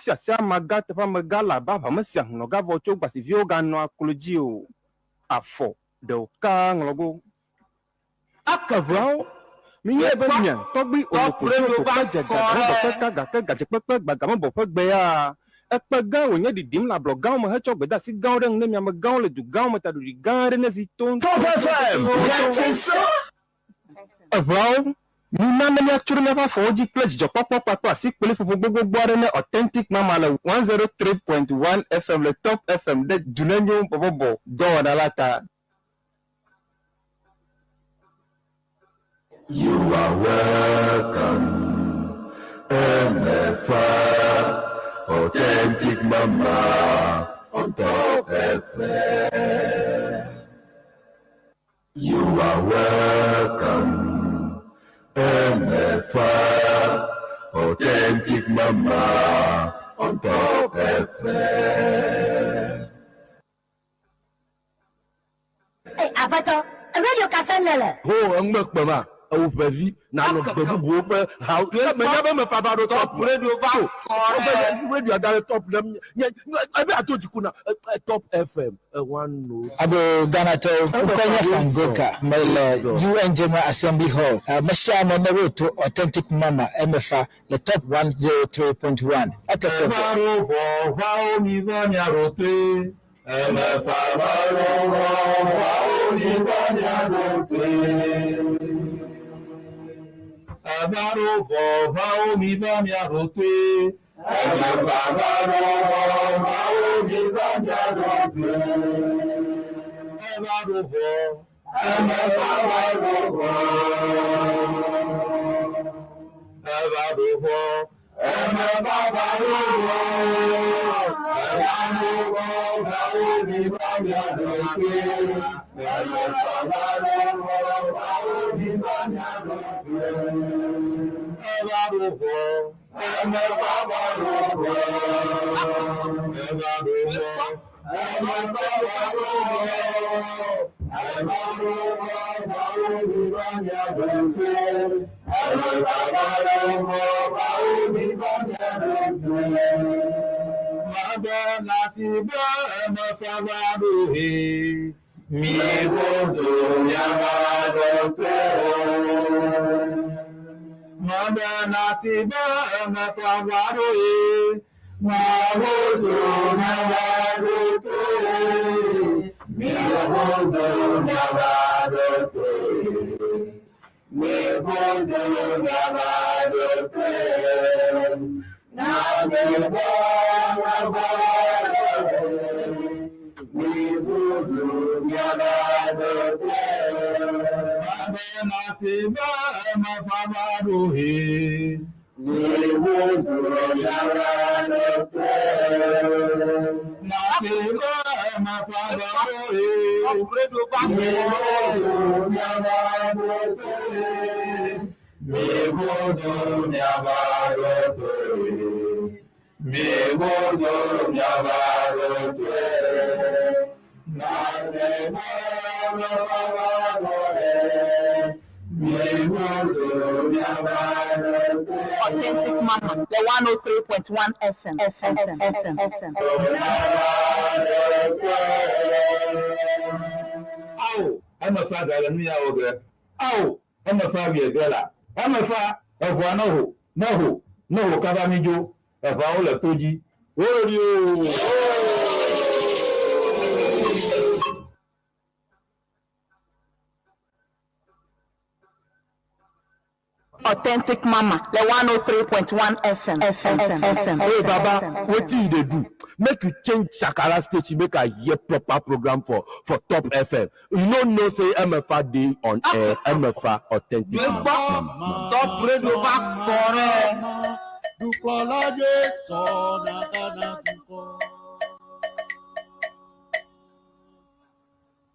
sia sia amagã teƒe amegã le abe aʋame sia hlɔ̃ gavɔ tso gbasiviwo ganɔa klo dzi o. Afɔ ɖe wòkaa ŋlɔgo. Ake ʋeawo. Minyae be nye tɔgbui Oloko tso ƒo kpe dze gagamebɔƒe ka gake gadzekpekpe gbagamebɔƒe gbe ya. Ekpe gã wònye ɖiɖim le ablɔ gãwo me hetsɔ gbedeasi gãwo ɖe ŋu ne mi amegãwo le du gãwo me taɖoɖi gã aɖe nezi toŋtoŋtoŋtoŋtoŋtoŋ. Top FM, Eʋeawo, mina ne míatso ɖe míaƒe afɔwo dzi kple dzidzɔkpɔkpɔ kpakple asikpeliƒoƒo gbogbogbò aɖe ne Authentic Mama le 103.1 FM le Top FM ɖe Dunenyo Bɔbɔbɔ dɔwɔna la ta. You are welcome, MFA, Authentic Mama on Top FM. You are welcome, MFA, Authentic Mama on Top FM. Ei, Aƒetɔ, radio ka sem nèle? Ho eŋume kpem a, ewo ƒe vi nanɔ gbe bubuwo ƒe hawo. Ke menya be mefa va ɖo top radio va o. kɔ ɖe. Radio da ɖe top ɖe nye ebe ato dziku na Top FM one o. Abo Ghanatɔwo, ŋkɔ nye Fangoka, mele UN General Assembly Hall. Mesia ame ne woto Authentic Mama emefa le Top 103.1. Eteƒe vɔ. Eva ɖo vɔ, ʋawo mi va mia ɖo toe. Emefa va ɖo vɔ, ʋawo mi va mia ɖo toe. Eva ɖo vɔ, ʋawo mi va mia ɖo toe. Emefa va ɖo vɔ, ʋawo mi va mia ɖo toe. Eva ɖo vɔ, emefa va ɖo vɔ. Eva ɖo vɔ, emefa va ɖo vɔ. Eva ɖo vɔ, ʋawo mi va mia ɖo toe. Emefa va ɖo vɔ, ʋawo mi va mia ɖo toe. Eva ɖo vɔ, emefa va ɖo vɔ. Eva ɖo vɔ, emefa va ɖo vɔ. Eva ɖo vɔ, ʋawo mi va mia ɖo toe. Emefa va ɖo vɔ, ʋawo mi va mia ɖo toe. Mabe nasibe emefa va ɖo he. Mi godo miava ɖo toe. Mabe nasibe emefa va ɖo he. Ma godo miava ɖo toe. Mi godo miava ɖo toe. Mi godo miava ɖo toe. Nasibe emefa va ɖo he. Mi godo miava ɖo toe. Mabe nasibe emefa va ɖo he. Mi godo miava ɖo toe. Nasibe emefa va ɖo he. Radio va Mi kɔ ɖe. godo miava ɖo toe. Mi godo miava ɖo toe. Mi godo miava ɖo toe. Nasibe emefa va ɖo he. Mi godo miava ɖo toe. Authentic Mama, the 103.1 FM. FM, FM, FM. Awo, emefa gale nu ya wɔ ge. Awo, emefa wie ge la. Emefa eʋua ne ho, ne ho, ne ho kaba mi dzo. Eʋawo le to dzi. Wo ɖi o. Authentic Mama, the 103.1 FM. FM, FM, Hey Baba, wetin you dey do? Make you change Shakara station make I hear proper program for Top FM. You no know say MFA dey on air, MFA Authentic Gbọ́ Mama. Top Radio va kɔ ɖe. Dukplɔla nye tɔ na Ghana dukɔ.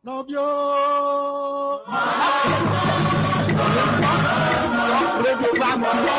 Nɔviwo. Top Radio va kɔ ɖe.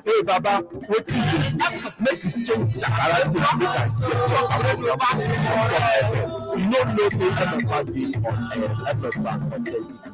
Hey Baba, wetin you dey do? Make you change Shakara station make I hear proper program for Top FM. You no know say Emefa dey on air, Emefa authentic.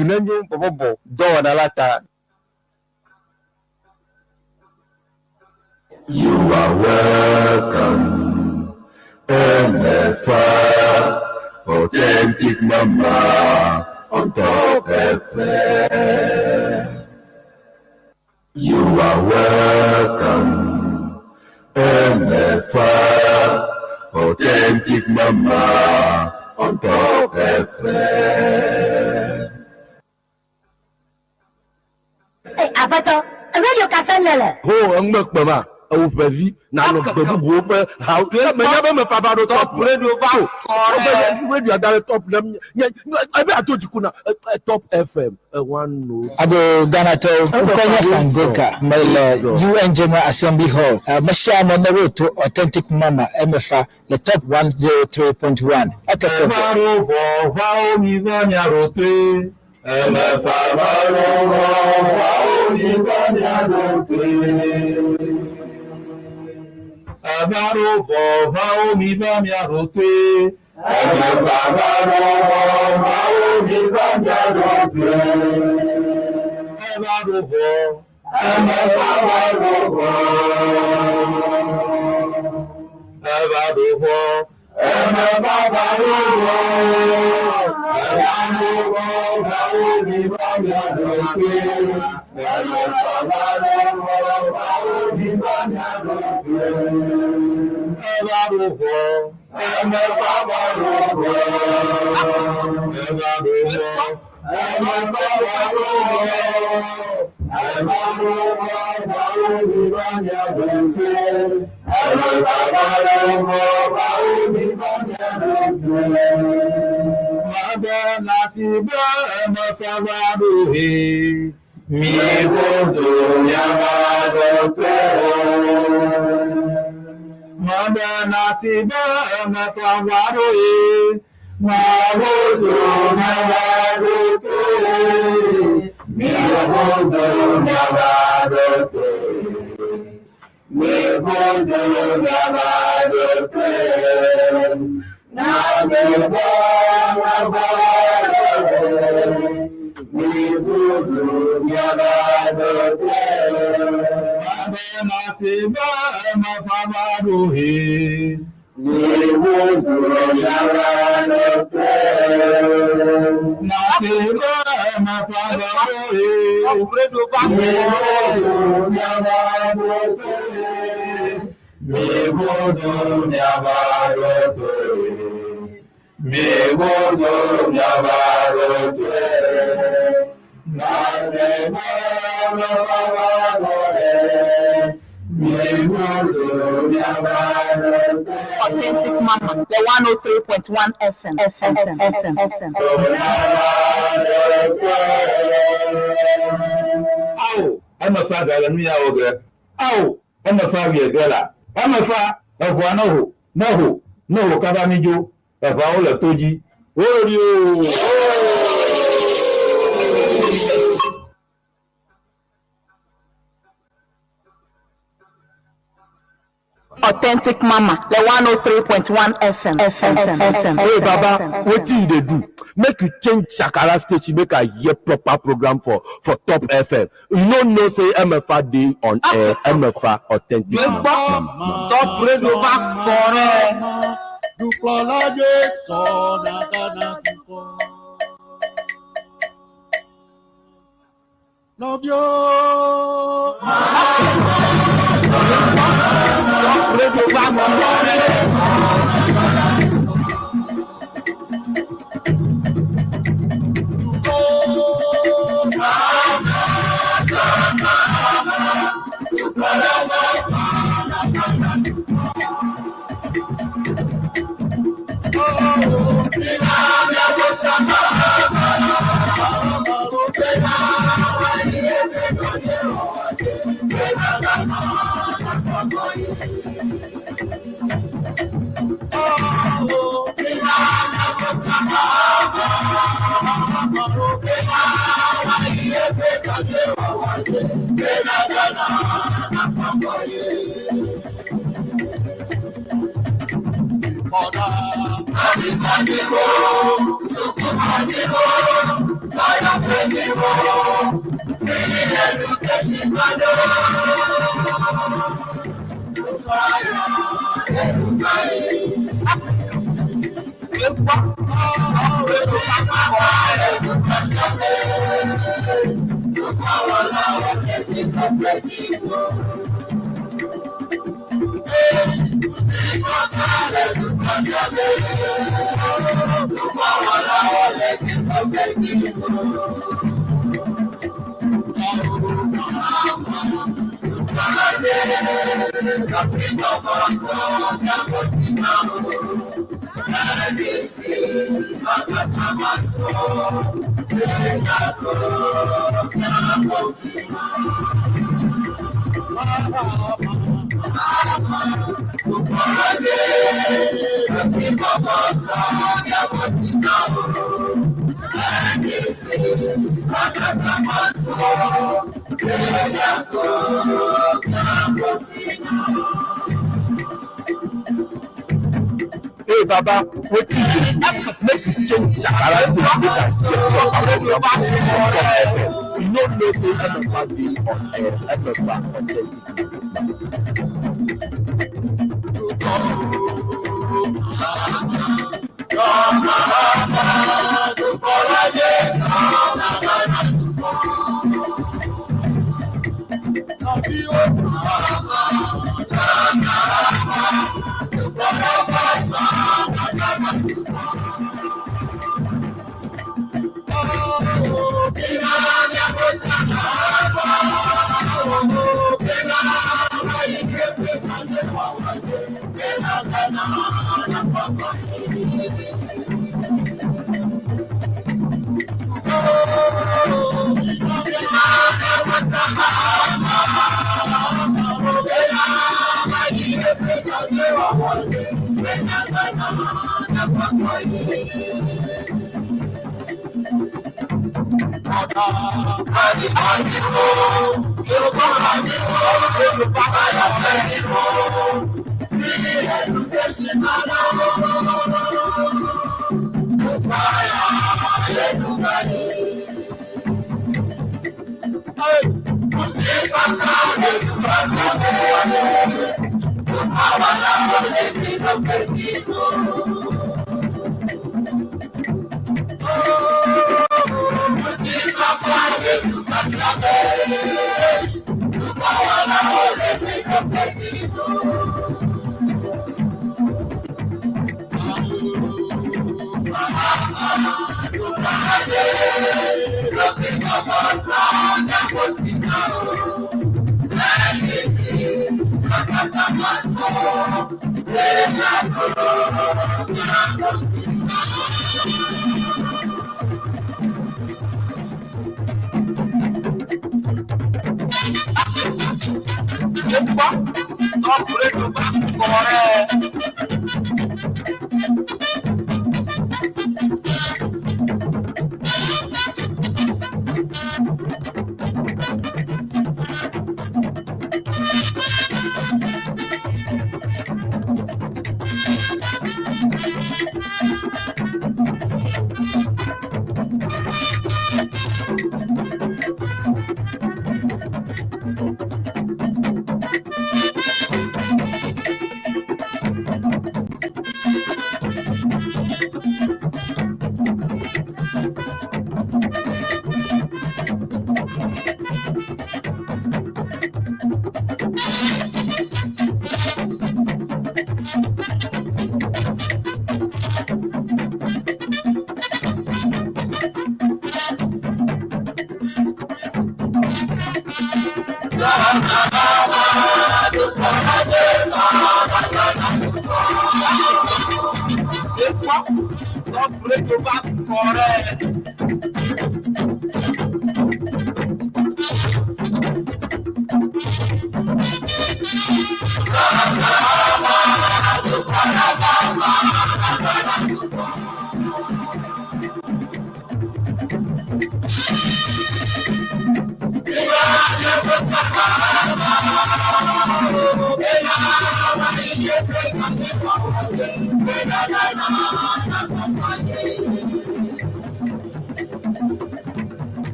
Dunenyo bɔbɔbɔ dɔwɔna la ta. You are welcome, MFA, authentic mama on Top FM. You are welcome, MFA, authentic mama on Top FM. Ee, aƒetɔ, radio ka sem nèle? Ho eŋume kpem a ewo ƒe vi nanɔ gbe bubuwo ƒe hawo menya be mefa va ɖo top radio va kɔ ɖe radio da ɖe top na nye ebe ato dziku na Top FM one o. Abo Ghanatɔwo, ŋkɔ nye Fangoka, mele UN General Assembly Hall. Mesia ame ne woto Authentic Mama emefa le Top 103.1. Ekeke Ẹ̀fà ro fọ̀ wá omi bá mi àrò pé. Ẹ̀mẹ̀fà bá ro fọ̀ wá omi bá mi àrò pé. Ẹ̀fà ro fọ̀ wá omi bá mi àrò pé. Ẹ̀mẹ̀fà bá ro fọ̀ wá omi bá mi àrò pé. Ẹ̀fà ro fọ̀. Ẹ̀mẹ̀fà bá ro fọ̀. Ẹ̀fà ro fọ̀. Ẹ̀mẹ̀fà bá ro fọ̀. Ẹ̀fà ro fọ̀ wá omi bá mi àrò pé. Ẹ̀mẹ̀fà bá ro fọ̀ wá omi bá mi àrò pé. Ẹ̀fà ro fọ̀. Ẹ̀mẹ̀fà bá ro fọ̀. Ẹ̀fà ro fọ̀. Ẹ̀mẹ̀fà bá ro fọ̀. Ẹ̀fà ro fọ̀ wá omi bá mi àrò pé. Ẹ̀mẹ̀fà bá ro fọ̀ wá omi bá mi àrò pé. Mabẹ nasibe ẹmẹfẹ bá rohe. Mi kò tó yàrá tó Mabẹ nasibe ẹmẹfẹ bá rohe. Ma kò tó yàrá tó Mi kò tó yàrá tó Mi kò tó yàrá tó Top radio va kɔ Authentic Mama, the 103.1 FM. FM, FM, FM. Awo, ɛmɛfa gale nu ya wɔ ge. Awo, ɛmɛfa wie ge la. Ɛmɛfa eʋua ne ho, ne ho, ne ho kaba mi dzo. Eʋuawo le to dzi. Wori o. Authentic Mama, the 103.1 FM. FM, FM, Hey baba, wetin you dey do? Make you change Shakara station make I hear proper program for Top FM. You no know say MFA dey on air, MFA authentic Gbọ́ mama. Top radio va kɔ ɖe. Dukplɔla nye tɔ na Ghana dukɔ. Nɔviwo. Top radio va kɔ ɖe. Hey Baba, wetin you dey do? Make you change Shakara state make I hear your program for FM. You no know say Emefa dey on air, Emefa authentic.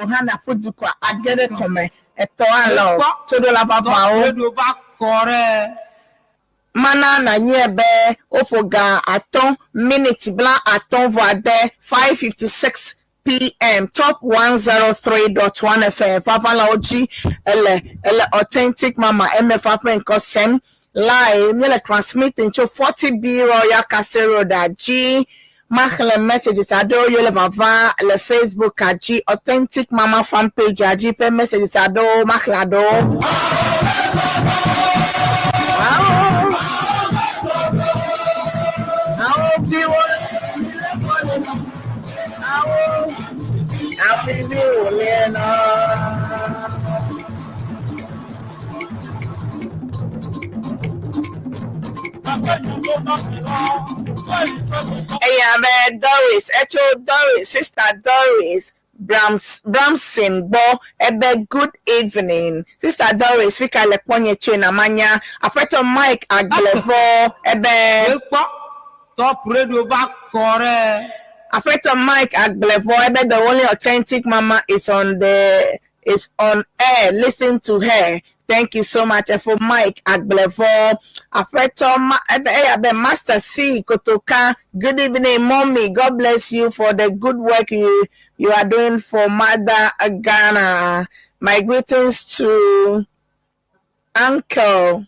Ohana ƒu du kɔa age ɖe tɔme etɔ alɔ toɖola vavãwo. Mana nànyae be woƒo ga atɔ̃ miniti blaatɔ̃ vɔ ade, 5:56 PM, Top 103.1 FM ƒe aʋalawo dzi ele ele Authentic Mama MFA ƒe ŋkɔ sem live. Míele transmitting tso 40B Royal Castle Road dzi. Maxlẽ messages aɖewo yiwo le vava le Facebook dzi, Authentic Mama fan page dzi ƒe messages aɖewo maxlẽ aɖewo. Eya be Doris, etso Doris, sister Doris Brams, Bramson gbɔ ebe good evening. Sister Doris, fi ka le kpɔ nye tsoe na manya. Aƒetɔ Mike Agblevɔ ebe. Ekpɔ Top Radio va kɔ ɖe. Aƒetɔ Mike Agblevɔ ebe the only authentic mama is on the is on air. Listen to her. Thank you so much. Efo Mike Agblevɔ. Aƒetɔ Ma ebe eya be Master C Kotoka. Good evening, mommy. God bless you for the good work you you are doing for Mother Ghana. My greetings to Uncle.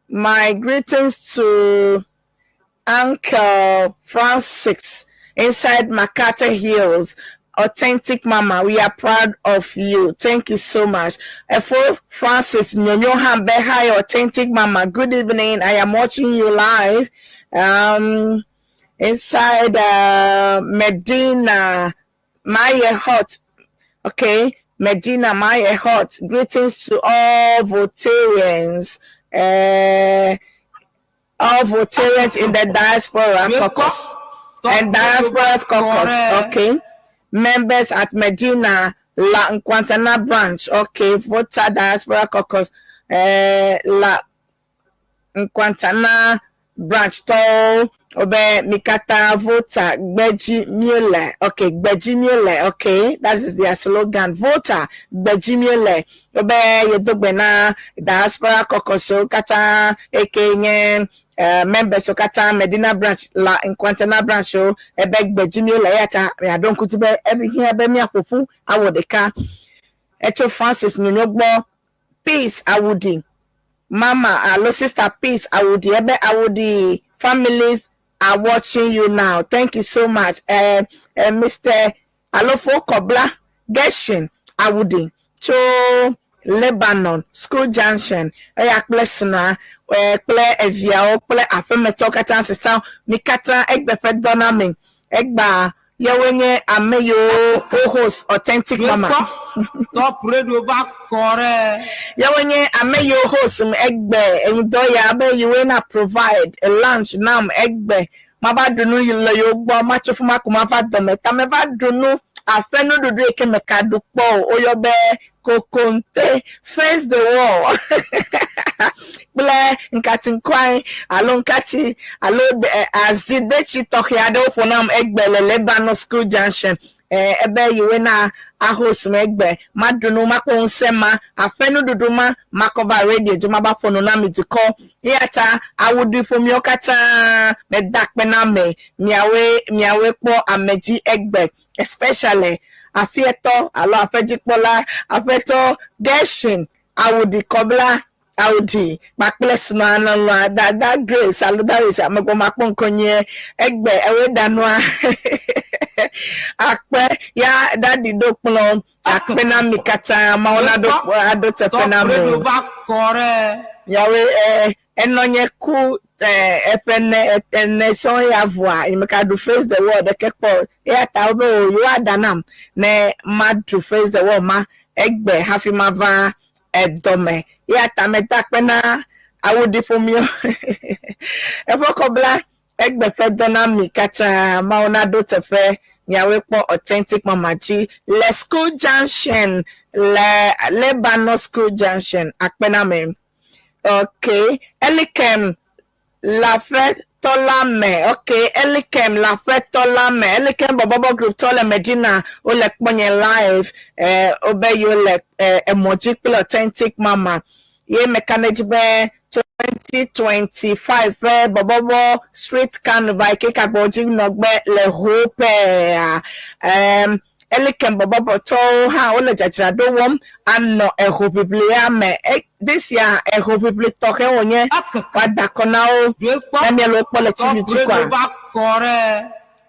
My greetings to Uncle Francis inside Makata Hills. Authentic Mama, we are proud of you. Thank you so much. Efo Francis Nyonyo Hambe, hi, Authentic Mama. Good evening. I am watching you live. Inside Medina, Maya Hot. Okay, Medina Maya Hot. Greetings to all Voltarians. All Voltarians in the diaspora caucus and diaspora caucus. Okay, members at Medina La Nkwantana branch. Okay, Volta diaspora caucus. La Nkwantana branch tɔwo wobe mi katã Volta gbedzi míele. Okay, gbedzi míele. Okay, that is their slogan. Volta gbedzi míele. Wobe yedo gbe na diaspora caucus katã eke nye members katã Medina branch la Nkwantana branch o ebe gbedzi míele eya ta miaɖo ŋku dzi be ehiã be míaƒo ƒu awɔ ɖeka. Etso Francis Nyonyo gbɔ Peace Awudi Mama alo Sister Peace Awudi ebe Awudi families are watching you now. Thank you so much. Mr. Alofo Kobla Geshin Awudi tso Lebanon School Junction eya kple srɔ̃a kple eviawo kple aƒemetɔwo katã sista mi katã egbe ƒe dɔ na mi. Egba yewoe nye ame yiwo wo host Authentic Mama. Top Radio va kɔ ɖe. Yewoe nye ame yiwo host m egbe ŋdɔ ya be yewoe na provide a lunch nam egbe. Mava ɖu nu le yewo gbɔ matso fi ma ko mava dɔme ta meva ɖu nu aƒe nuɖuɖu yi ke meka ɖu kpɔ o. Woyɔ be kokonte face the wall kple nkatinkwae alo nkati alo azi detsi tɔxɛ aɖewo ƒo nam egbe le Lebanon School Junction. Ebe yewoe na ahost m egbe maɖu nu makpɔ ŋusẽ ma aƒe nuɖuɖu ma makɔ va radio dzi mava ƒo nu na mi dukɔ. Eya ta awuɖui ƒomewo katã meda akpe na ame miawoe miawoe kpɔ ame dzi egbe especially afietɔ alo aƒedzikpɔla aƒetɔ Gershon Awudi Kɔbla Awudi kpakple srɔ̃a lɔlɔ̃a dada Grace alo Doris amegbɔ makpɔ ŋkɔ nyuie egbe ewoe ɖa nua akpe ya dadi ɖo kplɔ akpe na mi katã mawo na ɖo aɖo teƒe na Top mi. Radio va kɔ ɖe. Miawoe enɔnye ku eƒe ne ene sɔŋ ya voa nyemeka ɖu face the world ɖeke kpɔ o. Eya ta wobe o yewoa ɖa nam ne maɖu face the world ma egbe hafi mava edɔme. Eya ta meda akpe na awuɖi ƒomewo. Eƒe kɔbla egbe ƒe dɔ na mi katã mawo naɖo teƒe miawoe kpɔ Authentic Mama dzi le School Junction le Lebanon School Junction akpe na mi. Okay, Elikem Lafe Aƒetɔ la me. Ok, Elikem le Aƒetɔ la me. Elikem bɔbɔbɔ group tɔ le Medina wole kpɔnye live. Eh, wobe yewo le eh, emɔ dzi kple Authentic Mama. Ye meka ɖe edzi be 2025 ƒe bɔbɔbɔ street carnival yi ke kagbɔ dzi nɔgbe le Hope-a. Um, Elikem bɔbɔbɔtɔwo hã wole dzadzraɖo wɔm anɔ ehoʋiʋlia me. E, this year ehoʋiʋli tɔxɛ wònye woada akɔ na wo ne miele wo kpɔ le TV dzi koa.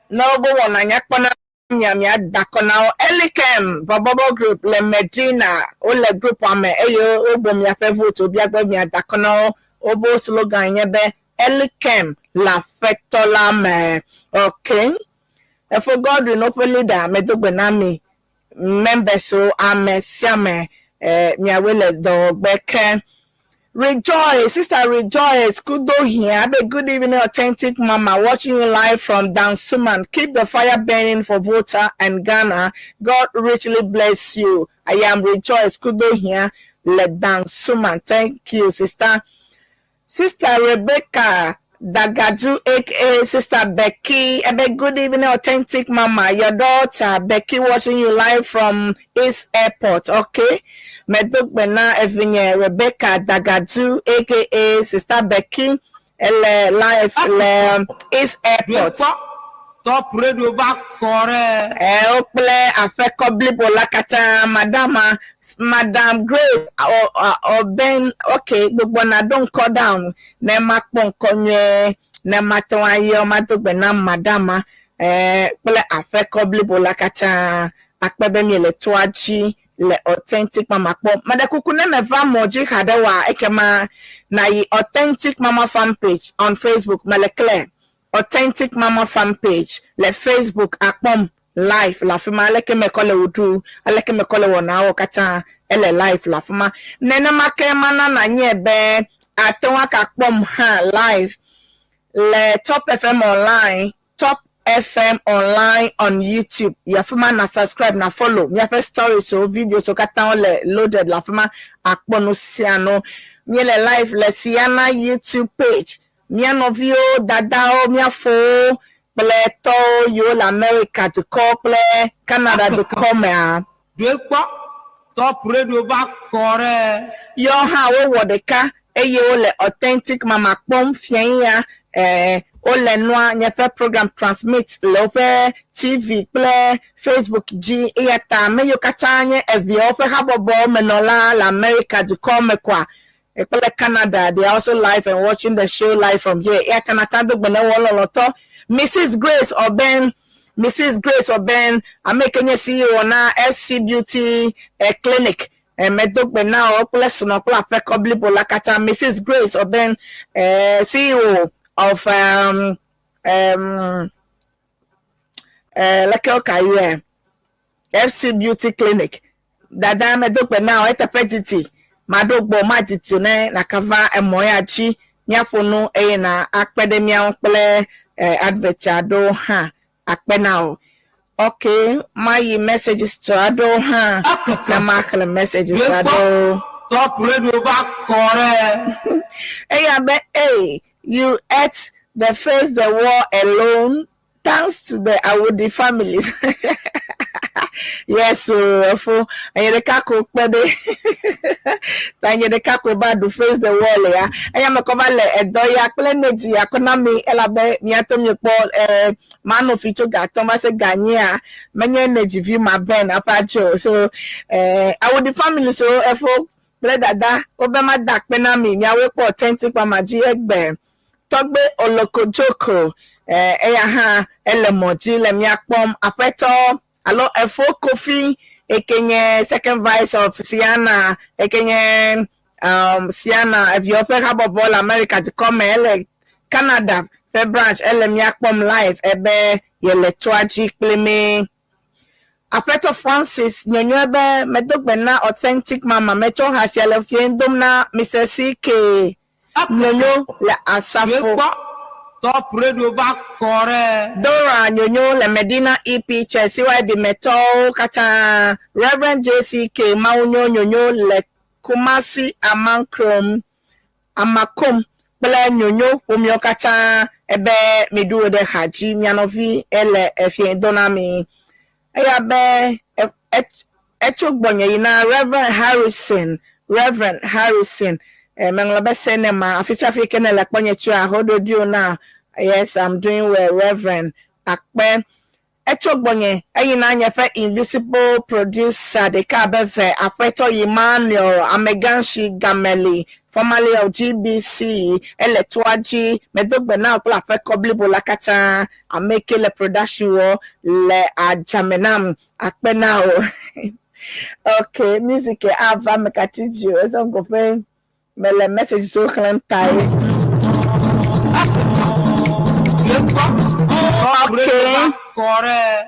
Ne wobe wɔna nyakpɔ na mia miada akɔ na wo. Elikem bɔbɔbɔ group le Medina wole groupua me eye wogbɔ miaƒe vote wobia be miada akɔ na wo. Wobe slogan nye be Elikem le aƒetɔ la me. Okay. Efo Godwin woƒe leader medo gbe na mi members wo ame sia ame eh, miawoe le dɔwɔgbe ke. Rejoice, sister Rejoice, kudo here. Abe good evening, authentic mama, watching you live from Dansoman. Keep the fire burning for Volta and Ghana. God richly bless you. I am Rejoice, kudo here, le Dansoman. Thank you, sister. Sister Rebecca Dagadu, aka Sister Becky. Ebe, good evening, authentic mama. Your daughter Becky watching you live from East Airport. Okay. Medogbena Evinye Rebecca Dagadu, aka Sister Becky, ele live le East Airport. Top radio va kɔ ɖe. Ɛ wokple aƒekɔ blibo la katã madama Madam Grace Ɔbɛn ok gbugbɔ naɖo ŋkɔ down ne makpɔ ŋkɔ nyuie ne mate ŋu ayɔ mado gbe na madama ɛ kple aƒekɔ blibo la katã akpe be miele toa dzi le Authentic Mama kpɔm. Meɖe kuku ne meva mɔ dzi haɖe oa ekema nayi Authentic Mama fan page on Facebook mele clear. Authentic Mama fan page le Facebook akpɔm live le afi ma. Aleke mekɔ le wò ɖu, aleke mekɔ le wɔnawo katã ele live le afi ma. Nenema ke mana nànyae be àte ŋu agakpɔm hã live le Top FM Online, Top FM Online on YouTube. Yi afi ma na subscribe, na follow míaƒe stories wo, videos wo katã wole loaded le afi ma. Àkpɔ nu sia nu. Míele live le Siana YouTube page. Mía nɔviwo, dadawo, mía fowo kple tɔwo yiwo le Amerika dukɔ kple Canada dukɔ mea. Ɖoe kpɔ, Top Radio va kɔ ɖe. Yɔ hã wowɔ ɖeka eye wole Authentic Mama kpɔm fiẽ ya. Ẽ, wole nua nye ƒe program transmit le woƒe TV kple Facebook dzi. Eya ta ame yiwo katã nye eviawo ƒe habɔbɔ me nɔla le Amerika dukɔ me koa, kple Canada, they are also live and watching the show live from here. Eya ta nata do gbe ne wɔ lɔlɔtɔ Mrs. Grace Oben, Mrs. Grace Oben, ame yi ke nye CEO na FC Beauty eh, Clinic. Eh, medo gbe na wò kple srɔ̃ kple aƒekɔ blibo la katã. Mrs. Grace Oben, eh, CEO of um, um, eh, leke woka yɔe? FC Beauty Clinic. Dada medo gbe na wò eteƒe didi. Maɖo gbɔ madidi o ne nàkava emɔ ya dzi míaƒo nu eye na akpe ɖe mía ŋu kple eh, advert aɖewo hã. Akpe na wò. Ok, mayi messages tɔ aɖewo hã ne maxlẽ messages aɖewo. Top radio va kɔ ɖe. Eya be, hey, you ate the face the war alone Thanks to the Awudi families. Yes, o efo. Enye ɖeka ko kpe ɖe. Ta nye ɖeka ko ba ɖu face the wall ya. Eya me kɔ va le edɔ ya kple energy ya kɔ na mi elabe miato mi kpɔ eh mano fi tso gatɔ va se ganyia menye energy vi ma ben aƒe atsi o. So eh Awudi families o efo kple dada wobe ma da akpe na mi miawoe kpɔ authentic mama dzi egbe. Tɔgbe Olokojoko, eya hã ele mɔ dzi le mía kpɔm. Aƒetɔ alo Efo Kofi eke nye second vice of Siana, eke nye um, Siana eviawo ƒe habɔbɔ le Amerika dukɔ me, ele Canada ƒe branch, ele mía kpɔm live ebe yele toa dzi kpli mí. Aƒetɔ Francis nyɔnyɔe be medo gbe na Authentic Mama, metsɔ ha sia le fiẽ dom na Mr. CK. Nyonyo le asafo. Top radio va kɔ ɖe. Dora Nyonyo le Medina EP Church CYB me tɔwo katã. Rev. JCK Mawunyo Nyonyo le Kumasi Amankrom, Amakom. Kple nyonyo ƒomeawo katã ebe miɖu wo ɖe xa dzi mia nɔvi ele efie do na mi. Eya be etso gbɔnye yi na Reverend Harrison, Reverend Harrison. Eh, meŋlɔ be surname ma afisiafi ke ne le kpɔnye tsoa hoɖoɖio na. Yes, I'm doing well, Reverend. Akpe. Etso gbɔnye eyi na nye ƒe invisible producer ɖeka abe ve Aƒetɔ Emmanuel Amegãshi Gameli, formerly of GBC, ele toa dzi. Medo gbe na wò kple aƒekɔ blibo la katã, ameke le production wɔ le adzame nam. Akpe na wò. Ok, music ava me katsi dzi o. Ezɔ ŋgɔ ƒe Mele messages wo xlẽm tae. Okay.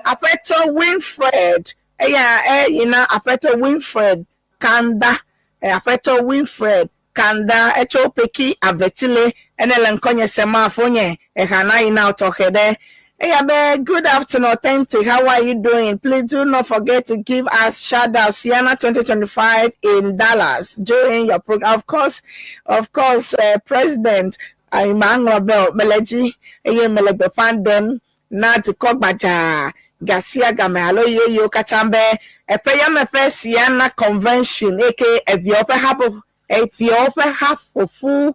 Aƒetɔ Winfred, eya eyi na Aƒetɔ Winfred Kanda. Eh, Aƒetɔ Winfred Kanda etso Peki Avetile ene le ŋkɔnye sema fonye eha na yi na tɔxɛ ɖe. Eya be good afternoon authentic how are you doing please do not forget to give us shout out Sienna 2025 in Dallas during your program of course of course president maŋlɔ be o mele dzi eye mele gbeƒã ɖem na dukɔ gbadzaa gasia game alo yeyewo katã be eƒe yame ƒe Sienna convention eke eviawo ƒe habɔbɔ Eƒeawo ƒe haƒoƒu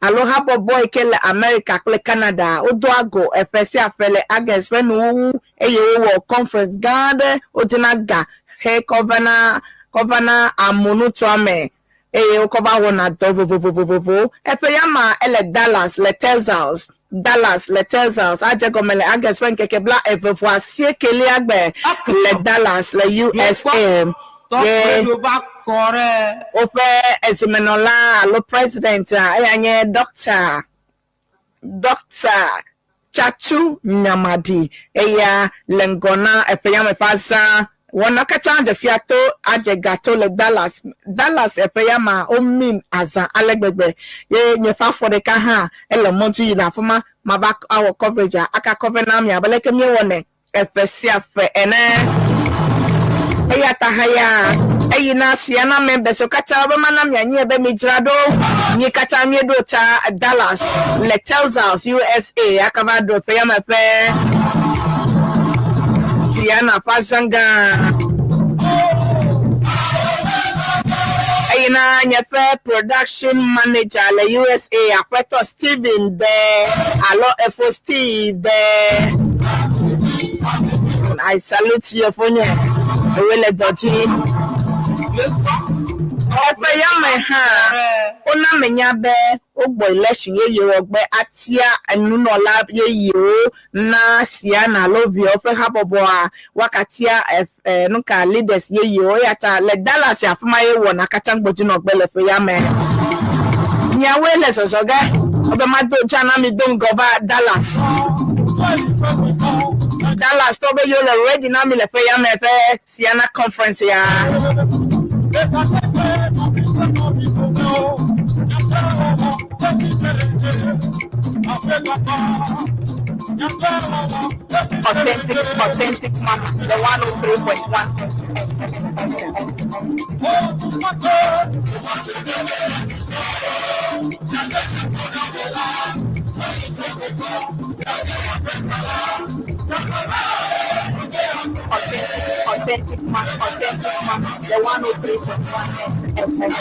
alo habɔbɔ yi ke le Amerika kple Canada wodoa go eƒe sia ƒe le August ƒe nuwuwu eye wowɔ conference gã aɖe. Wodina ga he kɔ vana kɔ vana amunutoa me eye wokɔ va wɔna dɔ vovovovovowo. Eƒe ya ma ele Dallas le Texas. Dallas le Texas adze gɔme le August ƒe ŋkeke bla eve vɔ asiekelia gbe le Dallas le USA. Ye woƒe ezimenɔla alo president eya nye Doctor Doctor Tsatsu Nyamadi eya le ŋgɔ na eƒe yame ƒe azã Wɔna katã dze fia to adze ga to le Dallas. Dallas eƒe ya ma wo min azã ale gbegbe ye nye ƒe afɔ ɖeka hã ele mɔ dzi yina afima mava awɔ coverage a aka kɔve na mi abe leke mi wɔnɛ eƒe sia ƒe ene. Eya ta haya eyi na Siana members wo katã be mana mia nyie be mi dzra ɖo. Mi katã mi ɖo ta Dallas le Texas, USA aka va ɖo eƒe ya me ƒe Siana ƒe azã gã. Eyi na nye ƒe production manager le USA aƒetɔ Steven de alo efo Steve de. I salute you efonye ewe le dɔ dzi. Eƒe yame hã wona menya be Wogbɔ election yeye wɔ gbe atia enunɔla yeyewo na Siana alo viawo ƒe habɔbɔa woakatia nuka leaders yeyewo eyata le Dallas afima ye wɔna katã gbɔdzinɔgbe le ƒe ya me. Miawoe le zɔzɔ ge wobe mado dza na mi do ŋgɔ va Dallas. Dallas tɔwo be yewo le ready na mi le ƒe ya me ƒe Siana conference ya. Authentic, authentic mama, the 103.1 Authentic, authentic man, authentic man, the 103.1 FM.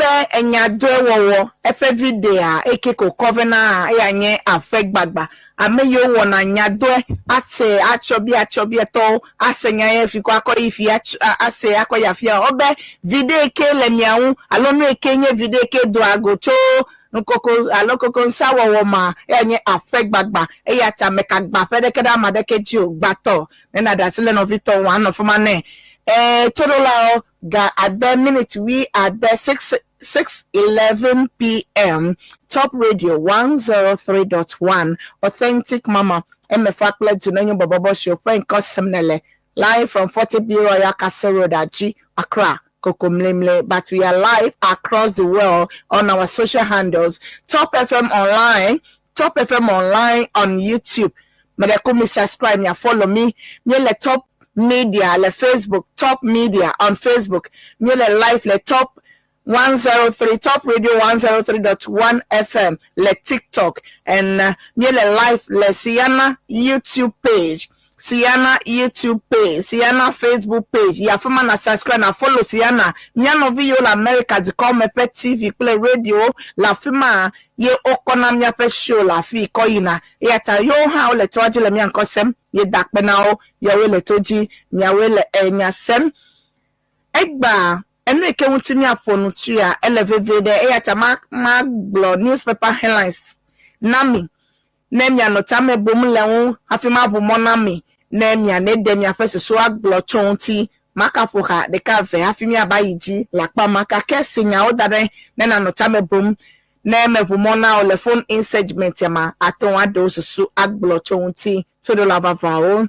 Wobe enyadɔewɔwɔ eƒe viɖea eke ko kɔ vɛ na eya nye aƒe gbagba. Ame yiwo wɔna nyadɔe ase atsɔ bi atsɔ bi etɔwo ase nya ye fi kɔ akɔ yi fi ase akɔ yi afia. Wobe viɖe yi ke le mia ŋu alo nu yi ke nye viɖe yi ke doa go tso ŋkoko alo kokonsawɔwɔ ma eya nye aƒe gbagba. Eya ta meka gba aƒe ɖeke ɖe ame aɖeke dzi o. Gbatɔ ne nàɖe asi le nɔvitɔwo ŋu anɔ fi ma nɛ. Ee, toɖolawo ga ade miniti wui ade 6 6:11 p.m. Top Radio 103.1 Authentic Mama Emefa kple Dunenyo Bɔbɔbɔ Show ƒe ŋkɔ sem nèle live from 40B Royal Castle Road Aji, Accra. Kokomlemle, but we are live across the world on our social handles. Top FM Online, Top FM Online on YouTube. Meɖeko mi subscribe, mia follow me. Míele Top Media le Facebook, Top Media on Facebook. Míele live le Top 103 Top Radio 103.1 FM le TikTok and míele live le Siana YouTube page. Siana YouTube page, Siana Facebook page. Yi afi ma na subscribe na follow Siana. Mía nɔvi yiwo le America dukɔ me ƒe TV kple radio le afi ma ye wokɔna míaƒe show le afi kɔ yina. Eya ta yewo hã wole toa dzi le mía ŋkɔ sem. Míeda akpe na wo. Yewoe le to dzi. Miawoe le enya sem. Egbea enu yi ke ŋuti míaƒo nu tsoea ele vevie ɖe eya ta ma magblɔ newspaper headlines na mi ne mianɔ tame bum le ŋu hafi maʋu mɔ na mi ne mianeɖe miaƒe susu agblɔ tso ŋuti. Makaƒo ha ɖeka eve hafi míava yi dzi le akpa ma gake si nyawo da ɖe ne nanɔ tame bum ne meʋu mɔ na wò le phone in segment ma ate ŋu aɖe wo susu agblɔ tso ŋuti toɖola vavawo.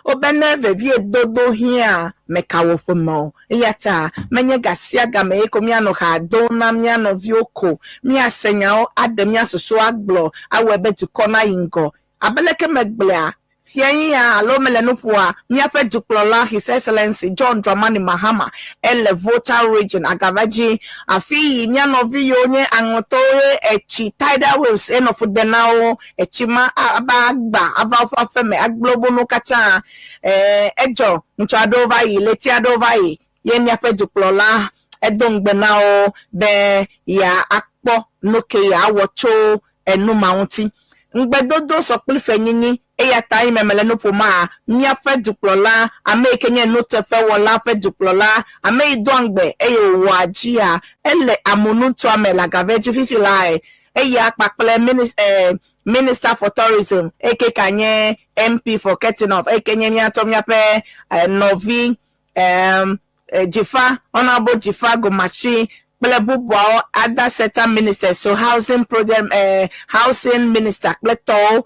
Wobe ne vevie dodo hiã meka wò ƒome o eya ta menye ga sia game ye ko míanɔ ha dom na mía nɔviwo ko míase nyawo aɖe mía susu agblɔ awɔe be dukɔ nayi ŋgɔ abe leke megblɔa fiayi ya alo mele nu ƒoa míaƒe dukplɔla His Excellency John Dramani Mahama ele Volta Region Agava dzi afi yi mía nɔvi yiwo nye aŋɔtɔwo ye etsi tidal waves enɔ fu ɖem na wo etsi ma ava agba ava woƒe aƒeme agblẽ woƒe nuwo katã ee edzɔ ŋutsu aɖewo va yi ɣleti aɖewo va yi ye míaƒe dukplɔla edo ŋugbe na wo be yeakpɔ nu ke yeawɔ tso enu ma ŋuti. Ŋugbedodo sɔ kple fenyinyi eya ta yi me mele nu ƒom míaƒe dukplɔla ame yi ke nye nuteƒewɔla ƒe dukplɔla ame yi doa ŋugbe eye wòwɔa dzia ele amunutoa me le Agave dzi fifi lae eya kpakple minister for tourism eke ka nye MP for Ketu North eke nye míatɔ míaƒe nɔvi Dzifa Honourable Dzifa Gomashie kple bubuawo other sector ministers so housing project housing minister kple tɔwo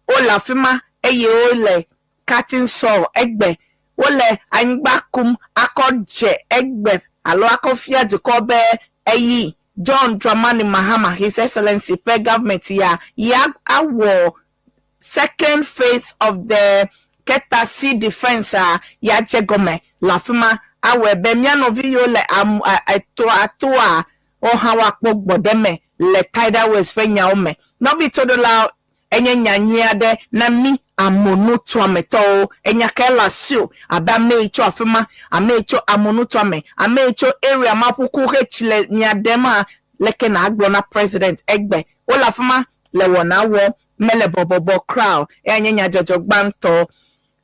wole afi ma eye wole cutting soil egbe wole anyigba kum akɔ dze egbe alo akɔ fia dukɔ be eyi John Dramani Mahama His Excellency ƒe government ya ya awɔ second phase of the Keta Sea Defence a ya dze gɔme le afi ma awɔe be mía nɔvi yiwo le am etoa toa wohã woakpɔ gbɔɖeme le tidal waves ƒe nyawo me. Nɔvi toɖolawo enye nya nyui aɖe na mí amonutoametɔwo. Enya kae le asiwò abe ame yi tso afi ma, ame yi tso amonutoame, ame yi tso area ma ƒuku hetsi le mia ɖem leke na agblɔ na president egbe. Wole afi ma le wɔna wɔm mele bɔbɔbɔ kura o. Eya nye nyadzɔdzɔ gbãtɔ.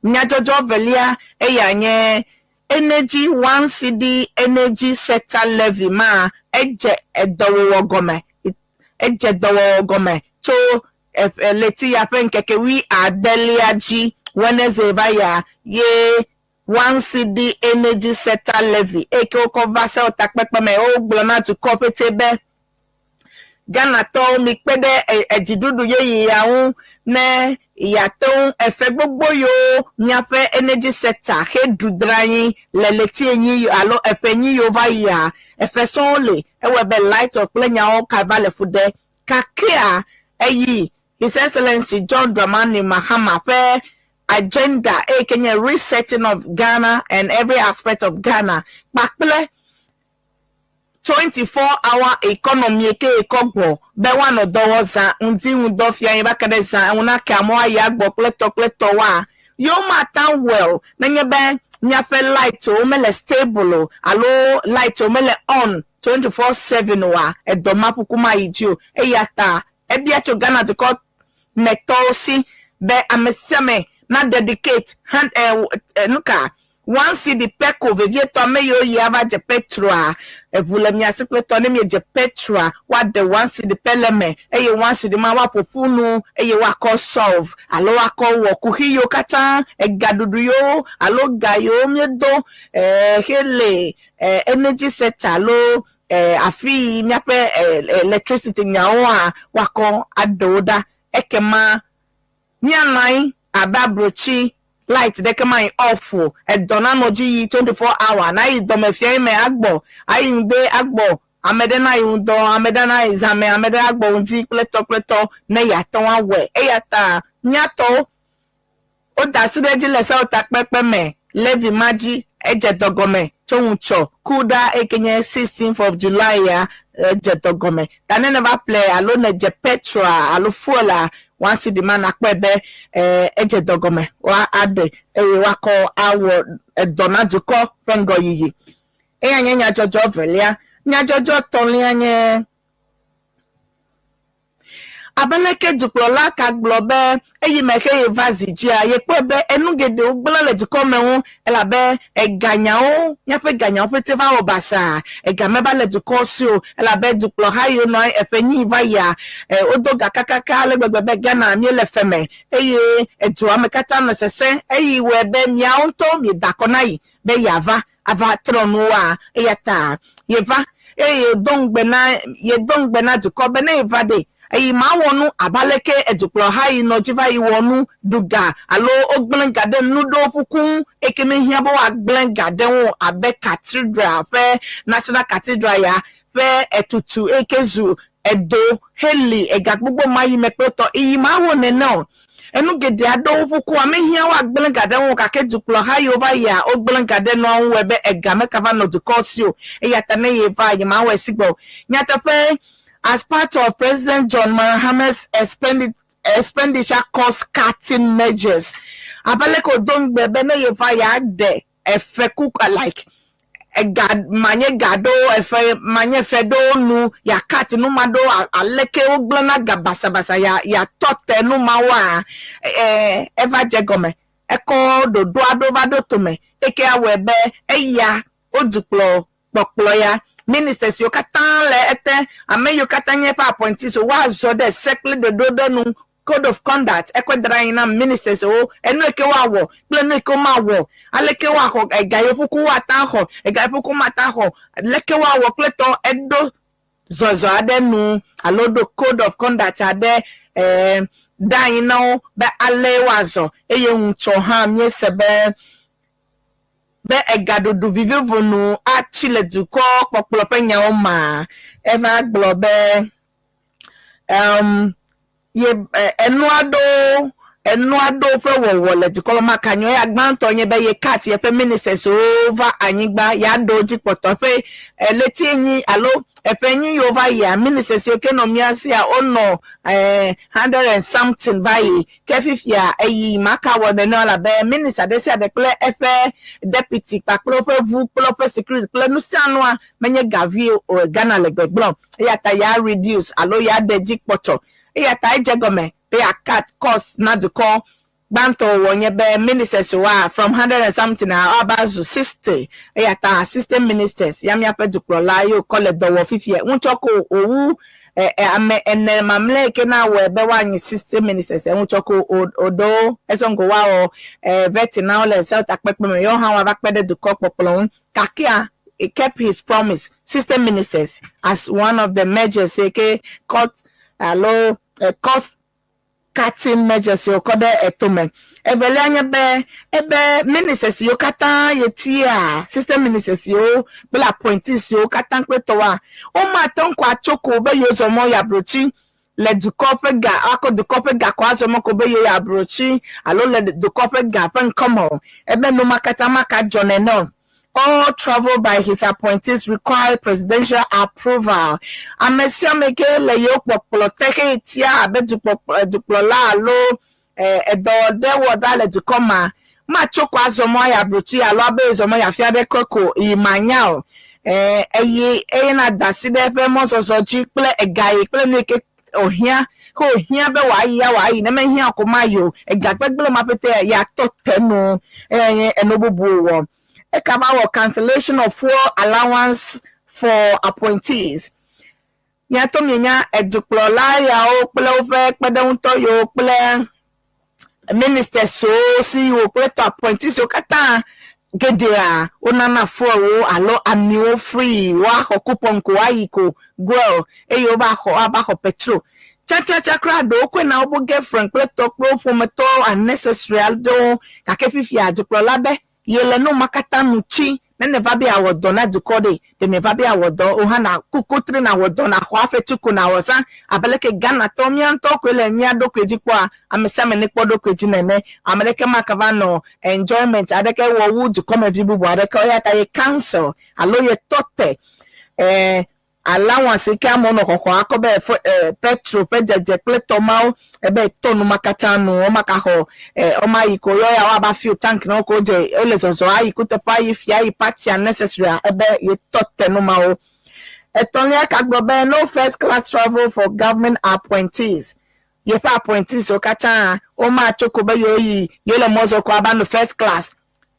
Nyadzɔdzɔ velia eya nye energy 1 cedi energy sector levy ma edze edɔwɔwɔ gɔme edze dɔwɔwɔ gɔme tso ɣleti ya ƒe ŋkeke wui adelia dzi Wednesday va yia ye 1 cedi energy sector levy eyi ke wokɔ va sewɔtakpekpe me wogblɔ na dukɔ ƒete be Ghanatɔwo mikpe ɖe edziɖuɖu yeye ya ŋu ne yeate ŋu efe gbogbo yiwo miaƒe energy sector heɖu dra anyi le ɣleti enyi alo eƒe enyi yiwo va yia efe sɔŋ le ewɔe be light off kple nyawo ka va le fu ɖe kakea eyi His Excellency John Dramani Mahama ƒe agenda eyi ke nye resetting of Ghana and every aspect of Ghana kpakple 24 hour economy ke kɔ gbɔ be woanɔ dɔ wɔ zã ŋdi ŋudɔ fia yi va ke ɖe zã ŋu nake amewo ayi agbɔ kple tɔ kple tɔwoa yewo mata wɔe o nenye be miaƒe light wo mele stable o alo light wo mele on. 24/7 oa, edɔ ma ƒuku mayi dzi o. Eya ta ebia tso Ghana dukɔ me tɔwo si be ame sia ame na dedicate han eh, eh, nuka one cedi pɛ ko vevietɔ ame yiwo yi ava dze petroa eʋu le mia si kple tɔ ne miedze petroa woaɖe one cedi pɛ le eme eye one cedi ma woaƒo ƒu nu eye woakɔ solve alo woakɔ wɔ kuxi yiwo katã egaɖuɖu yiwo alo ga yiwo míedo eh, hele eh, energy sector alo eh, afi yi míaƒe eh, electricity nyawoa woakɔ aɖe wo ɖa ekema míanɔ anyi abe abrotsi light ɖeke ma yi off o edɔ nanɔ dzi yi 24 hour na yi dɔme fia yi me agbɔ ayi ŋde agbɔ ame ɖe na yi ŋdɔ ame ɖe na yi zãme ame ɖe agbɔ ŋdi kple tɔ kple tɔ ne yeate ŋu awɔe eya ta míatɔwo woda asi ɖe edzi le sewɔtakpekpe me levy ma dzi edze dɔ gɔme tso ŋutsɔ ku ɖa eyi ke nye 16th of July ya edze dɔ gɔme ta ne neva ƒle alo ne dze petrol alo fuel a one cedi ma nakpɔe be eh, edze dɔ gɔme wa aɖe eye woakɔ awɔ edɔ na dukɔ ƒe ŋgɔyiyi eya nye nyadzɔdzɔ evelia nyadzɔdzɔ etɔ̃lia nye abe leke dukplɔla ka gblɔ be eyi me xe ye va zi dzia yekpɔe be enu geɖewo gblẽ le dukɔ me ŋu elabe eganyawo míaƒe ganyawo ƒete va wɔ basaa ega meva le dukɔ si o elabe dukplɔha yiwo nɔ anyi eƒe nyi va yia e, wodo ga kakaka ale gbegbe be Ghana míele fe me eye edua me katã nɔ sesẽ eyi wɔe be miawo ŋutɔ mieda akɔ na yi be yeava ava trɔ nuwoa eya ta yeva eye yedo ŋugbe na yedo ŋugbe na dukɔ be ne yeva ɖe eyi ma wɔ nu abe aleke edukplɔha yi nɔ dzi va yi wɔ nu ɖu ga alo wogblẽ ga ɖe nu ɖewo ƒuku ŋu eke mehiã be woagblẽ ga ɖe ŋu o abe cathedral ƒe national cathedral ya ƒe etutu eyi ke zu edo heli ega gbogbo ma yi me kple tɔ eyi ma wɔ nene o enu geɖe aɖewo ƒuku mehiã woagblẽ ga ɖe ŋu o gake dukplɔha yiwo va yia wogblẽ ga ɖe nua ŋu wɔe be ega mekava nɔ dukɔ si o eya ta ne yeva yi ma wɔe si gbɔ o nyateƒe as part of President John Mahama's expenditure cost cutting measures abe leke wòdo ŋugbe be ne yeva yeaɖe efe kuku like ega manye ga ɖewo efe manye fe ɖewo nu yeakat nu ma ɖewo aleke wogblẽna ga basabasa ya yatɔ te nu mawoa ɛ eva dze gɔme ekɔ ɖoɖo aɖewo va ɖo tome eke awɔe be eya wo dukplɔ kpɔkplɔ ya ministers yiwo katã le ete ame yiwo katã nye eƒe appointees woazɔ ɖe se kple ɖoɖo ɖe nu code of conduct ekɔe da ɖe anyi na ministers wo enu yi ke woawɔ kple nu yi ke womawɔ aleke woaxɔ ega yiwo ƒuku woate axɔ ega yiwo ƒuku mate axɔ leke woawɔ kple tɔ eɖo zɔzɔ aɖe nu alo ɖo code of conduct aɖe ɛɛ ɖe anyi na wo be ale woazɔ eye ŋutsɔ hã míese be be egaɖuɖu vivivo nu atsi le dukɔ kpɔkplɔ ƒe nyawo ma eva gblɔ be um, ye enu aɖewo enu aɖewo ƒe wɔwɔ le dukɔ me maka nyɔ ya gbãtɔ nye be ye cut yeƒe ministers wo va anyigba yeaɖo dzikpɔtɔ ƒe ɣleti enyi alo eƒe enyi yiwo va yia ministers yiwo ke nɔ mía sia wonɔ 100 and something va yi ke fifia eyi maka wɔ nene elabe minister ɖe sia ɖe kple eƒe deputy kpakple woƒe ʋu kple woƒe security kple nu sia nua menye gavi o Ghana le gbegblɔm eya ta ya reduce alo ya ɖe dzi kpɔtɔ eya ta edze gɔme be ya cut cost na dukɔ gbãtɔ wɔ nye be ministers wa from 100 and something a woava zu 60 eya ta assistant ministers ya míaƒe dukplɔla yiwo kɔ le dɔ wɔ fifia ŋutsɔ ko wòwu ame ene mamlɛ yi ke na wɔe be woanyi 60 ministers ŋutsɔ ko woɖewo esɔŋgo woawɔ vetting na wo le sewɔtakpekpe me yewo hã woava kpe ɖe dukɔ kpɔkplɔ ŋu gakea he kept his promise 60 ministers as one of the measures yi ke cut alo cost cutting measures yiwo kɔ ɖe etome evelia nye be ebe ministers yiwo katã yetia system ministers yiwo kple appointees yiwo katã kple tɔwoa womate ŋu kɔ atso ko be yewo zɔ mɔ yi abrotsi le dukɔ ƒe ga akɔ dukɔ ƒe ga kɔ azɔ mɔ ko be yewo yi abrotsi alo le dukɔ ƒe ga ƒe ŋkɔme o ebe nu ma katã maka dzɔ nene o all travel by his appointees require presidential approval. Ame sia ame ke le yewo kpɔkplɔ te xe tia abe dukplɔla alo edɔ ɖe wɔ ɖa le dukɔ ma matso ko azɔ mɔ ayi abrotsi alo abe zɔ mɔ yi afi aɖe ke ko yi manya o. Ɛɛ eye eye na da asi ɖe eƒe mɔzɔzɔ dzi kple ega yi kple nu yi ke wòhiã. Ke wòhiã be wòayi ya wòayi, ne mehiã o ko mayi o. Ega gbegblẽ ma ƒete ya tɔ te nu eyae nye enu bubu wòwɔ. Eka va wɔ cancellation of fuel allowance for appointees. Miato mienya edukplɔla yawo kple woƒe kpeɖeŋutɔ yiwo kple ministers wo, CEO kple tɔ appointees wo katã geɖea wonana fuel wo alo amiwo free woaxɔ coupon ko woayi ko goil eye wova xɔ woava xɔ petrol. Tsãtsãtsã kura ɖewo koe na woƒe girlfriend kple tɔ kple wo ƒometɔwo unnecessary aɖewo gake fifia dukplɔla be Yele nu ma katã nu tsi. Ne nèva be yeawɔ dɔ na dukɔ ɖe, ɖe nèva be yeawɔ dɔ o hã nàku kutri nàwɔ dɔ, nàxɔ afetu ko nàwɔ zã. Abe leke Ghanatɔwo mía ŋutɔwo koe le mía ɖokui dzi kpɔa, ame sia ame nekpɔ eɖokui dzi nene. Ame ɖeke magava nɔ enjoyment aɖeke wɔ wu dukɔmevi bubu aɖeke o. Eya ta ye cancel alo ye tɔ te eh, Allowance yi ke amewo nɔ xɔxɔ akɔ be fo e petro ƒe dzedze kple tɔ mawo ebe tɔ nu ma katã nu womaka xɔ e woma yi ko yɔ ya woava fill tank na wo ko wodze wole zɔzɔ ayi kuteƒe ayi fia ayi party unnecessary a ebe yetɔ te nu mawo. Etɔ̃lia ka gblɔ be no first class travel for government appointees. Yeƒe appointees wo katã womatso ko be yewoyi yewole mɔ zɔ ko ava nɔ first class.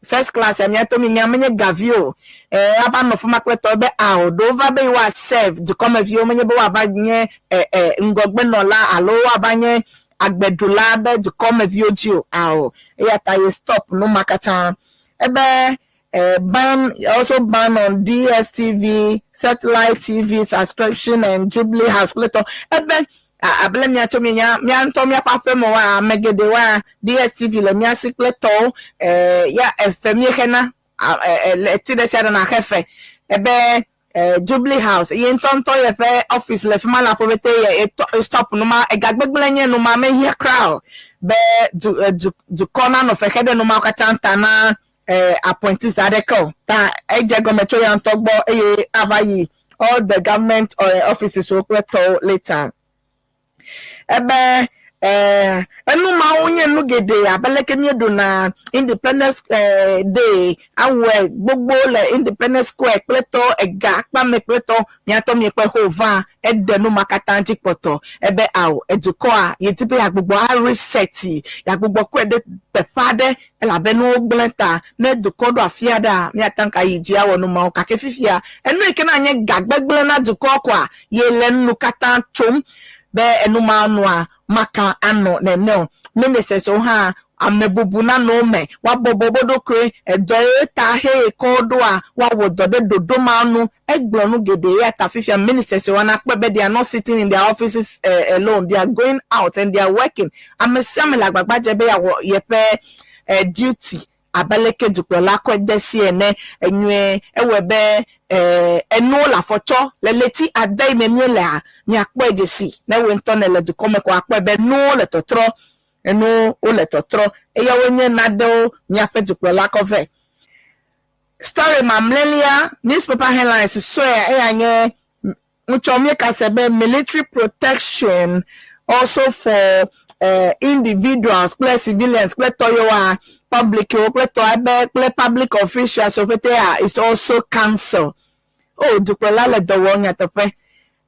First class ya mía to minya menye gavi o. Eh, ava nɔ fima kple tɔwo be ao, ɖewo va be yewoa serve dukɔmeviwo menye be woava nye eh, eh, ŋgɔgbenɔla alo woava nye agbeɖula ɖe dukɔmeviwo dzi o. Ao, eya ta ye stop nu ma katã. Ebe eh, ban also ban on DSTV, satellite TV subscription and Jubilee House kple tɔ. Ebe Abe le mía tso míenya mía ŋutɔ míaƒe aƒe me wa ame geɖe wa DSTV le mía si kple tɔwo ya efe míexena le ti ɖe sia ɖe na xe fe ebe Jubilee House ye ŋutɔ ŋutɔ yeƒe office le fi ma le aƒe bete ye stop numa ega gbegblẽ nye numa mehiã kura o be du du dukɔ nanɔ fe xe ɖe numa katã ta na appointees aɖeke o ta edze gɔme tso ya ŋutɔ gbɔ eye ava yi all the government offices wo kple tɔwo later. Ebe eh, enu mawo nye nu geɖe abe leke míeɖuna Independence eh, Day awɔe gbogbo le Independence Square kple tɔ ega akpame kple tɔ miatɔ miekpɔe xo va eɖe nu ma katã dzi kpɔtɔ ebe ao edukɔa yedi be yeagbugbɔ a reset yeagbugbɔ kɔe ɖe teƒe aɖe Elabe ne wogblẽ ta ne dukɔ ɖo afi aɖea, míate ŋu ayi dzi awɔ nu mawo. Gake fifia, enu yi ke na nye ga gbegblẽ na dukɔ koa, ye le nu katã tsom be enu ma nua maka anɔ nene o. Ministers-wo hã, ame bubu nanɔ wo me, woabɔbɔ wo ɖokui, edɔ ye ta heye kɔ wo ɖoa, woawɔ dɔ ɖe ɖoɖo ma nu. Egblɔ nu geɖe eya ta fifia ministers woa nakpɔe be they are not sitting in their offices alone, they are going out and they are working. Ame sia ame le agbagba dzem be yeawɔ yeƒe duty abe leke dukplɔla kɔe de esi ene nyuie. Ewɔe be enuwo le afɔ tsɔ. Le ɣleti ade yi me míelea, miakpɔe dzesi. Ne wò ŋutɔ nèle dukɔ me ko akpɔe be nuwo le tɔtrɔ. Enuwo le tɔtrɔ. Eyawoe nye nanewo míaƒe dukplɔla kɔ vɛ. Story mamlɛlia, newspaper headlines susɔea eya nye Ŋutsɔ míekase be military protection also for eh, individuals kple civilians kple tɔ yewoa public wo kple tɔ ebe kple public officials wo ƒetea is also cancel. Oh, dukplɔla le dɔ wɔm nyateƒe.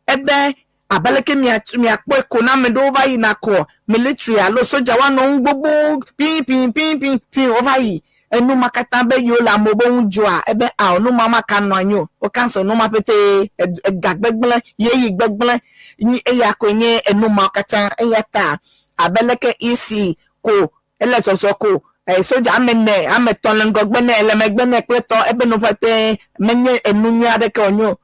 Ebe abe leke mia miakpɔe ko na ame ɖewo va yina kɔ military alo soja woanɔ ŋu gbogbo pin pin pin pin pin wova yi Enu ma katã be yewo le amewo be ŋu dzɔa? Ebe ao, nu ma maka nɔ anyi o. Wo cancel nu ma ƒetee. Ega gbegblẽ, ɣeyiɣi gbegblẽ, nyi eya koe nye enu mawo katã. Eya ta abe leke EC ko ele zɔzɔ ko, e, soja ame ene, ame etɔ̃ le ŋgɔgbe nɛ, le megbe nɛ kple tɔ, ebe nu ƒetee menye enu nyui aɖeke wònye o.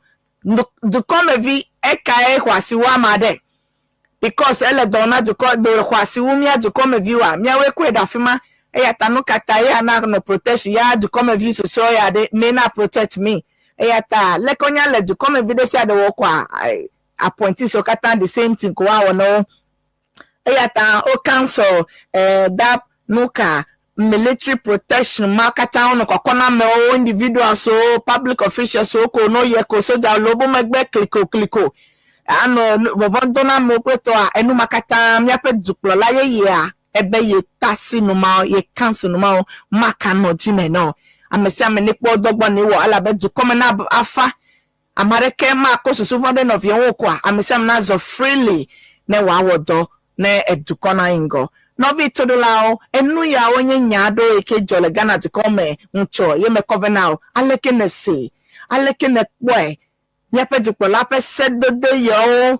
Dukɔmevi ekae xɔ asi wu ame aɖe? Because ele dɔ na dukɔ do xɔ asi wu mía dukɔmevi wa míawoe kɔe ɖe afima eyata nukata ye ana nɔ protection ya dukɔmevi susɔewo ya ɖe me na protect me eyata leke wonya le dukɔmevi ɖe sia ɖe wɔ kɔa appointees wo katã the same thing ko woawɔ na wo eyata wo cancel eh, that nuka military protection ma katã wonɔ kɔkɔ na amewo individuals wo public officials wo ko no yɛ ko soja le wobe megbe kliko kliko anɔ vɔvɔ̃ do na amewo kple tɔa enu ma katã míaƒe dukplɔla yeyea ebe ye tasi nu ma ye cancel nu mawo maka nɔ dzi me na o ame sia ame nekpɔ dɔ gbɔ ne wɔ elabe dukɔme na afa. Ame aɖeke makɔ susu vɔ̃ ɖe nɔvia ŋu o koa, ame sia ame nazɔ freely ne wòawɔ dɔ ne edukɔ nayi ŋgɔ. Nɔvi toɖolawo, enu yawo nye nya aɖewo yi ke dzɔ le Ghana dukɔ me ŋutsɔ ye mekɔ vɛ na wò. Aleke nèsee? Aleke nèkpɔe? Míaƒe dukplɔla ƒe sedede yawo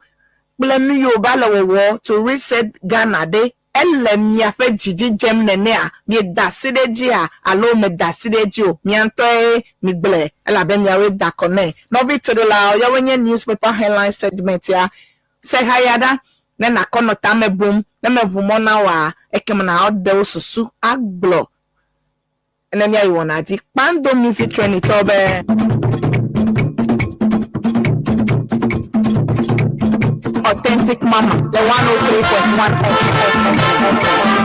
kple nu yiwo va le wɔwɔ to reset Ghana ɖe, ele miaƒe dzi dzi dzem nenea? Mieda asi ɖe edzia alo meda asi ɖe edzi o? Mia ŋutɔe migblɔe elabe miawoe da akɔ nɛ. Nɔvi toɖolawo, yawoe nye newspaper headline segment ya. Se haya ɖa ne nàkɔ nɔ tame bum. Ne meʋu mɔ na wòa, ekema nàɖe wò susu agblɔ ne míayi wɔna dzi. Kpando Music Training tɔ be. Authentic Mama le 103.1 FM.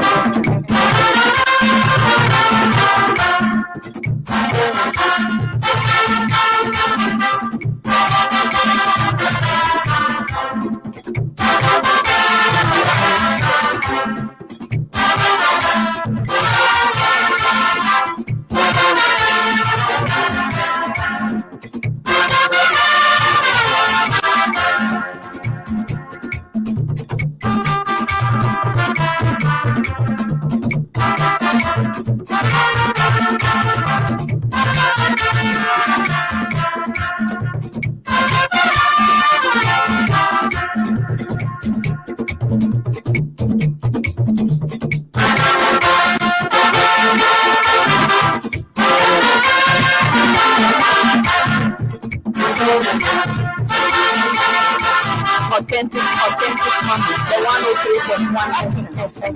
Authentic, authentic Mama, the 103.1 FM.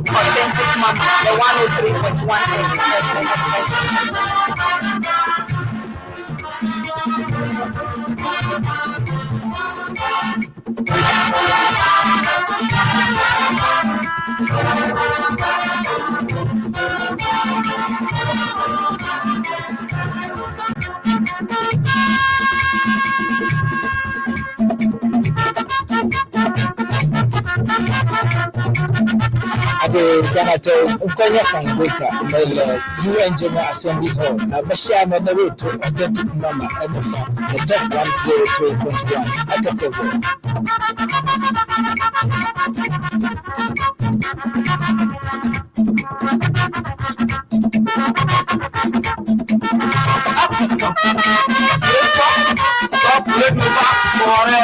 Authentic Mama, the 103.1 FM. Ade Ghanatɔwo, ŋkɔe nye Frank Baker, mele UN General Assembly Hall. Ame sia ame ne ɖo to Authentic Mama MFA le Top 103.1 ekeke vɔ. Top Radio ba kpɔrɛ.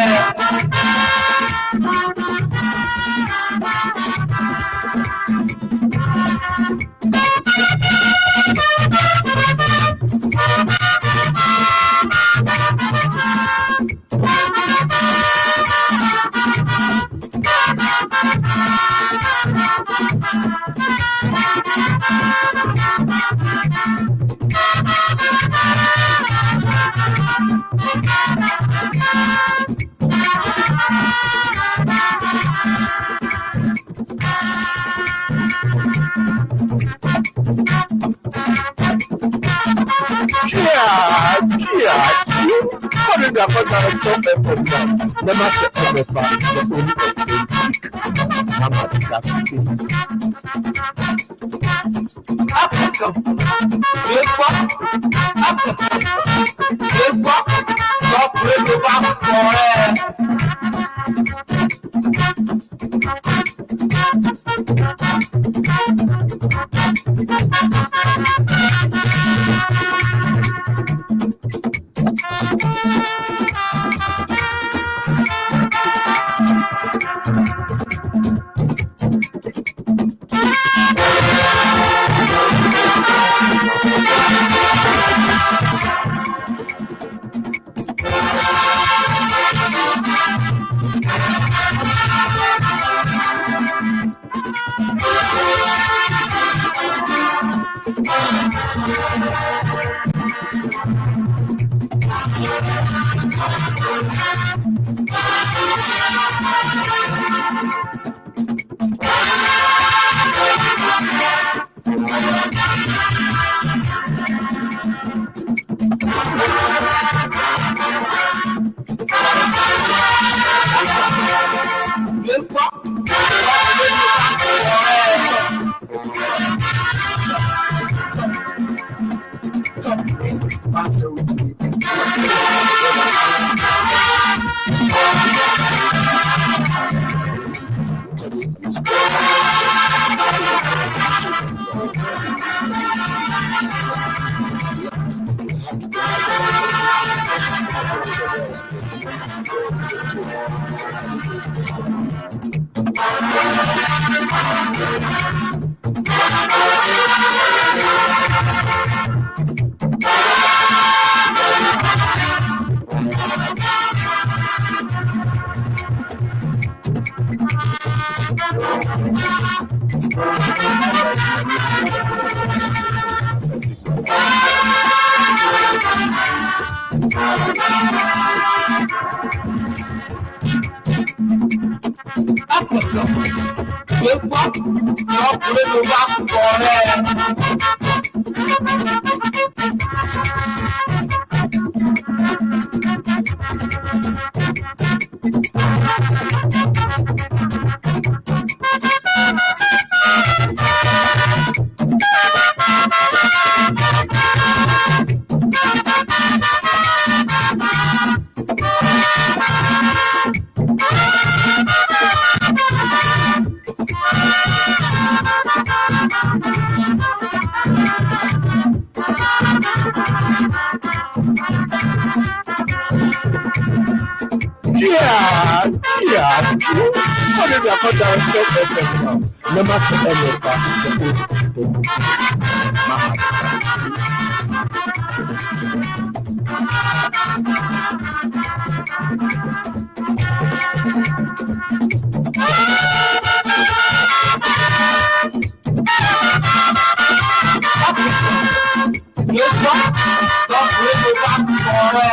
Yeah, yeah. What did I put on top FM now? Never say MFA, the only authentic Mama Cafe. Africa, Yekwa, Africa, Yekwa, Top Radio ba kpɔrɛ. Yekwa, Top Radio ba kpɔrɛ. Top 103. Africa, Yekwa, Top Radio ba kpɔrɛ. Yeah, yeah. What did I put on top FM now? Never say MFA, the only authentic Mama Cafe. Yekwa, Top Radio ba kpɔrɛ.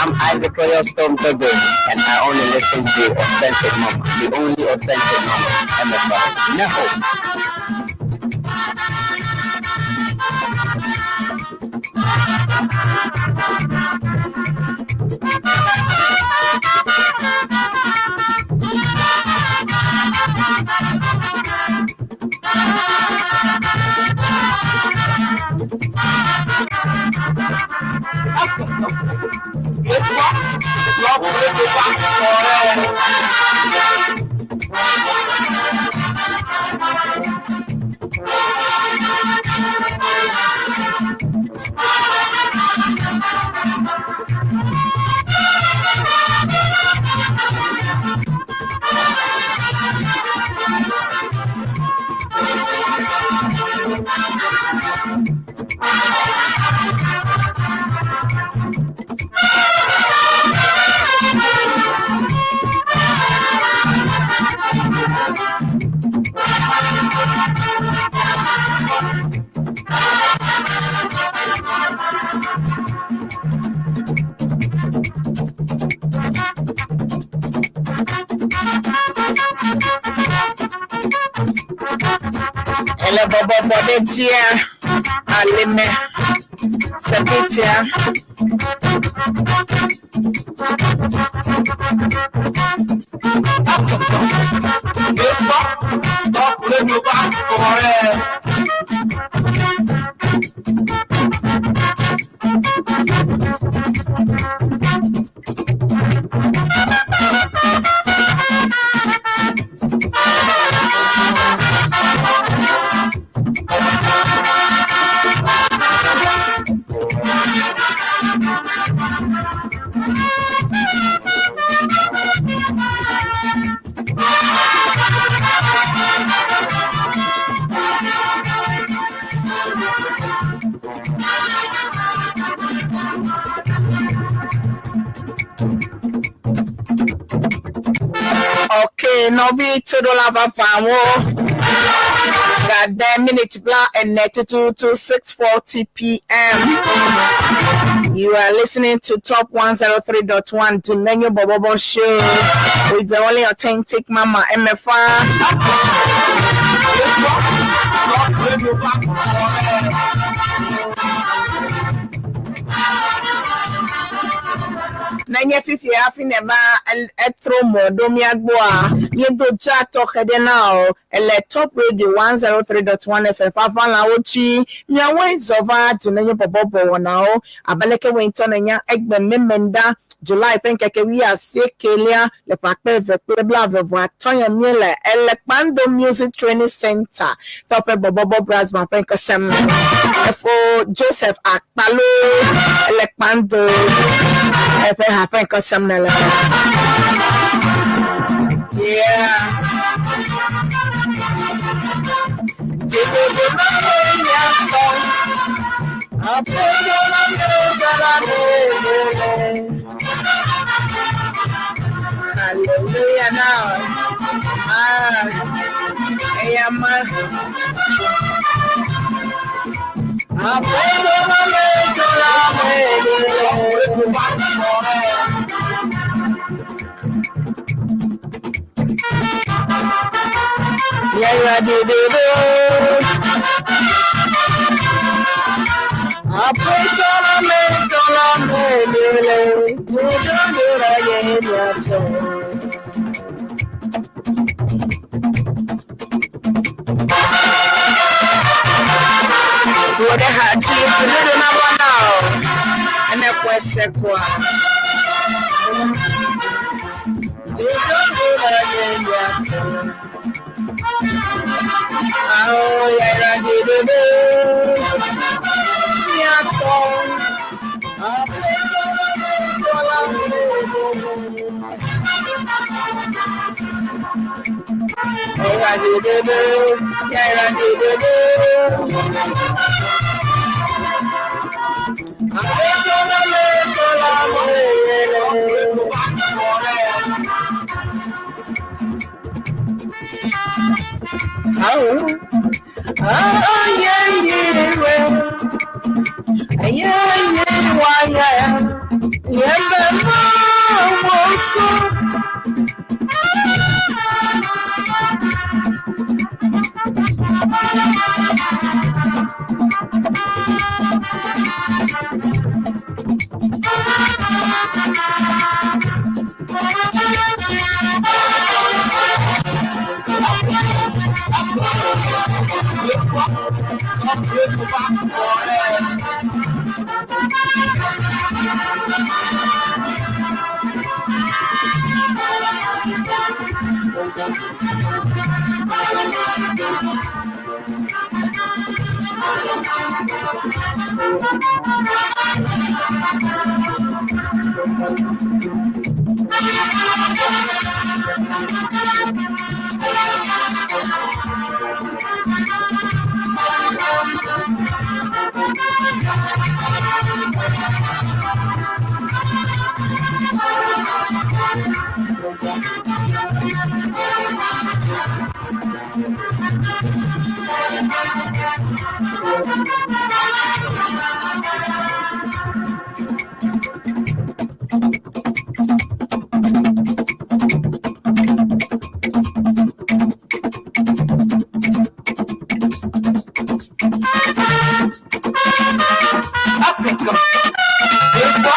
I'm Isaac Royal Storm Togo, and I only listen to Authentic Mama, the only authentic mama, MFR. Neho. Ele bɔbɔbɔ ɖe dzia alime sebetia. Okay, nɔvi toɖola vavãwo gade minute bla ene tututu 6:40 p.m. You are listening to Top 103.1 Dunenyo Bobobo Show with the only authentic Mama MFR. Nenye fifia hafi neva etro mɔ ɖo mía gbɔa, míedo dza tɔxɛ ɖe na o. Ele Top Radio 103.1 FM ƒe aʋalawo dzi. Miawoe zɔ va Dunenyo Bɔbɔbɔ wɔnawo. Abe leke wòe ŋutɔ nènya egbe memenda July ƒe ŋkeke wuiasiekelia le ƒe akpe eve kple blaeve vɔ atɔ̃ ya míele ele Kpando Music Training Center tɔƒe Bɔbɔbɔ Brasman ƒe ŋkesem. Efo Joseph Akpalo ele Kpando eƒe ha ƒe ŋkesem nele. Aƒetɔ la metɔ la mele. Hallelujah now. Ah, eyama. Aƒetɔ la metɔ la mele. Yàrá dèdèrè. Aƒetɔ la metɔ la mele. Dòdòdòrò yẹ miatɔ. Wòde ha dzi dòdòdò na bɔ na o. Ene kɔ ɛsɛ kɔa. Dòdòdòrò yẹ miatɔ. Awo yàrá dèdèrè. Miatɔ. Aƒetɔ la metɔ la mele. Yàrá dèdèrè. Yàrá dèdèrè. Aƒetɔ la metɔ la mele. Awo. Ah, yeah, yeah, well. Yeah, yeah, why, yeah. Yeah, but no, so. Africa. Epa,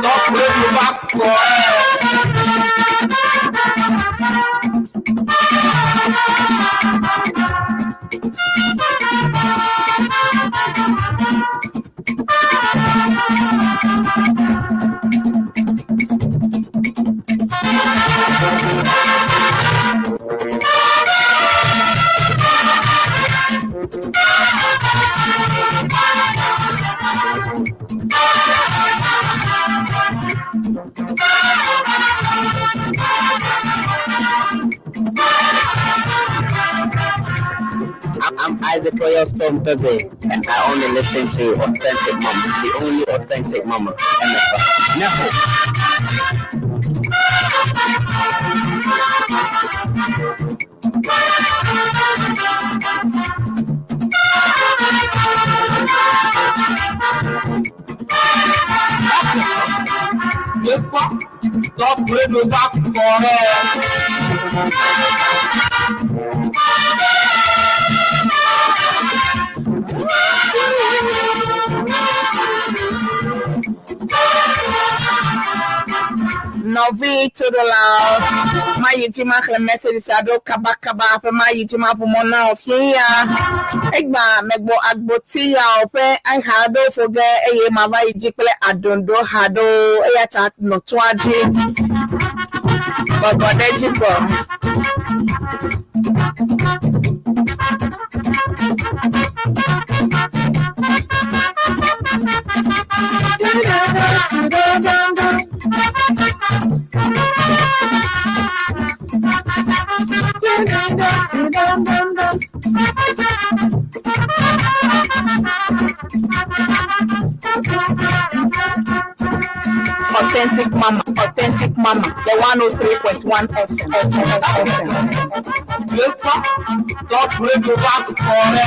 top radio back I'm Isaac Royal Storm Pepe, and I only listen to Authentic Mama, the only authentic mama, MFR. Neho. Epa, top radio back Nɔvi toɖolawo, mayi dzi maxlẽ message sia ɖo kabakaba hafi mayi dzi maƒo mɔ na wò fia. Egba megbɔ agboti yawo ƒe eha aɖewo ƒo ge eye mava yi dzi kple adoŋɖo ha ɖewo eya ta nɔ toa dzi. Bɔbɔ ɖe edzi kɔ. Authentic Mama, Authentic Mama, the 103.1 FM. FM, FM. Lekɔ Top Radio va kɔ ɖe.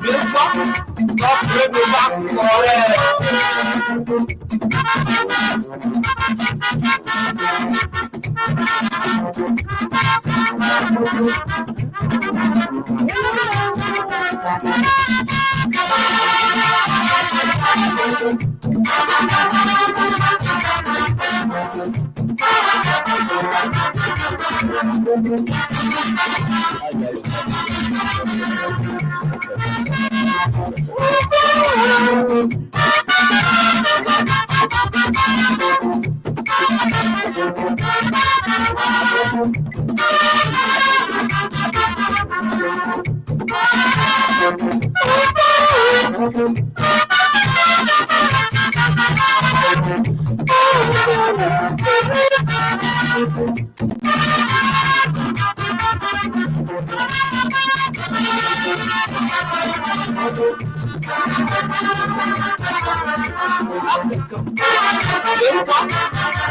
Lekɔ Top Radio va kɔ ɖe. Lekɔ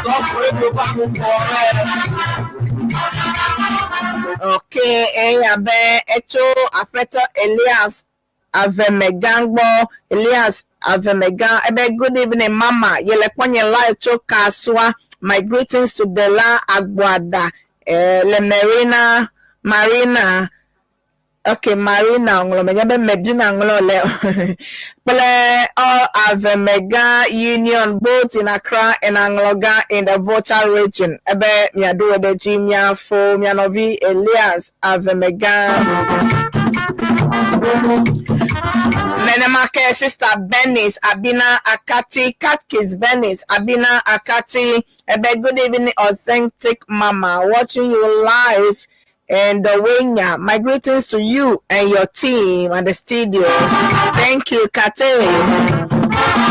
Top Radio va kɔ ɖe. Okay, eya be etso Aƒetɔ Elias Avemegã gbɔ. Elias Avemegã ebe good evening mama. Yele kpɔnye live tso Kasoa. My greetings to Dela Agboada le Marina Marina. Okay, Marina ŋlɔ menye be Medina ŋlɔ le kple all Avemegã Union both in Accra and Anloga in the Volta region. Ebe miaɖo wo ɖe dzi miafo mia nɔvi Elias Avemegã. Nenema ke Sister Bernice Abina Akati, Catkis Bernice Abina Akati, ebe good evening authentic mama, watching you live in the Wenya. My greetings to you and your team at the studio. Thank you, Kate.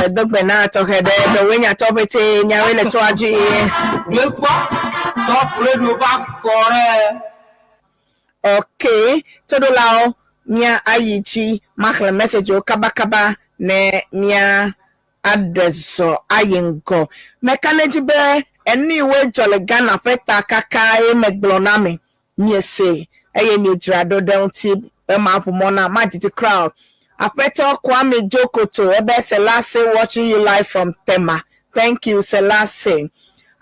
Dogbe na tɔxɛ ɖe Dɔwenya tɔ pete nyawoe le toa dzi. Lekɔ Top Radio va kɔ ɖe. Okay, toɖolawo mía ayi dzi maxlẽ message-wo kabakaba ne mía aɖe zɔ ayi ŋgɔ. Meka ɖe edzi be enu yiwoe dzɔ le Ghana ƒe ta kaka ye megblɔ na mi. Miese eye miedzra ɖo ɖe ŋuti be maʋu mɔ na madidi crowd. Aƒetɔ Kwame Jokoto ebe Selase watching you live from Tema. Thank you, Selase.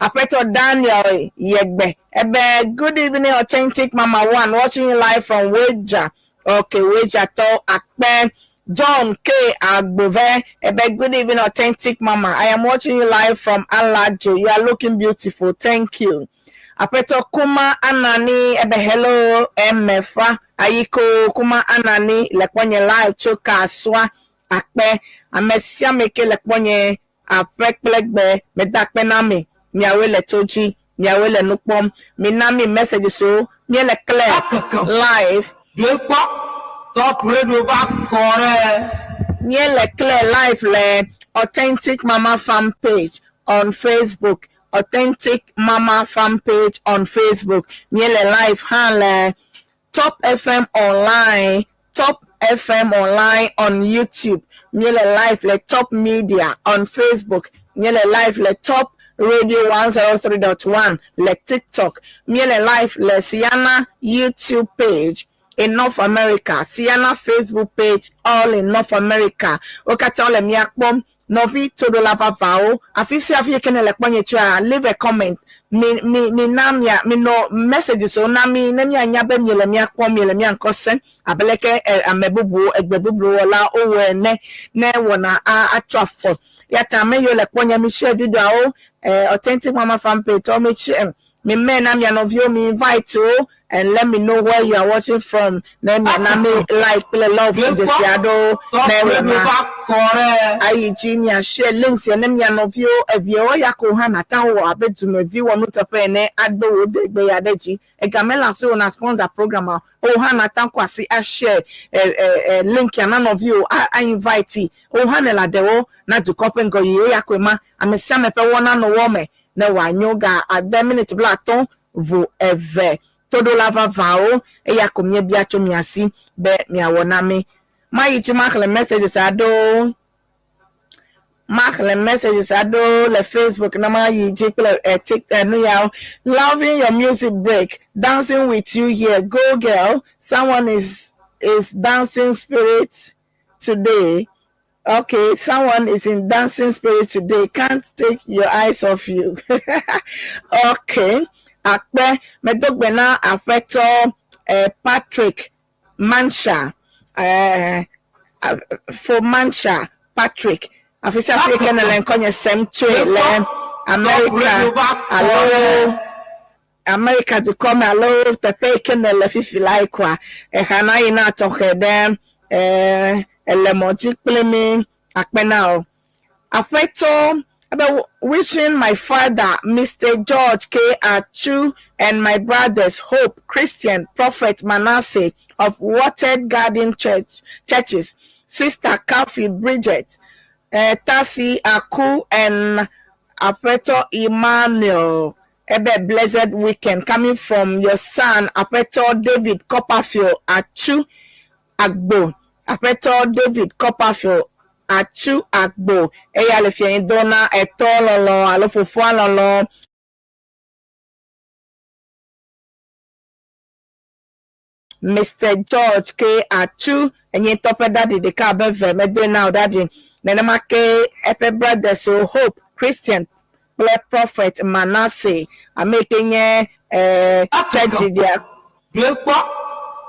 Aƒetɔ Daniel Yegbe ebe good evening authentic mama one watching you live from Weja. Okay, Weja tɔ akpe. John K. Agbove ebe good evening authentic mama. I am watching you live from Alajo. You are looking beautiful. Thank you. Aƒetɔ Kuma Anani ebe hello Emefa. Ayiko Kuma Anani le kpɔnye live tso Kasoa akpe. Ame sia ame ke le kpɔnye aƒe kple gbe meda akpe na mi. Miawoe le to dzi. Miawoe le nu kpɔm. Mina mi messages wo. Míele clear live. Lekɔ Top Radio va kɔ ɖe. Míele clear live le Authentic Mama fan page on Facebook. Authentic Mama fan page on Facebook. Míele live hã le Top FM online, Top FM online on YouTube. Míele live le Top Media on Facebook. Míele live le Top Radio 103.1 le TikTok. Míele live le Siana YouTube page in North America, Siana Facebook page all in North America. Wo katã wole mía kpɔm. Nɔvi toɖola vavãwo, afi sia afi yi ke nèle kpɔ nye tsoa, leave a comment. Mi, mi, mina mia, minɔ messages wo na mi ne mianya be miele mía kpɔm, miele mía ŋkɔ sem abe leke e, ame bubuwo, egbe bubu wɔlawo wowɔe ene ne wɔna a, atsɔ afɔ. Ya ta ame yiwo le kpɔ nye, mi share videoawo, eh, Authentic Mama fan page tɔwo mi share. Mi mail na mia nɔviwo, mi invite wo and let me know where you are watching from. Ne miana mi like kple love dzesi aɖewo ne wɔna ayi dzi mia share links ne mia nɔviwo eviawo ya ko hã nata wɔ abe dumevi wɔnuteƒe ene ado wò degbe ya ɖe dzi. Egame le asiwò na sponsor program a wo hã nata kɔ asi a share link ya na nɔviwo a, a invite wo hã ne le aɖewo na dukɔ ƒe ŋgɔyiyi eya koe ma ame sia ame ƒe wɔna nɔ wɔ me ne wòanyo ga ade miniti 52 toɖola vavãwo eya ko míebia tso mia si be miawɔ na mí. Mayi dzi maxlẽ messages aɖewo maxlẽ messages aɖewo le Facebook na mayi dzi kple tik nu yawo. Loving your music break, dancing with you here. Go girl, someone is dancing spirit today. Okay, someone is in dancing spirit today. Can't take your eyes off you. Okay. Akpe medogbe na aƒetɔ Patrick Mansha fo Mansha Patrick. Afi sia afi ke nele ŋkɔnye sem tsoe le America alo America dukɔ me alo teƒe yi ke nele fifi la yi koa exa na yi na tɔxɛ ɖe ele mɔ dzi kpli mi akpe na o. Aƒetɔ ebe wishing my father Mr. George K. Achu and my brothers Hope Christian Prophet Manasseh of Watered Garden Church churches, Sister Kathy Bridget, Tasi Aku and Aƒetɔ Emmanuel. Ebe blessed weekend coming from your son Aƒetɔ David Copperfield Achu Agbo. Aƒetɔ David Copperfield Achu Agbo. Eya le fiẽ do na etɔ lɔlɔ alo fofoa lɔlɔ. Mr. George K. Achu enye ŋutɔ ƒe daddy ɖeka abe ve medoe na o daddy. Nenema ke eƒe brothers o Hope Christian kple Prophet Manasseh ame yi ke nye church dia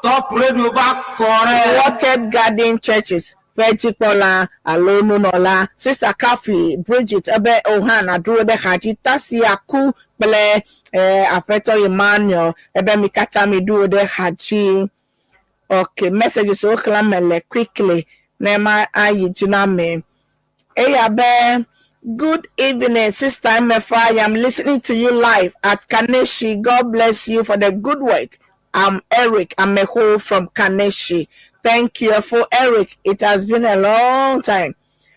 Top Radio va kɔ ɖe. Watered Garden Churches ƒe dzikpɔla alo nunɔla Sister Kathy Bridget ebe o hã naɖu ɖe xa dzi Tasi Aku kple Aƒetɔ Emmanuel ebe mi katã mi ɖu ɖe xa dzi. Okay, messages wo xlẽm mele quickly ne ma ayi dzi na me. Eya be good evening, Sister Emefa. I am listening to you live at Kaneshi. God bless you for the good work. I'm Eric Ameho from Kaneshi. Thank you for Eric. It has been a long time.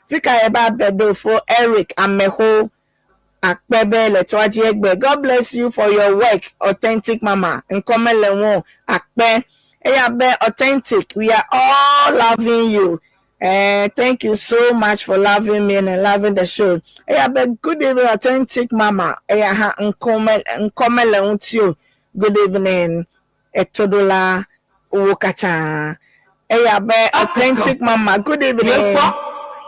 Fika eba bedo for Eric Ameho akpebe le tɔadzi egbe. God bless you for your work, authentic mama. Nkɔmele ŋu akpe. Eya be authentic. We are all loving you. Thank you so much for loving me and loving the show. Eya be good evening, authentic mama. Eya ha nkɔmele ŋuti o. Good evening, etoɖola wo katã. Eya be authentic mama. Good evening.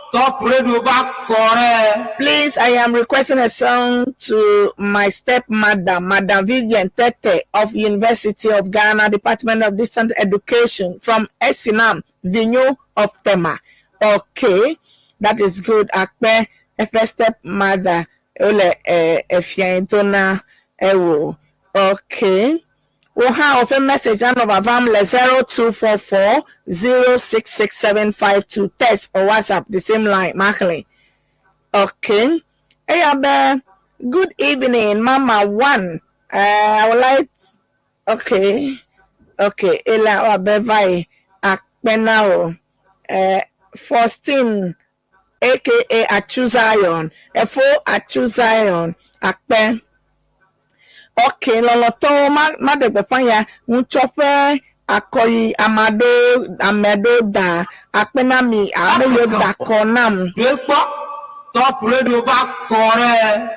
Top Radio va kɔ ɖe. Please, I am requesting a song to my stepmother, Madam Vivian Tete of University of Ghana, Department of Distant Education from Esinam, Vinyo of Tema. Okay, that is good. Akpe, eƒe stepmother, ole efia dona ewo. Okay. Wo hã woƒe message anɔ vavam le 0244 066752 text or WhatsApp the same line maxlẽ. Okay. Eya be good evening mama one. I would like okay. Okay. Ela wa be vai akpe na o. Faustine aka Achu Zion. Efo Achu Zion akpe. Okay, lɔlɔtɔwo ma ma ɖe gbeƒã ya ŋutsɔ ƒe akɔyi ame aɖewo ame aɖewo da akpe na mi ame yiwo da akɔ nam. Ɖe kpɔ Top Radio va kɔ ɖe.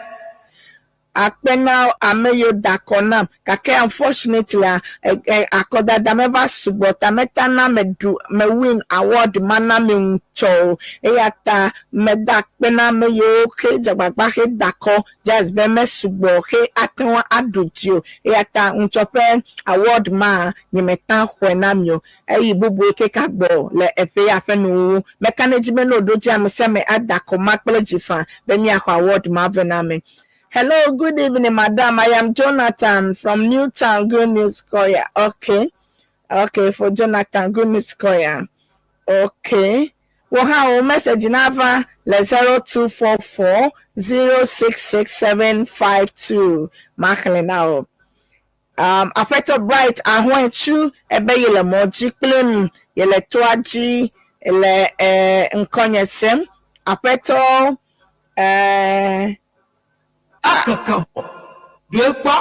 Akpe na ame yiwo da akɔ nam gake unfortunately akɔdada meva sugbɔ ta meta na meɖu me win award ma na mi ŋutsɔ o. Eya ta meda akpe na ame yiwo xe dze agbagba xe da akɔ just be mesugbɔ xe ate ŋu aɖu dzi o. Eya ta ŋutsɔ ƒe award ma nyemeta xɔe na mi o. Eyi bubu yi ke ka gbɔ le eƒe ya ƒe nuwuwu. Meka ɖe edzi be ne woɖo dzi ame sia ame ada akɔ ma kple dzi faa be míaxɔ award ma vɛ na ame. Hello, good evening, madam. I am Jonathan from Newtown, Good News Square. Okay, for Jonathan, Good News Square. Okay. Wò hã wò message nava le 0244 066752. Maxlẽ na wò. Aƒetɔ Bright Ahoetsu ebe yele mɔ dzi kplim, yele toa dzi le ŋkɔnye sem. Aƒetɔ Akeke vɔ. Ɖoe kpɔ.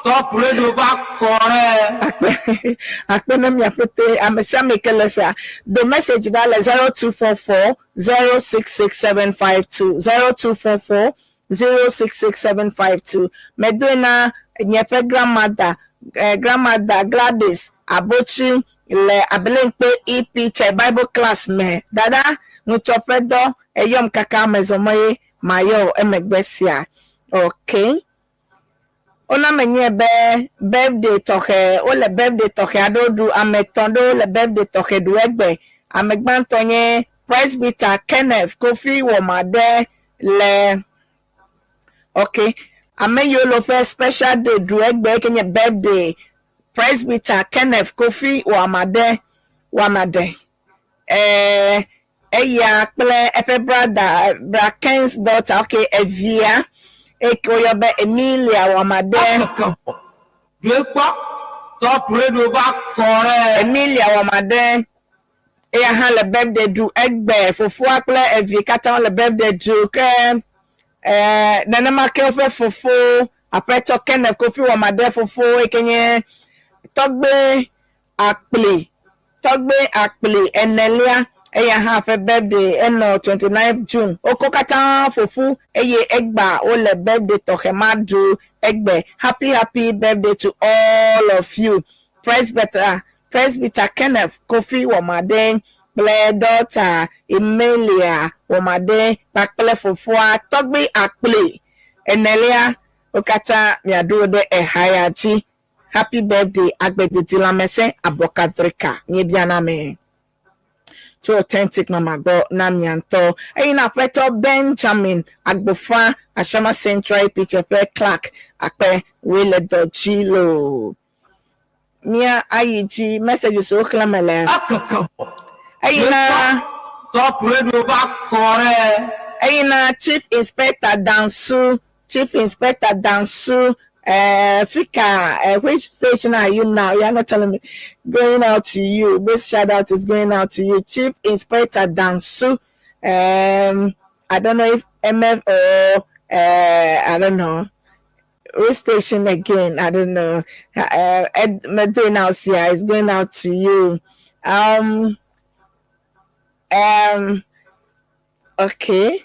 Top radio va kɔ ɖe. Akpe akpe ne mia ƒete ame sia ame ke le sea. Do message ɖa le 0244 066752 0244 066752. Medoe na nye ƒe grandmother grandmother Gladys Abotsi le Abelenkpe EP Church Bible class me. Dada ŋutsɔ ƒe dɔ eyɔm kaka mezɔ mɔ ye mayɔ emegbe sia. Okay. Wona menye be birthday tɔxɛ wole birthday tɔxɛ aɖewo ɖu ame etɔ̃ ɖewo le birthday tɔxɛ ɖu egbe. Ame gbãtɔ nye Presbyter Kenneth Kofi Wɔmaɖe le okay. Ame yiwo le woƒe special day ɖu egbe ke nye birthday Presbyter Kenneth Kofi Wɔmaɖe Wɔmaɖe. Eya kple eƒe brother bra Ken's daughter okay evia eke woyɔ be Emilia Wɔmaɖe. Akeke vɔ. Ɖoe kpɔ. Top radio va kɔ ɖe. Emilia Wɔmaɖe eya hã le birthday ɖu egbe. Fofoa kple evi katã wole birthday ɖu ke nenema ke woƒe fofo Aƒetɔ Kenneth Kofi Wɔmaɖe fofo yi ke nye tɔgbe Akpli tɔgbe Akpli enelia eya hã ƒe birthday enɔ 29 June. Wokɔ katã ƒoƒu eye egba wole birthday tɔxɛ ma ɖu egbe. Happy happy birthday to all of you. Presbyter Presbyter Kenneth Kofi Wɔmaɖe kple daughter Emilia Wɔmaɖe kpakple fofoa tɔgbe Akpli enelia wo katã miaɖo wo ɖe eha ya dzi. Happy birthday agbedidi lãmesẽ abɔkadrika míebiana me tso authentic mama gbɔ na mia ŋutɔ. Eyi na aƒetɔ Benjamin Agbofa Ashama Central EP ƒe clerk akpe woe le dɔ dzi loo. Mía ayi dzi messages wo xlẽme le. Akeke vɔ. Eyi na Top radio va kɔ ɖe. Eyi na Chief Inspector Dansu Chief Inspector Dansu Fika, which station are you now? You are not telling me. Going out to you. This shout out is going out to you. Chief Inspector Dansu. I don't know if MF or I don't know. Which station again? I don't know. Ed Medina is going out to you. Okay.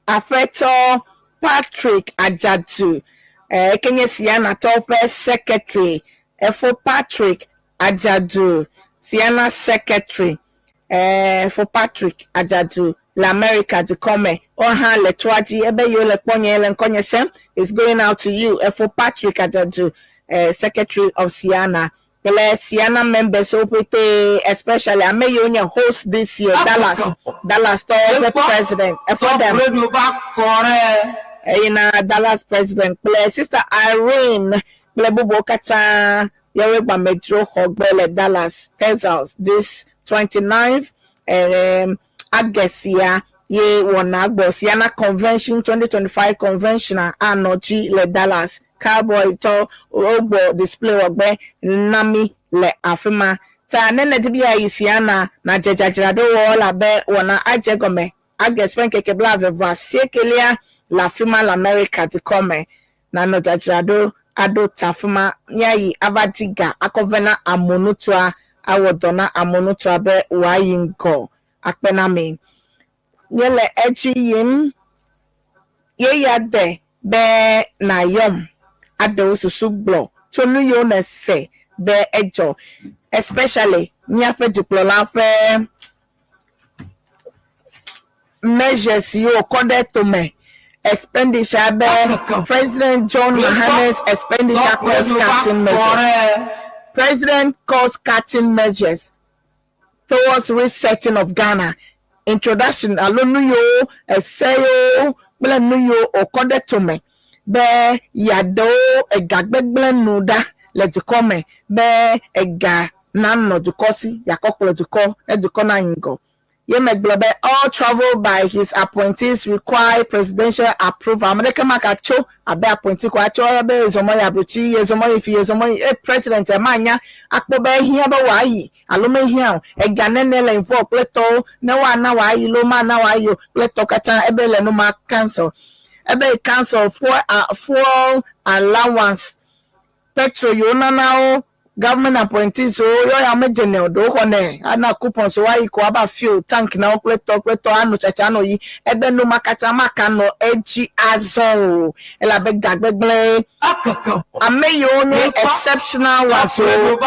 Aƒetɔ Patrick Ajadu ekenye Siana tɔwo secretary. Efo Patrick Ajadu Siana secretary. For Patrick Ajadu le America dukɔ me. Wohã le toa dzi ebe yewo le kpɔ nye le ŋkɔnye sem is going out to you. Efo Patrick Ajadu secretary of Siana. Kple Siana members wo ƒete especially ame yiwo nye host this year Dallas Dallas tɔwo ƒe president. Efo dem. Radio va kɔ ɖe. Eyi na Dallas president kple sister Irene kple bubuwo katã yewoe gbamedzro xɔgbe le Dallas, Texas this 29th August ya ye wɔna gbɔ Siana Convention 2025 convention a anɔ dzi le Dallas. Cowboy tɔ wogbɔ display wɔgbe na mi le afi ma. Ta ne nedi be yeayi Siana na dze dzadzraɖo wɔ elabe wɔna adze gɔme August ƒe ŋkeke 28 le afi ma le America dukɔ me. Nanɔ dzadzraɖo aɖo ta afi ma míayi ava di ga akɔ vɛ na amonutoa awɔ dɔ na amonutoa be wòayi ŋgɔ akpe na mi. Míele edzi yim. Yeya de be nàyɔm aɖe wò susu gblɔ tso nu yiwo nèse be edzɔ especially míaƒe dukplɔla ƒe measures yiwo wòkɔ ɖe tome expenditure be President John Mahama's expenditure cost cutting measures. President cost cutting measures towards resetting of Ghana introduction alo nu yiwo ese yiwo kple nu yiwo wòkɔ ɖe tome be yeaɖewo ega gbegblẽ nu ɖa le dukɔ me be ega nanɔ dukɔ si yeakɔ kplɔ dukɔ ne dukɔ nayi ŋgɔ. Ye megblɔ be all travel by his appointees require presidential approval. Ame ɖeke magatso abe appointee ko atsɔ ebe yezɔ mɔ yi ablotsi, yezɔ mɔ yi fi, yezɔ mɔ yi e president manya akpɔ be ehiã be wòayi alo mehiã o. Ega nene le involve kple tɔwo ne woana wòayi loo mana wòayi o kple tɔ katã ebe le nu ma cancel. Ebe cancel fuel, fuel allowance petrol yiwo nana wo government appointees wo yɔ ya medze nɛ o ɖewo xɔ nɛ ana coupons wo ayi ko ava fill tank na wo kple tɔ kple tɔ ano tsatsa ano yi ebe nu ma katã maka nɔ edzi azɔ o elabe ga gbegblẽ ame yiwo nye exceptional ones wo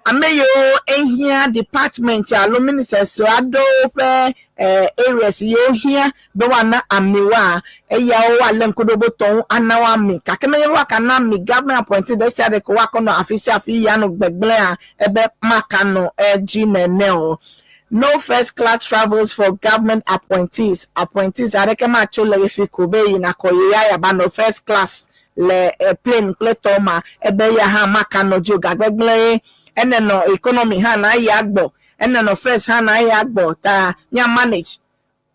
ame yiwo ehiã department alo ministers aɖewo ƒe eh, areas yiwo hiã be woana ami woa, eyawo woalé ŋku ɖe wobe tɔ ŋu ana wo ami. Gake nenye be woakana ami government appointee ɖe sia ɖe ke woakɔ nɔ afi sia afi yi anɔ gbegblẽa, ebe makanɔ edzi nene o. No first class travels for government appointees. Appointees aɖeke matso le ɣefi ko be yina kɔ ye ya yeava nɔ first class le plane kple tɔ ma, ebe eya hã makanɔ dzi o. Gagbegblẽ ye. Enenɔ economy hã nayi agbɔ. Enenɔ first hã nayi agbɔ ta mía manage.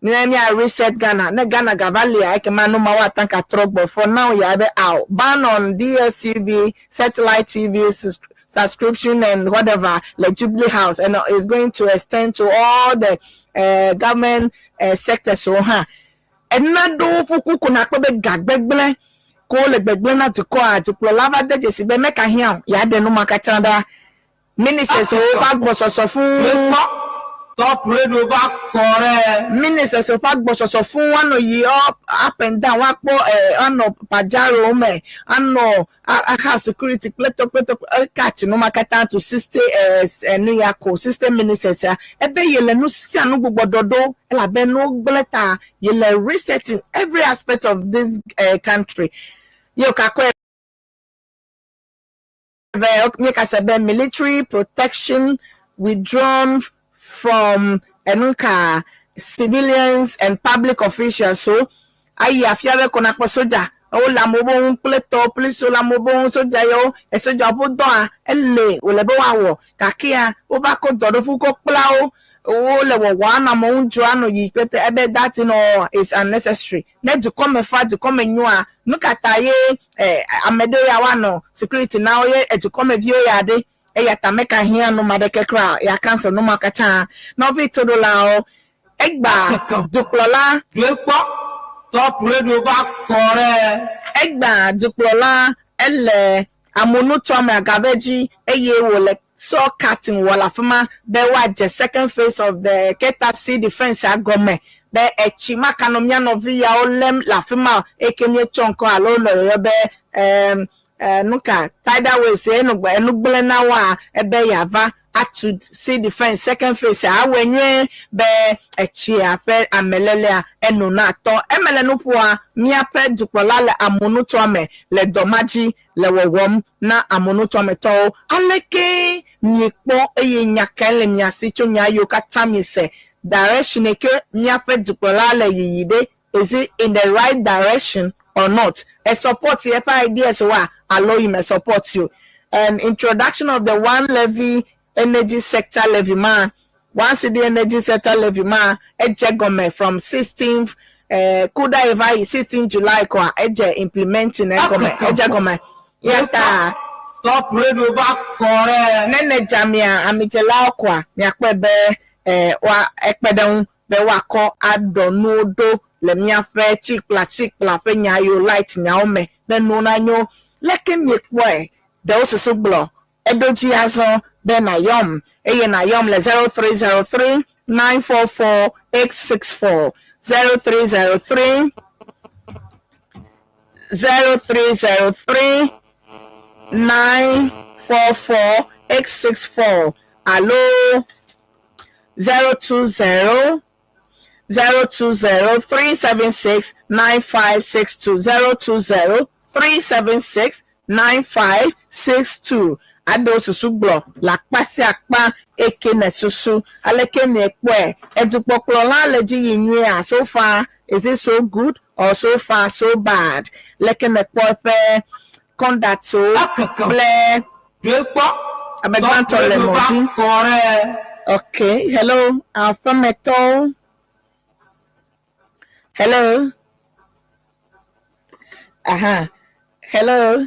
Ne mía reset Ghana, ne Ghana gava lia ekema nu ma woate ŋu atrɔ gbɔ. For now ya ebe ao ban on DSTV, satellite TV subscription and whatever le Jubilee House and is going to extend to all the government sectors wo hã. Ena ɖowo ƒu ku ko nakpɔ be ga gbegblẽ ko le gbegblẽ na dukɔa. Dukplɔla va de dzesi be meka hiã o, yeaɖe nu ma katã ɖa. Ministers wo ƒe agbɔsɔsɔ fũu. Top radio va kɔ ɖe. Ministers wo ƒe agbɔsɔsɔ fũu anɔ yi up, up and down woakpɔ eh, anɔ Pajaro me anɔ aha security kple tɔ kple tɔ cut nu ma katã to 60 eh, eh, nu ya ko 60 ministers ya ebe yele nu sia nu gbugbɔ ɖɔɖo elabe nu gblẽ ta yele resetting every aspect of this country ye wòkakɔe Eve míekase be military protection withdrawn from enuka civilians and public officials so ayi afi aɖe ko nakpɔ soja wole amewo be ŋu kple tɔwo polisiwo le amewo be ŋu soja yewo esodzawo ƒe dɔa ele wòle be woawɔ gakea wova kɔ dɔ ɖe ƒu kɔ kpla wo wole wɔwɔ anɔ amewo ŋu dzro anɔ yi kpete ebe that thing all is unnecessary ne dukɔ me fa dukɔ me nyoa nu ka ta ye eh, ame ɖewo ya woanɔ security na wo ye edukɔmeviwo ya ɖe eya ta meka hiã nu ma ɖeke kura ya cancel nu ma katã. Nɔvi toɖolawo, egba dukplɔla. Ɖoe kpɔ, Top Radio va kɔ ɖe. Egba dukplɔla ele amunutoame agave dzi eye wòle saw cutting wɔ le afima be woadze second phase of the Keta Sea Defence gɔme be etsi makanɔ mía nɔvi yawo lém le afima o eyi ke míetsɔ ŋkɔ alo nɔ yɔyɔ be em, eh, nuka tidal waves ye nu enu gblẽ na woa ebe yeava atu sea defence second phase awɔe nyuie be etsia ƒe amelélea enu natɔ. Eme le nu ƒoa míaƒe dukplɔla le amunutoa me le dɔ ma dzi le wɔwɔm na amunutoametɔwo. Aleke miekpɔ eye nya kae le mia si tso nya yiwo katã miese? Direction yi ke míaƒe dukplɔla le yiyi ɖe, is it in the right direction or not? E support yeƒe ideas woa alo yi me support o? And introduction of the one levy energy sector levy ma, one cedi energy sector levy ma, edze gɔme from 16th kuda yi va yi 16 July koa edze implementing egɔme, edze gɔme. Ya ta Top Radio va kɔ ɖe. Ne ne dza mia amidzelawo koa miakpɔe be eh, woa ekpe ɖe ŋu be woakɔ aɖɔ nuwo ɖo le míaƒe tsikpla tsikpla ƒe nya yiwo light nyawo me be nuwo nanyo. Leke miekpɔe? Ɖewo susu gblɔ eɖo dzi azɔ be nayɔm eye nayɔm le 0303 944 864 0303 0303 944 864 alo 020 020 376 9562 020 376 9562 aɖewo susu gblɔ le akpa sia akpa eke ne susu aleke ne kpɔe edukpɔkplɔ la le dzi yi nyuia so far is it so good or so far so bad leke ne kpɔ eƒe conduct wo kple ame gbãtɔ le mɔ dzi okay hello aƒemetɔwo hello aha hello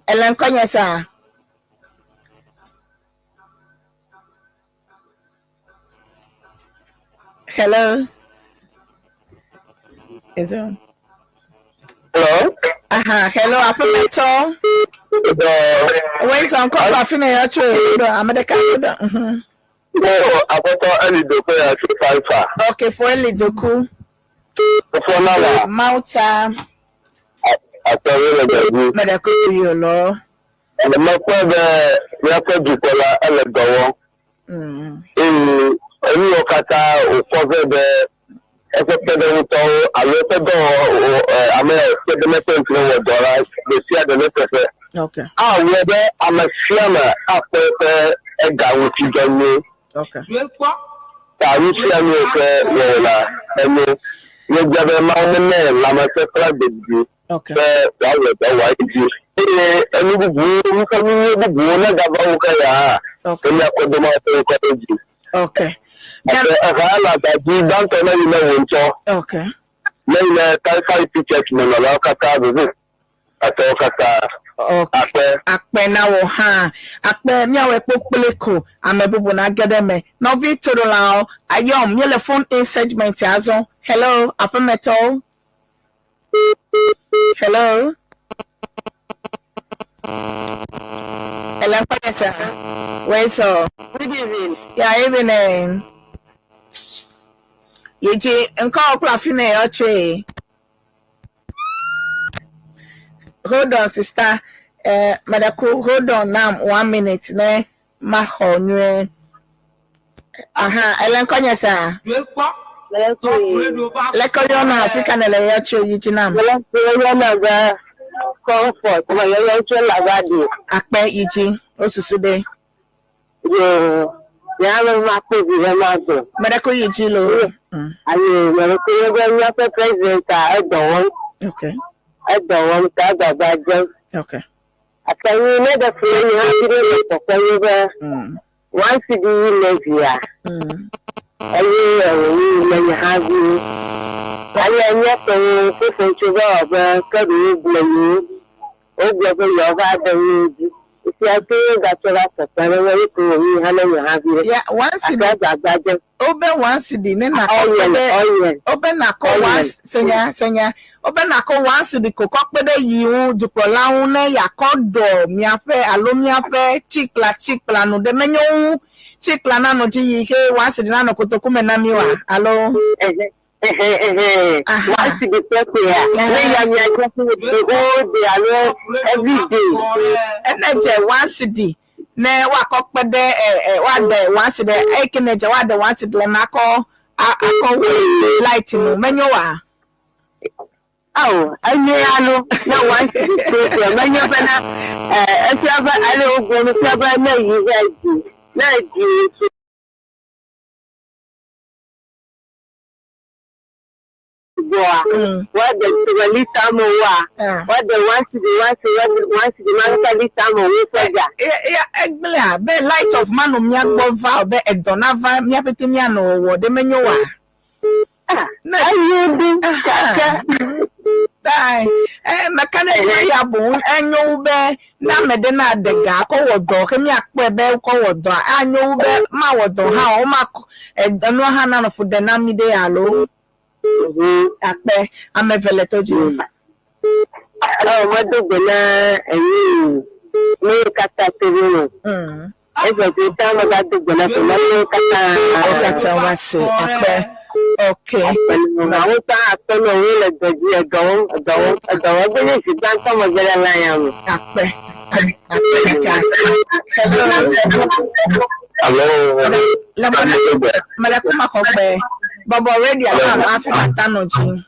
ele ŋkɔnye sa hello is it on? Hello. Aha, hello, aƒemetɔ. Wait, so ŋkɔ kple afi ne yɔ tso ɖo ame ɖeka ɖo. Aƒetɔ Eli Doku ya tso Faifa. Ok, fo Eli Doku. Fofo na la. Mauta. Atɔwo le dɔ dzi. Meɖe kuku yi o lɔ. Mekpɔe be míaƒe dukɔ la ele dɔ wɔm. Eye enu yiwo katã wòkpɔ vɛ be eƒe kpeɖeŋutɔwo alo eƒe dɔwɔwɔ ame yawo kpe ɖe eƒe ŋuti wɔ dɔ la ɖe sia ɖe neteƒe. Awɔe be ame sia ame akpɔ eƒe ega ŋuti dɔ nyuie. Ta nu sia nu yi ke wɔwɔ la enyo. Míebia be Mawu nene lãmesẽ kple agbedidi be wòawɔ dɔ wòayi dzi. Eye enu bubuwo, nuƒe nyuie bubuwo negava wu ke ya hã be míakɔ do Mawu ƒe ŋkɔ ɖe dzi. Gake eha le agba dzi gbãtɔ ne yi ne wò ŋutɔ. Ne yi ne Taifa Church me nɔlawo katã veve atɔwo katã. Akpe. Akpe na wò hã. Akpe míawɔe kpokploe ko ame bubu nage ɖe eme. Nɔvi toɖolawo, ayɔm, míele phone in segment azɔ. Hello, aƒemetɔwo. Hello. Ele ŋkɔnye sa. Wait so. Good evening. Yeah, evening. Yedzi ŋkɔ kple afi ne yɔ tsoe. Hold on, sister. Eh, meɖe hold on now one minute ne maxɔ nyuie. Aha, ele ŋkɔnye sa. Leke yɔna afi ka nele yɔ tso yi dzi nam? Yɔna be comfort, me yɔyɔ tso Labadi. Akpe yi dzi, wosusu ɖe. Yoo, ya me ma kpɔ vi ɖe ma gbɔ. Meɖe ko yi dzi lo. Ayi, meɖe ko ye be míaƒe president a edɔ wɔm. Okay. Edɔ wɔm ta agbagba dzem. Okay. Ake nyi ne ɖe fu ne hafi ɖe le kpɔkpɔ nye be one cedi yi ne via. Eye ewo yi ne nye havi. Ale míaƒe fofo tso be wɔ be ke ɖe wogblɔ yi wogblɔ be yewoava ɖe ye dzi. Fifia ke gatsɔ va kpɔkpɔ ɖe ye ko wònyi hã ne nye havi ɖe. Yeah, one cedi. Ake agbagba dzem. Wobe one cedi ne nakɔ Oil, kpe ɖe oil. wobe nakɔ Oil. one senya senya wobe nakɔ one cedi ko kɔ kpe ɖe yi ŋu dukplɔla ŋu ne yeakɔ ɖɔ miaƒe alo miaƒe tsikpla tsikpla nu ɖe menyo ŋu tsikpla nanɔ dzi yi ke one cedi nanɔ kotoku me na mi oa alo. Ehe, ehe, ehe. One cedi kpekpea. Ne ya mia dze the whole day alo every day. Ene dze one cedi ne woakɔ kpe ɖe ɛ ɛ woaɖe one cedi eyi ke ne dze woaɖe one cedi le me akɔ akɔ wɔ light nu menyo wa. Awo, enye alo ne one cedi kpekpea menyo bena ɛ efia be ale wogblɔ nu fia be ne yi va dzi ne dzi gbɔa woaɖe tse lita amewoa woaɖe one cedi one cedi one cedi ma ka lita amewo ƒe ga. Egblẽa be light of man mía gbɔ va o be edɔ nava mía pete míanɔ wɔwɔ ɖe menyo wa. Eye ɖo gake. Tai meka ɖe edzi be ya boŋ enyo wu be ne ame ɖe na ɖe ga kɔ wɔ dɔ ke míakpɔe be wokɔ wɔ dɔa anyo wu be mawɔ dɔ hã o woma enua hã nanɔ fu ɖe na mí ɖe alo akpe ame eve le to dzi. Ɔ medo gbe na enyi ne katã to ɖe me. Eve to ta megado gbe na ko na ne katã. Wo katã woase akpe. Okay. Awo ta akpe nɔ wo le dɔ dzi edɔ wɔm edɔ wɔm edɔ wɔm egbe nye zi gbãtɔ me ge ɖe line ya me. Akpe. Akpe ɖeka. Hello. Alo. Le mele mele kuma xɔ gbe. Bɔbɔ radio hã hafi mata nɔ dzi.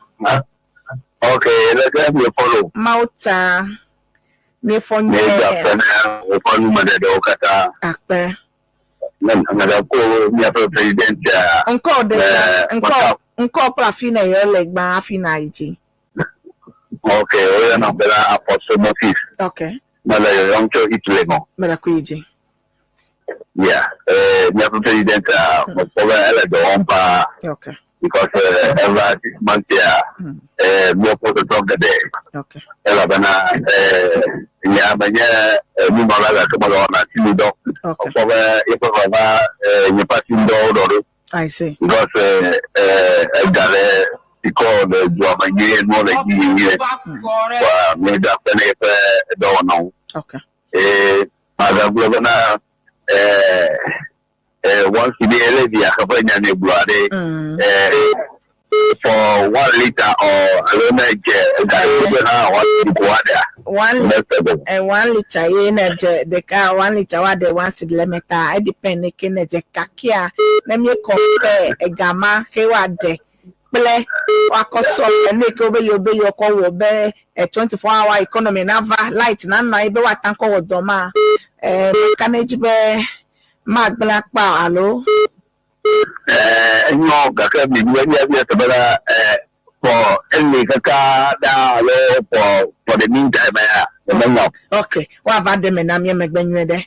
Ok, leke mi follow. Mawu ta. Miefɔ Mi nyuie. da akpe na woƒe numeɖeɖewo katã. Akpe. Ne meɖe ko míaƒe president ya. Ŋkɔ ɖe Eh, ŋkɔ ŋkɔ kple afi na yɔ le gbã hafi na yi dzi. Ok, woyɔna bena Apostle Moses. Okay. Mele yɔyɔm tso Italy me. Mele ku yi dzi. Yeah, eh, míaƒe president ya mekpɔ be ele dɔ wɔm paa. Okay. Because eva six months ya, eh, míekpɔ tɔtrɔ geɖe. Okay. Elabena eh, nye ame nye eh, nunɔla gake megawɔna asinudɔ. Okay. Mekpɔ be yeƒe vava eh, nye ƒe asinudɔwo ɖɔ ɖo. I see. Because eh, eh, ega le sikɔ le dua me nyuie, nuwo le dzi yim nyuie. Kɔa míeda akpe na yeƒe dɔwɔnawo. Okay. Eh, magagblɔ bena eh, eh, once in a levy ake ƒe nya miegblɔ aɖe eh, for 1 litre or alo ne dze ega yi bena one cedi ko woaɖea. One Next level. 1 litre ye ne dze ɖeka 1 litre wa ɖe 1 cedi le me ta e depend ne ke ne dze kakia ne mi compare egama ke wa ɖe kple wakɔ sɔ enu yi ke wobe yewo be yewo kɔ wɔ be 24 hour economy nava light nanɔ anyi be woatan kɔ wɔ dɔ ma meka ne dzi be magblẽ akpa o, alo. Eh, enyo gake mi mi mi mi se bena eh, for ele kaka da alo for the meantime ya menyo. Ok, woava ɖe me na mi emegbe nyuie ɖe.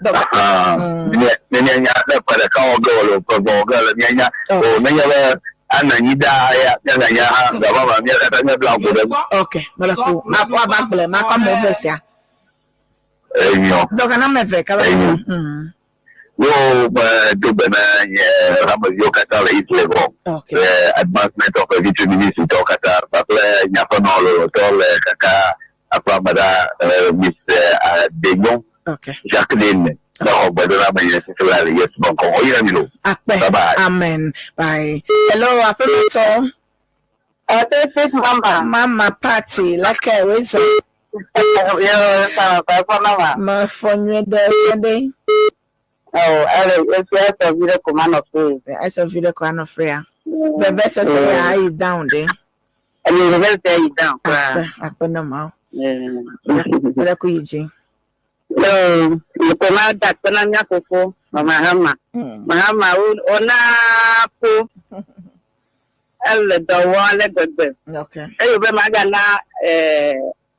Ne ne nya ne ƒe ɖeka wɔ ge wòle ƒe vɔ ge le mianya o nenye be anɔ anyi ɖaa ya miaganya hã gava ma mia katã miabla ŋku ɖe ŋu. Ok, mele ku ma woava gblẽ makɔ amewo vɛ sia. Enyo. Dɔgã na ame eve kaba. Enyo. Yo me do gbe na nye hameviwo katã le Italy vɔ. Okay. Le advancement of victory ministry tɔwo katã kpakple nye aƒenɔ lɔlɔtɔ le kaka aƒea me ɖa Miss Denyo Okay. Jacqueline ne xɔ gbedoname nye sisi la le Yesu ƒe ŋkɔ me. Woyra mi lo. Akpe. Bye bye. Amen. Bye. Hello, aƒemetɔ. Authentic mama. Mama party like wezo. Yo, sama pa mama. Ma fɔ nyuie ɖe tse ɖe. Oh, ele esi ɛsɔ vi ɖe ko manɔ free. Ɛsɔ vi ɖe ko anɔ free ya. Veve sese ya ayi down ɖe. Ɛmi veve sese yi down. Akpe akpe na ma. Mele ku yi dzi. Yo, ko ma da akpe na mía fofo, Mahama. Mahama wona ƒo. Ele dɔ wɔm ale gbegbe. Okay. Eye be magana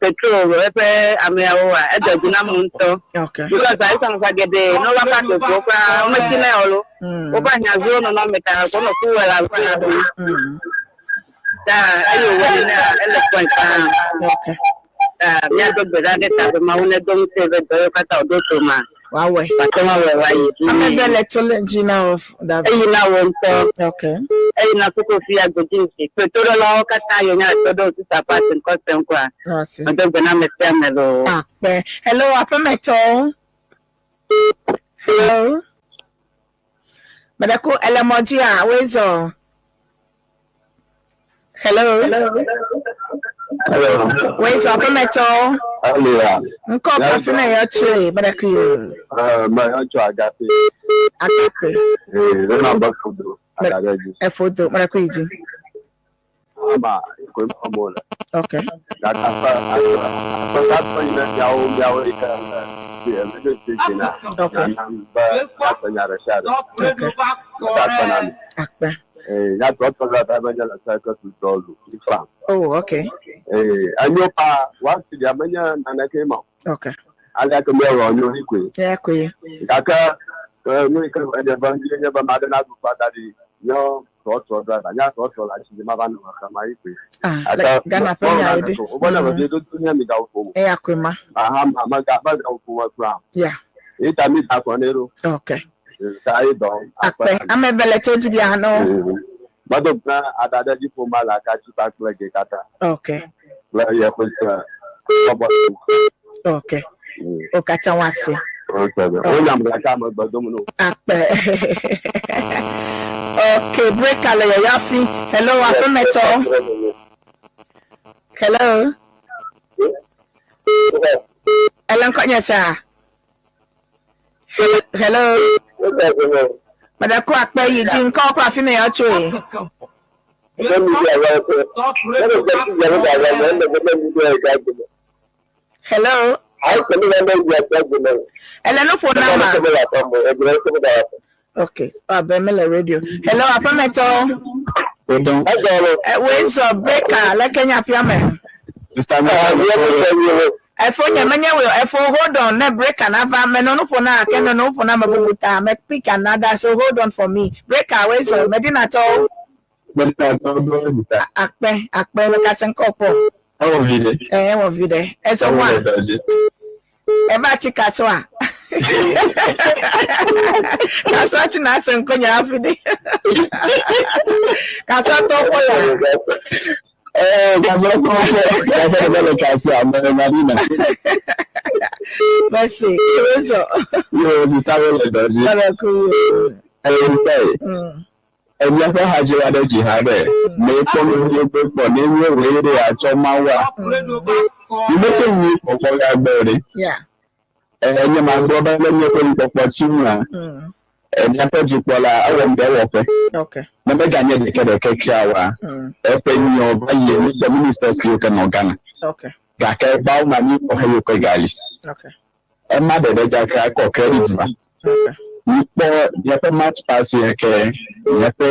petrol eƒe ameawo wa edɔ dzi na mu ŋutɔ. Okay. Because ayi sɔn sa geɖe ne wova park ʋuwo koraa wometsi na o lo. Woƒe ahiãviwo nɔnɔ me ta ko nɔ ku wɔ le afi la. Ta eye wòwɔ nenea ele point paa. Okay. Ta míado gbe ɖa ɖe ta be Mawu nedo ŋusẽ be dɔ yiwo katã wòɖo to ma. Woawɔe. Wòate ŋu awɔe wòayi dzi. Ame eve le to le dzi na wo David. Eyi na wo ŋutɔ. Okay. Eyi na koko fi agbedzi ŋuti. Kpetoɖɔlawo katã yiwo nya le to ɖe wo party ŋkɔ sem koa. Ɔsi. Medo gbe na ame sia ame loo. Akpe. Hello, aƒemetɔ. Hello. Mele ku ele mɔ dzi a wezɔ. Hello. Hello. Wezɔ aƒemetɔ. Hello. Ŋkɔ kple na yɔ tsoe mele ku yi. Me yɔ tso Agape. Agape. Ee, ne na be fodo agaɖe dzi. Efodo mele ku yi dzi. Ama ko mo le. Okay. Gake aƒe aƒe aƒe yi ne miawo miawo yi ke le radio station na. Okay. Nanam be miaƒe nya ɖe sia ɖe. Okay. Meda akpe na mi. Akpe. Ee, nyatɔ tɔ la ta be nye le seke tutɔ lu ifa. Oh, okay. Ee, enyo pa wa si ɖia menye naneke ma o. Okay. Alea ke míewɔ nyo yi koe. Ya koe. Gake nu yi ke eɖe be ŋdzi nye be maɖe naɖu kpata ɖi nye trɔtrɔ driver nye trɔtrɔ le atsi dzi mava nɔ xexema yi koe. Ah, le Ghana ƒe nya yi ɖe. Wobɔ ne vevie dodo nye mi gawo ƒom. Eya koe ma. Aha ma mega mega ƒom kura. Ya. Eyi ta mi da kɔ ne ɖo. Okay. Ta ye dɔ. Akpe. Ame eve le to dzi bia no. Medo gbe aɖa ɖe dzi ƒom le akatsi kpakple ge katã. Okay. Kple yeƒe se. Okay. O katã wase. Okay. Wonyam gake ame gbe dom no. Akpe. Okay, breaker le yɔyɔ afi. Hello, aƒemetɔ. Hello. Ele ŋkɔ nye sa. Hello. Hello. Meɖe ko akpe yi dzi ŋkɔ kple afi me yɔ tsoe. Hello. Ele nu ƒo na ma. Okay, abe mele radio. Hello, aƒemetɔ. Woe zɔ breaker le Kenya ƒia me. Efo nye menye wo efo hold on ne breaker na va me no nu ƒo na ke no nu ƒo na me bubu ta me pick another so hold on for me. Breaker woe zɔ Medina tɔwo. Akpe akpe le kase ŋkɔ kpɔ. Ewɔ vi ɖe. Ɛ ewɔ vi ɖe. Ezɔ wa. Eva tsi kasɔa. Kasɔa tsi na se ŋkɔ nya hafi ɖe. Kasɔa tɔ fɔ ya. Ɛɛ kasɔa tɔ fɔ. Kasɔa tɔ le kasɔa mɛ Madina. Merci. Iwe zɔ. Yo sista wo le dɔ dzi. Ɛlɛ ku yo. Ɛyɛ sista ye. Míaƒe hadzila aɖe dzi ha be, Mekpɔ nu nyuiwo kpɔ ne nye wòe ɖe atsɔ Mawua. Mete ŋu yi kpɔkpɔ ya gbɔ o ɖe. Nye magblɔ be le míaƒe nukpɔkpɔ tsi ŋua, míaƒe dukplɔla ewɔ nu ɖe wɔƒe. Ne meganye ɖekeɖeke kea oa, eƒe nyɔ va yi míkpɔ ministers siwo ke nɔ Ghana. Gake Bauman míkpɔ heyi ke gali. Ema ɖeɖe dzaka kɔ credit va. Mikpɔ míaƒe match pass ya ke míaƒe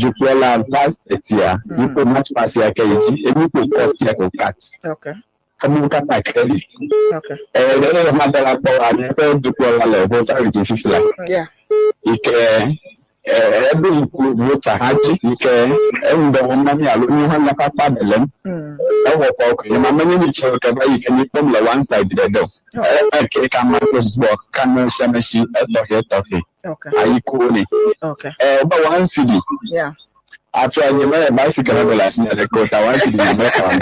dukplɔla va etia mikpɔ match pass ya ke yi dzi emi kpo cost ya ko cut. Emu katã credit. Ɛɛ ɖe ma de la kpɔ míaƒe dukplɔla le Volta region fifi la. Yi ke eɖo ŋku Volta hã dzi yi ke eŋu ɖe wɔm na mi alo míawo hã míaƒe akpa ɖe lem. Ewɔ kɔ ke nye ma menye nyitsɔ ke va yi ke míkpɔm le one side ɖe ɖe o. Eke kama kple susu kame sia ame si etɔxɛ etɔxɛ. Ayi ko ne. Ɛɛ be one cedi. After nye mele bicycle ɖe le asi nye ɖe ko ta one cedi nye mele kama.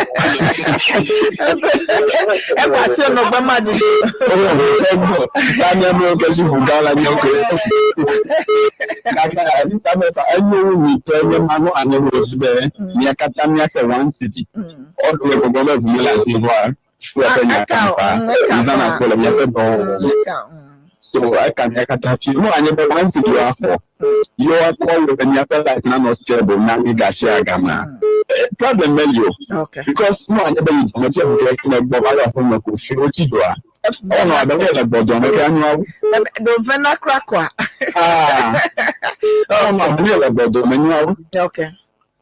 Ekɔ asi onɔ gbe ma didi. Ɛgbɔ ta nye me ke si ʋu gã la nye ko. Gake Elizabeth enyo wu nyitɔ nye ma nu anye wo si be mía katã míaxe one cedi. Ɔɖu le gbɔgbɔ be ʋu mele asi vɔa ƒe nya kampa mizana fo le míaƒe dɔwɔwɔ me. So eka mía katã fi nu anye be one cedi woaxɔ ye woakɔ wɔ be míaƒe life nanɔ stable na mí gasia gamea. Problem meli o. Because nu anye be yi dɔme tse ʋu keke me gbɔ va le aƒe me ko fi wotsi dɔa. Ɔnɔ abe ne le gbɔdɔme ke anyoa. Ɖo vena kura kɔa. Ɔnɔ abe ne le gbɔdɔme nyoa.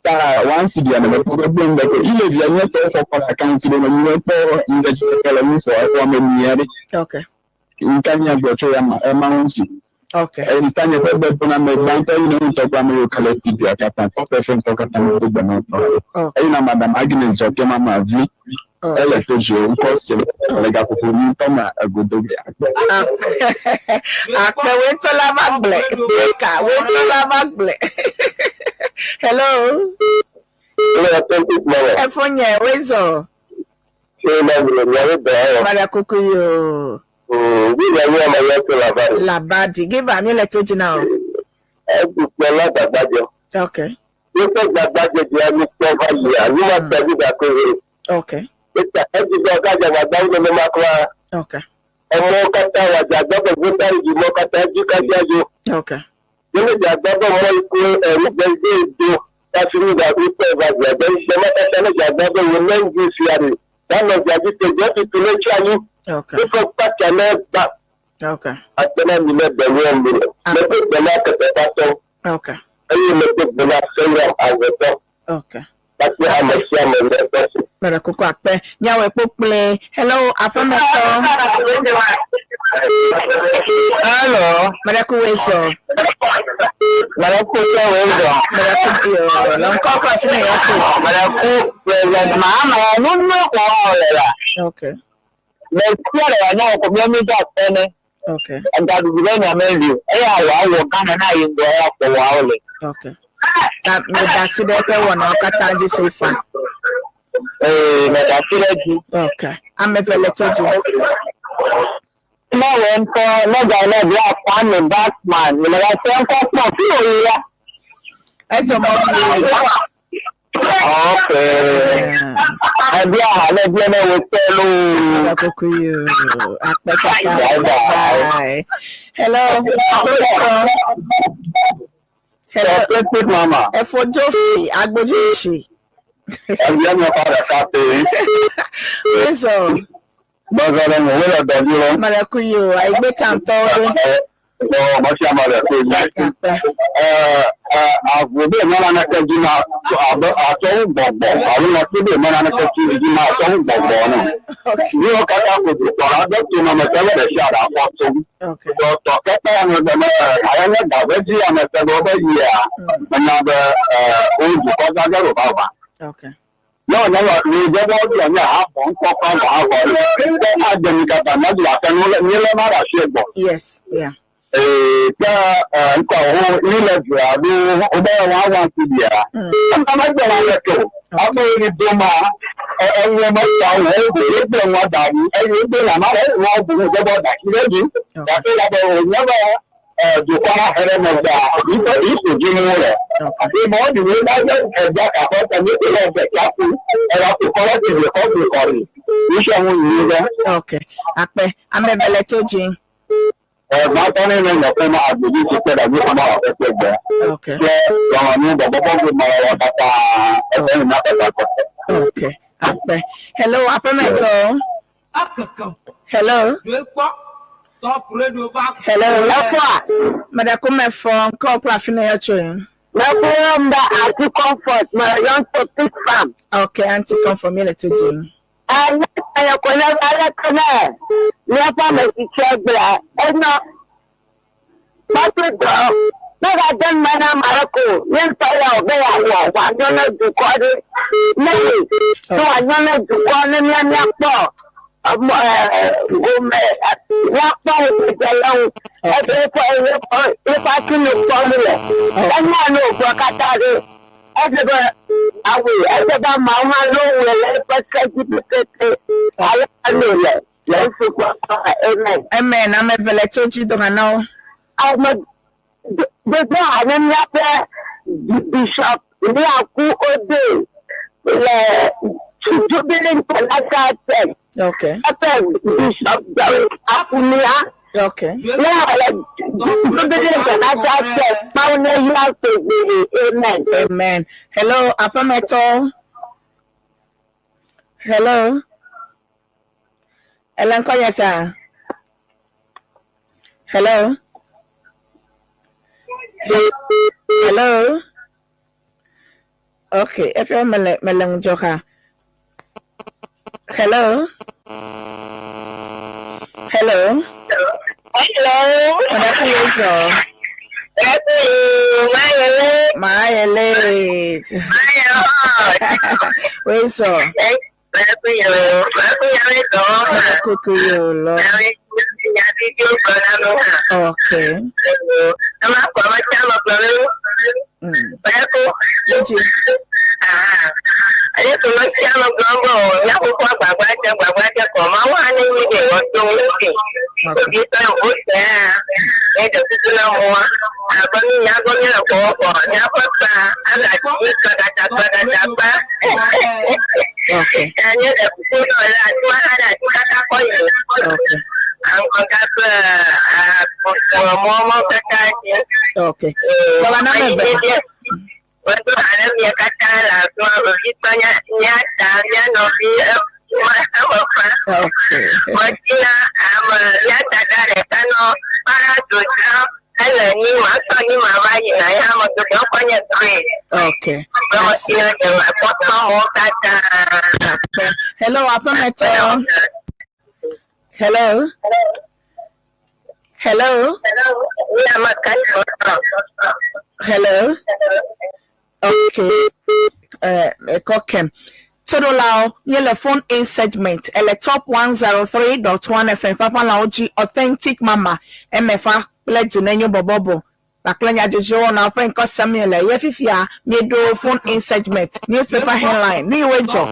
Ta one cedi ame kpɔ be gblɔm be ko ile via nye tɔwo xɔ kɔ le account ɖe me nye kpɔ ŋɖe tsi le ŋu sɔ exɔ ame mia ɖe. Nka mia gblɔ tso ya ma ema ŋuti. Eyi nye ƒe gbe na me gbãtɔ yi ne ŋutɔ kple ame yiwo ke le studio katã Top FM tɔ katã me do gbe na ŋutɔ. Eyi na Madam Agnes Dzɔke mama vi ele to dzi ŋkɔ se le gaƒoƒo ŋutɔ ma egodo ge akpe. Akpe wetɔ la va gblẽ. Breaker wetɔ la va gblẽ. Hello. Efo nye wezɔ. Mara kuku yo. Labadi. Give am le to dzi na o. Okay. Okay. Okay. Okay. Okay. Okay. Okay. Okay. Mara kuku akpe. Nyawe kpokple. Hello, aƒemetɔ. Hello. Mara ku wezo. Mara ku wezo. Mara ku yo. Lɔnkɔ kɔ afi me yɔ tso. Mara ku president Mahama nunu ko wa le la. Okay. Mɛ tia le wa nyɔ ko mi mi da fɛnɛ. Okay. Ɛga dudu bɛ nyame li. Eya wa wɔ Ghana na yi ŋgɔ ya kɔ wa le. Okay. Ta me da si ɖe eƒe wɔnawo katã dzi so far. Ee, mɛ da si ɖe dzi. Okay. Ame eve le to dzi. Ne wɔ ŋutɔ ne ga ne bla Kwame Batman le va se ŋkɔ kpɔ fi wo yi ya. Ezɔ mɔ vie. Okay. Ebia ha ne bia ne wo te lo. Akoko yo. Akpe kaka. Bye bye. Hello. Hello. Authentic mama. Efo Jofi Agbojishi. Ebia mi fa ɖeka pe. Wezo. Gbɔzɔ ɖe me wole dɔ dzi lɔ. Mele ku yo. Aigbe tantɔwo ɖe. Bɔn mɔsia ma le ko dzi. Akpe. Ɛɛ avu be mɔ naneke dzi ma abe atɔwu gbɔgbɔ alo nɔti be mɔ naneke dzi ma atɔwu gbɔgbɔ nɔ. Okay. Nuwo katã ko dukplɔla ɖe tonɔme te be ɖe sia ɖe afɔ tom. Okay. Tɔtɔ keke ame be me alo ne gave dzi ame te be wobe yia menya be wo dukɔ gã ge ɖo vava. Okay. Ne wònye be mi dze be woɖe nye habɔ ŋkɔ kura gɔ̃ hã vɔ ɖe, ke ade mi katã míaɖu gake nu míelé ma ɖe asi gbɔ. Yes, yeah. Ee, ke ŋkɔ wo yi le dua ɖo wobe woawa ŋku bia. Ema megbe na ɖeke o. Ame yi do ma enye meta wo wogbe nua da ɖi eye wogbe na ma ɖe nua bu dze be da asi ɖe edzi. Gake la be wònye be dukɔ la he ɖe megbea yiƒe yiƒo dzi nu wole. Okay. Eye mɔ ɖi wo la ɖe ɛdza kakɔ ta mi kple ɛdza tsaku ɛla kɔ kɔ ɖe ɖe kɔ ɖe kɔ ɖe. Nusia ŋu nyuie ɖe. Okay. Akpe. Ame eve le to dzi. Ɛgbãtɔ ne ne nyɔkpe ma agbedzi si kpe ɖe dzi ma ɔƒe gbe. Okay. Ke lɔlɔ̃nu bɔbɔbɔ gbe ma wɔ katã ɛfɛ nyina ƒe kakɔ. Okay. Akpe. Hello, aƒemetɔ. Hello. Hello. Mede ko mefɔ ŋkɔ kple afi ne yɔ tsoe. Mekpɔ be Aunty Comfort me yɔm tso Pig Farm. Okay, Aunty Comfort mi le to dzi. Ane ko ne aleke ne míaƒe ame tsitsia gblɔa enɔ kpakple dɔ megade nu me na ame aɖeke o. Ye ŋutɔ ya wòbe yeawɔ wòanyɔ ne dukɔ ɖe ne ye ne wòanyɔ ne dukɔ ne mía míakpɔ emɔ gome míakpɔ ŋudzedze le eŋu. Ebe eƒe eƒe eƒe asinu kpɔm le. Enya nu wògblɔ katã ɖe ede be awɔe ede be ameawo hã ne wowɔe le eƒe se dzi pɛpɛpɛ ale nu le le Yesu ƒe ŋkɔ me. Amen. Amen. Ame eve le to dzi dɔna na wo. Ame dodo ha ne míaƒe Bishop Liaku Ode le Jubilee International Church. Okay. Eƒe Bishop Derek Akumia. Okay. Ne le Jubilee International Church, Mawu ne yra tegbee. Amen. Amen. Hello, aƒemetɔ. Hello. Ele ŋkɔ nye sa. Hello. Hello. Okay, efia mele mele ŋudzɔ xa. Hello. Hello. Hello. Mede ku ye zɔ. Mayele. Mayele. Wezɔ. Mede kuku yo lɔ. Okay. Yeji. Okay. Okay. Okay. Baba na me ve. Okay. Okay. Hello, aƒemetɔ. Hello. Hello. Hello. Okay. Ɛkɔ kɛm. Todolao, míele phone in segment. Ele Top 103.1 FM. Papa la wodzi Authentic Mama. MFA kple Dunenyo bɔbɔbɔ. Kpakple nyadzɔdzɔwo wɔna ƒe ŋkɔ sem míele. Ye fifia míeɖo phone in segment. Newspaper headline. Nu yiwoe dzɔ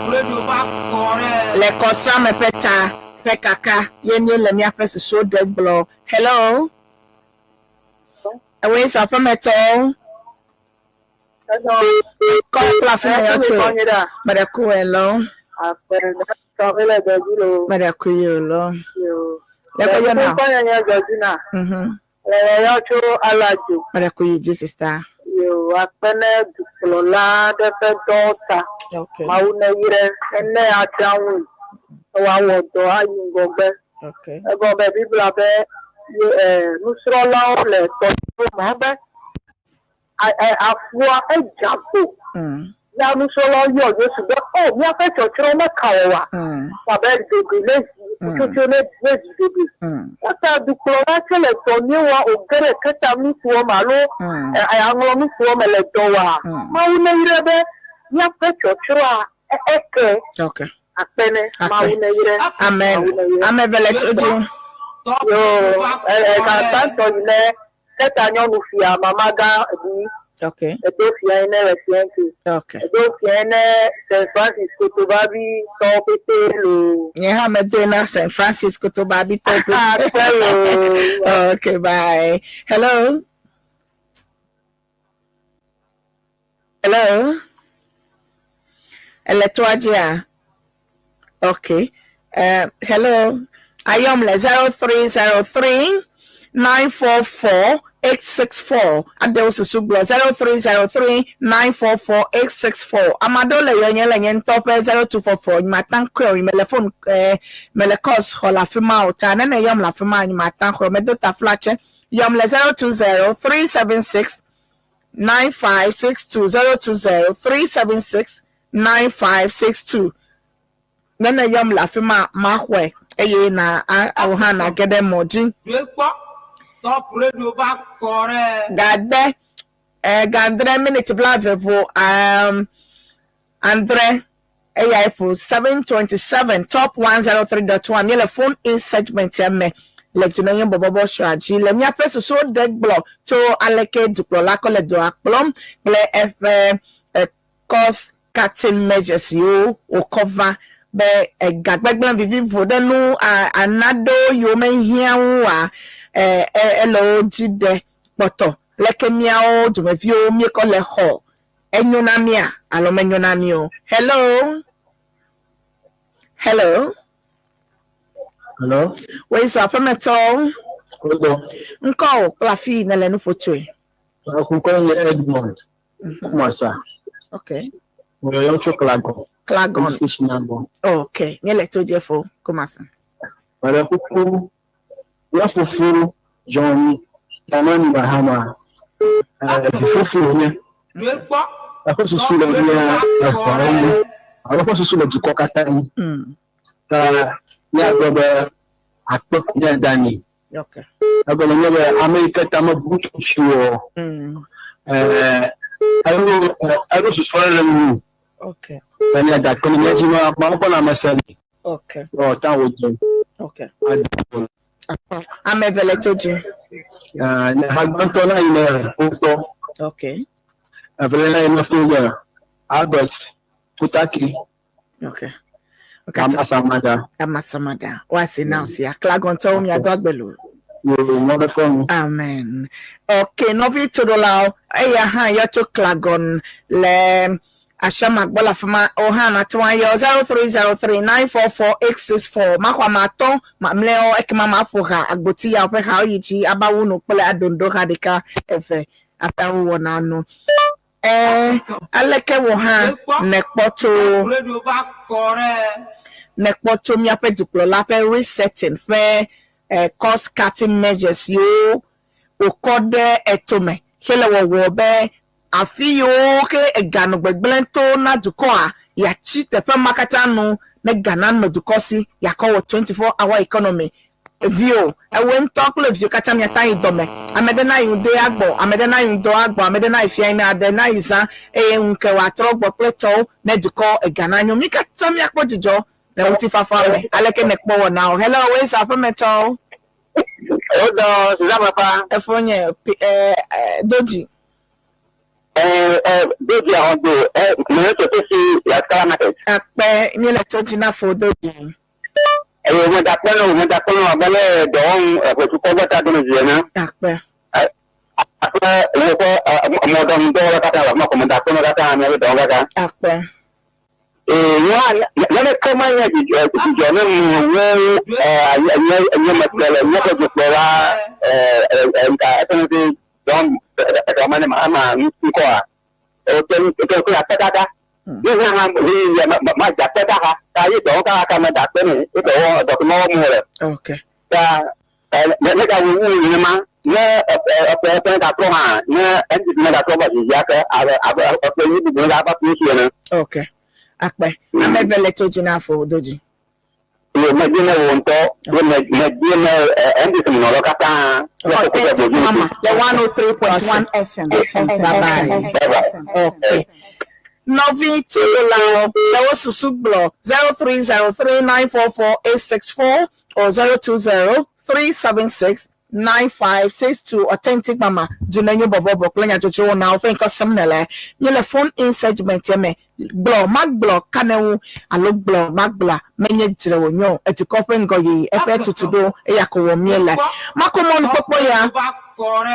le kɔsrame ƒe ta. Ƒe kaka ye míele míaƒe susuwo ɖe gblɔ. Hello. Ewoe zɔ aƒemetɔwo. Kɔ kple afi me yɔ tso. Meɖe ku hello. Meɖe ku yi o lo. Le kɔ yɔ na. Mhm. Le yɔyɔ tso Alajo. Meɖe ku yi dzi sista. Yo akpe ne dukplɔla aɖe ƒe dɔwo ta. Okay. Mawu neyre ene atia ŋui ne wòawɔ dɔ ayi ŋgɔgbe. Okay. Egɔme be Biblia be ye e, nusrɔ̃lawo le tɔdziʋu me be aƒua edze agbo. Ya nusrɔ̃lawo yɔ Yesu be, O, míaƒe tsɔtsrɔ̃ meka wɔ oa? Abe ɖoɖoe ne zi, ƒutsotsoe ne ne zi ɖoɖoe. Eyata dukplɔla tse le dɔ nyui wɔa, wòge ɖe keta nutoa me alo aŋlɔ nutoa me le dɔ wɔa, Mawu neyrae be míaƒe tsɔtsrɔ̃a eke. Akpe ne Mawu neyrae. Amen. Ame eve le tso dzi. Yo, gbãtɔ yi ne Keta nyɔnu fia mama gã ɖi. Okay. Edo fia yi ne le fiɛnti. Okay. Edo fia yi ne St. Francis Kotobabi tɔwo pete lo. Nye hã medoe na St. Francis Kotobabi tɔwo pete. Akpe lo. Okay, bye. Hello. Hello. Ele toa dzia? Okay. Hello. Ayɔm le 0303 944 864. Aɖewo susu gblɔ 0303 944 864. Ame aɖewo le yɔnye le nye ŋutɔ ƒe 0244. Nyemate ŋu kɔe o. Mele phone eh, mele course xɔ le afi ma o. Ta ne nèyɔm le afi ma, nyemate ŋu xɔe o. Medo taflatse. Yɔm le 020 376 9562 020 376 9562. Ne nèyɔm le afi ma, maxɔe eye na wò hã nàge ɖe mɔ dzi. Gade eh, gandre miniti blaeve vo um, andre eyae ƒo 7:27 top 103.1 míele phone in segment ya me le dzinɔnye bɔbɔbɔ sɔa dzi le míaƒe susuwo ɖe gblɔ tso aleke dukplɔla kɔ le dɔa kplɔm kple eƒe eh, cost cutting measures yiwo wòkɔ va be ega gbegblẽ vivivo ɖe nu anaɖewo yiwo mehiã ŋu oa, ele wo dzi ɖe kpɔtɔ. Leke míawo dumeviwo míekɔ le xɔ enyo na mía alo menyo na mí o. Hello. Hello. Hello. Wòe zɔ aƒemetɔwo. Wodɔ. Ŋkɔwò kple afi yi nèle nu ƒo tsoe. Ŋkɔnye nye Edmond. Kumasa. Okay. Mo yɔ tso Klagon. Klagon. Police station gbɔ. Okay. Nye le to dze fo Kumasa. Mele kuku mía fofo John Dramani Mahama. Vifofo wònye. Eƒe susu le mía eʋawo ŋu. Alo eƒe susu le dukɔ katã ŋu. Ta míagblɔ be akpe ko míada nɛ. Okay. Egɔme nye be ame yi ke tamebubu tsotsi wɔ eɖo eɖo susu aɖe ɖe ŋu. Okay. Be míada akpe ne míadzi be Mawu ƒe lãmesẽ li. Okay. Be wòata wòdze. Okay. Ade. Ame eve le tso dzi. Nye ha gbãtɔ na yi ne wotɔ. Okay. Evelia na yi ne Fowler Albert Kutaki. Okay. Okay. Amasamada. Amasamada. Wasi na osia. Klagontɔwo miado agbe lo. Amen. Okay, nɔvi toɖolawo, eya hã yɔ tso Klagon le Ashama gbɔ le afima. Wo hã nate ŋu ayɔ 0303 944 864. Maxɔ ame atɔ̃ mamlɛawo ekema maƒo ha agboti yawo ƒe hawo yi dzi aba wu nu kple adoŋdo ha ɖeka eve aƒe awu wɔna nu. Ɛ̃, aleke wò hã nèkpɔ tso nèkpɔ tso míaƒe dukplɔla ƒe resetting ƒe cost cutting measures yiwo wòkɔ ɖe etome hele wɔwɔ be afi yiwo ke ega nɔ gbegblẽ to na dukɔa, yeatsi teƒe ma katã nu ne ga nanɔ dukɔ si yeakɔ wɔ 24 hour economy Viwò, ewòe ŋutɔ kple viwò katã miate ayi dɔme. Ame ɖe nayi ŋdɔe agbɔ, ame ɖe nayi ŋdɔ agbɔ, ame ɖe nayi fiae, ame ɖe nayi zã, eye ŋu ke wòatrɔ gbɔ kple tɔwo ne dukɔ ega nanyo. Mí katã míakpɔ dzidzɔ le ŋutifafa me. Aleke nèkpɔ wɔnawo? Hello, wòe zã aƒemetɔwo. Wodɔ Suzanne papa. Efonye, pi, eh, eh, Dodzi. Eh, eh, Dodzi ahɔdo, eh, mele tso tosi la Scala market. Akpe, míele tso dzi na fo Dodzi. Eye meda akpe na wò, meda akpe na wò abe ale dɔwɔnu eʋetukɔ ƒe taɖodzinu ene. Akpe. Akpe woƒe mɔɖaŋudɔwɔla katã le afi ma ko meda akpe na wo katã miaƒe dɔwɔnu katã. Akpe. Ee, nye hã naneke menye dzidzɔ dzidzɔ ne mu wu nye nye mekplɔ le míaƒe dukplɔla eƒe dɔm dɔm ne ma ama ŋkɔa. Ote ote ko akpe kaka. Ne hã hã yi ya ma dza akpe kaka. Ta yi dɔwɔ kaka ka me da akpe ne dɔwɔ dɔ ma wɔm wole. Okay. Ta ne ne ga wu wu nenema ne eƒe eƒe gatrɔ hã ne NDP ne gatrɔ va zizia ke abe abe eƒe yi bubu ne gava fi si ene. Okay. Akpe. Ame eve le tso dzi na afɔ do dzi. Ye medzi ne wò ŋutɔ ye medzi ne NDC nɔlawo katã. Authentic Mama, the 103.1 FM. Bye bye. Bye bye. Okay. Nɔvi tololawo le wo susu gblɔ 0303944864 or 020376 9562 Authentic Mama du nenyo bɔbɔbɔ kple nyadzɔdzɔwo na woƒe ŋkɔ sem nele. Míele phone in segment me gblɔ magblɔ kanewu alo gblɔ magblɔa menye dzre wònye o. Edukɔ ƒe ŋgɔyiyi eƒe tutuɖo eya ko wɔm míele. Mako mɔnukpɔkpɔ ya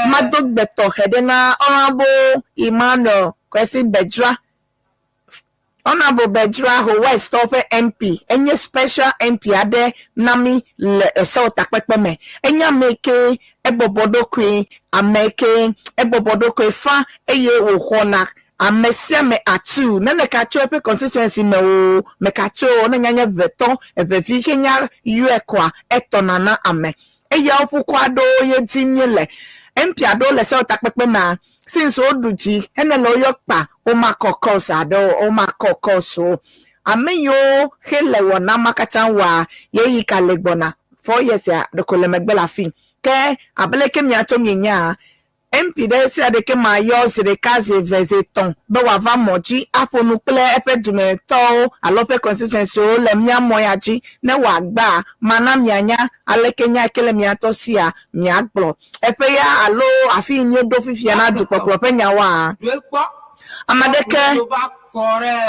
mado gbe tɔxɛ ɖe na Honorable Emmanuel Kwesi Bedzra. Honorable Bedzra Ho West tɔwo ƒe MP enye special MP aɖe na mí le esewo takpekpe me. Enye ame yi ke ebɔbɔ ɖokui, ame yi ke ebɔbɔ ɖokui fa eye wòxɔna ame sia ame atu. Ne nèka tso eƒe constituency me o, meka tso o, ne nya nye ʋetɔ, eʋevi ke nya yɔe koa, etɔna na ame. Eyawo ƒu kɔ aɖewo ye dim míele. MP aɖewo le sewo takpekpe mea, since woɖu dzi hene le woyɔ kpa, womakɔ course aɖewo, womakɔ course o. Ame yiwo xe le wɔna ma katã wɔa, ɣeyiɣi ka le gbɔna? 4 years ya ɖeko le megbe le afi. Ke abe leke miatso mienyaa, MP ɖe sia ɖeke ma yɔ zi ɖeka, zi eve, zi etɔ̃ be wòava mɔ dzi aƒo nu kple eƒe dumetɔwo alo eƒe constituencywo le mía mɔ ya dzi ne wòagba mana mianya aleke nya yi ke le mia tɔ sia miagblɔ. Eƒe ya alo afi yi míeɖo fifia na dukpɔkplɔ ƒe nyawoa, ame aɖeke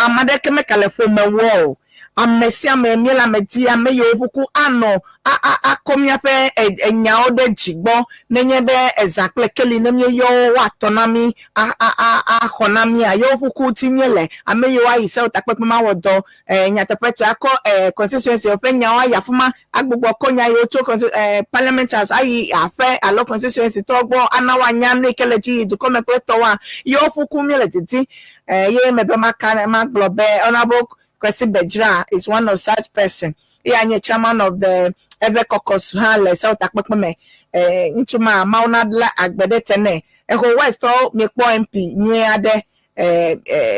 ame aɖeke meka le ƒome wɔ o. Ame sia ame míele ame di ame yiwo ƒuku anɔ akɔ míaƒe enyawo ɖe dzi gbɔ nenye be ezã kple keli ne míeyɔ wo woatɔ na mí axɔ na mía yewo ƒuku ti míele ame yiwo ayi sewo takpekpe ma wɔ dɔ nyateƒe tso akɔ constituency ƒe nyawo ayi afi ma agbugbɔ kɔ nya yiwo tso parliament house ayi aƒe alo constituency tɔwo gbɔ ana woanya nu yi ke le dzi yi dukɔme kple tɔwoa yewo ƒuku míele didi ye mebe maka magblɔ be Honorable Kwesi Bedzra is one of such person. Eya nye chairman of the eƒe caucus hã le sewo takpekpe me. Ŋutsu ma Mawu nabla agbe ɖe te nɛ. Exo West tɔwo miekpɔ MP nyui aɖe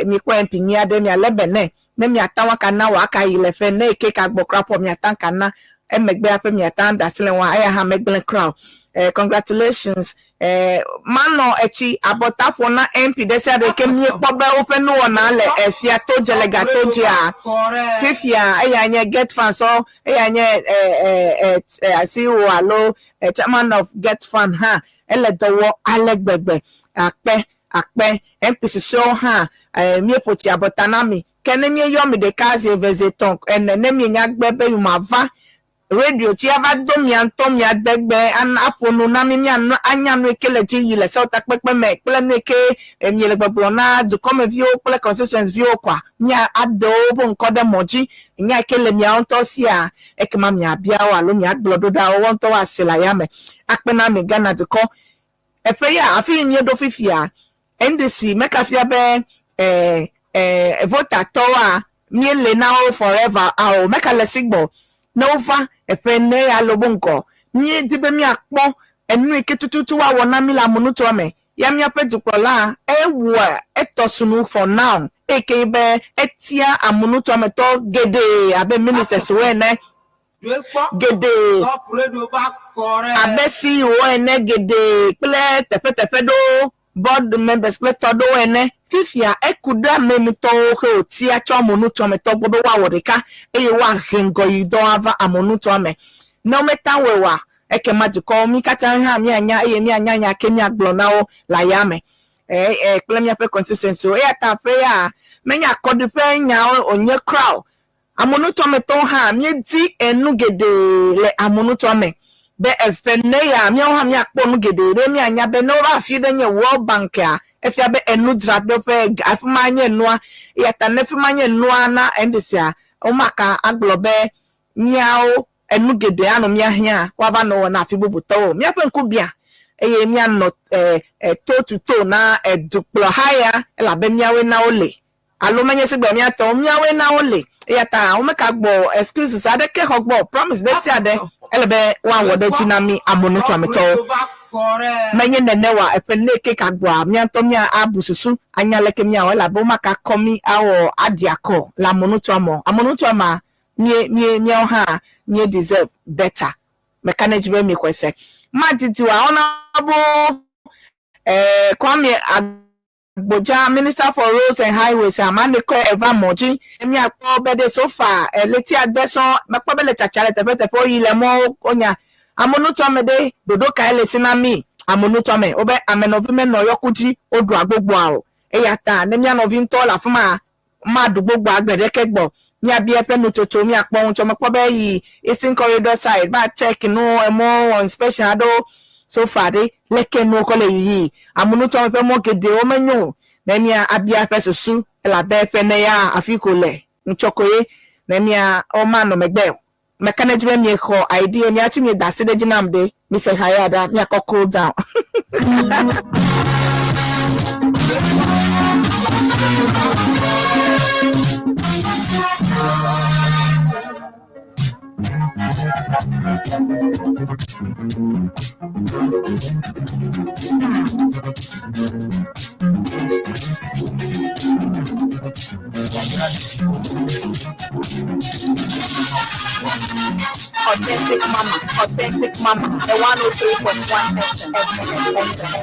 miekpɔ MP nyui aɖe mialé be nɛ ne miata ŋu aka na wòaka yi le ƒe ne yi ke ka gbɔ kura ƒɔ miata ŋu ka na emegbe hafi miata ŋu da asi le ŋua eya hã megblẽ kura o. Congratulations. Manɔ etsi abɔta ƒo na MP ɖe sia ɖe ke míekpɔ be woƒe nuwɔna le efia to dze le gato dzia. Fifia eya nye GETFund sɔ eya nye CEO alo chairman of GETFund hã ele dɔ wɔ ale gbegbe. Akpe akpe MP susɔewo hã míeƒo tsi abɔta na mi. Ke ne míeyɔ mi ɖeka zi eve zi etɔ̃ ene ne mienya gbe be mava radio dzi ava do mia ŋutɔ mia degbe aƒo nu na mi mianɔ anya nu yi ke le dzi yi le sewo takpekpe me kple nu yi ke miele gbɔgblɔ na dukɔmeviwo kple constituency viwo koa mia aɖe woƒe ŋkɔ ɖe mɔ dzi nya yi ke le miawo ŋutɔ sia ekema miabia wo alo miagblɔ ɖo ɖa wo ŋutɔ woase le ayame akpe na mi Ghana dukɔ eƒe ya afi yi míeɖo fifia NDC meka fia be votatɔwoa míele na wo forever ao meka le si gbɔ ne wova eƒe ne ya le wo ŋgɔ míedi be míakpɔ enu yi ke tututu woawɔ na mí le amunutoa me ya míaƒe dukplɔla ewɔa etɔ sunu for now eye ke be etia amunutoa me tɔ geɖe abe ministers wo ene geɖe abe CEO ene geɖe kple teƒeteƒe ɖewo board members kple tɔ ɖewo ene fifia eku ɖe amemitɔwo xe wòtia tsɔ amenutoa me tɔ gbɔ be woawɔ ɖeka eye woahe ŋgɔyidɔ ava amenutoa me ne wometa wɔe oa ekema dukɔwo mí katã hã míanya eye míanya nya ke míagblɔ na wo le ayame kple míaƒe constituency wo eya ta ƒe ya menye akɔɖiƒe nyawo wònye kura o. Amonutoametɔwo hã míedi enu geɖe le amonutoa me be eƒe ne ya míawo hã míakpɔ nu geɖe ɖe míanya be ne wova afi ɖe nye World Bank-a efia be enudzraɖoƒe afi ma nye nua eya ta ne fi ma nye nua na NDC-a womaka agblɔ be míawo enu geɖe anɔ mía hiã woava nɔ wɔ na afi bubutɔwo o. Míaƒe ŋku biã eye míanɔ e, e, to to to na edukplɔha ya elabe míawoe na wole. Alo menye sigbe mía tɔwo, míawoe na wole. Eya ta womeka gbɔ excuses aɖeke xɔ gbɔ o. Promise ɖe sia ɖe ele be woawɔ ɖe edzi na mí amonutuametɔwo. Menye nene oa, eƒe ne ke ka gbɔa, mía ŋutɔ mía abu susu anya leke míawɔ elabe womaka kɔ mí awɔ aɖi akɔ le amonutuame o. Amonutuamea, mí, mí, míawo hã mí deserve better. Meka ɖe edzi be mixɔe se. Madidi oa, Honourable eh, Kwame Agbodza, Minister for Roads and Highways, amane kɔe eva mɔ dzi. Míakpɔ be ɖe so far ɣleti ade sɔŋ mekpɔ be le tsatsa le teƒeteƒewo yi le mɔwo wonya. Amonutuame ɖe ɖoɖo kae le si na mí? Amonutuame wobe ame nɔvi menɔ yɔku dzi woɖua gbogboa o. Eya ta ne mía nɔvi ŋutɔ le afi ma maɖu gbogboa gbe ɖeke gbɔ. Míabia eƒe nutsotso, míakpɔ ŋutsɔ. Mekpɔ be eyi Eastern Corridor side va check nu, emɔwo wɔ inspection aɖewo so far ɖe, leke nuwo kɔ le yiyii. Amunutsɔme ƒe mɔ geɖewo menyo o. Ne mía abia eƒe susu elabe eƒe ne ya afi ko le ŋutsɔ koe ne mía womanɔ megbe o. Meka ɖe edzi be miexɔ idea, miatsi mieda asi ɖe edzi nam ɖe. Mise ha ya ɖa, miakɔ cool down. Authentic Mama, Authentic Mama, the 103.1 FM.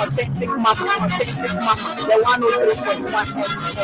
Authentic Mama, Authentic Mama, the 103.1 FM.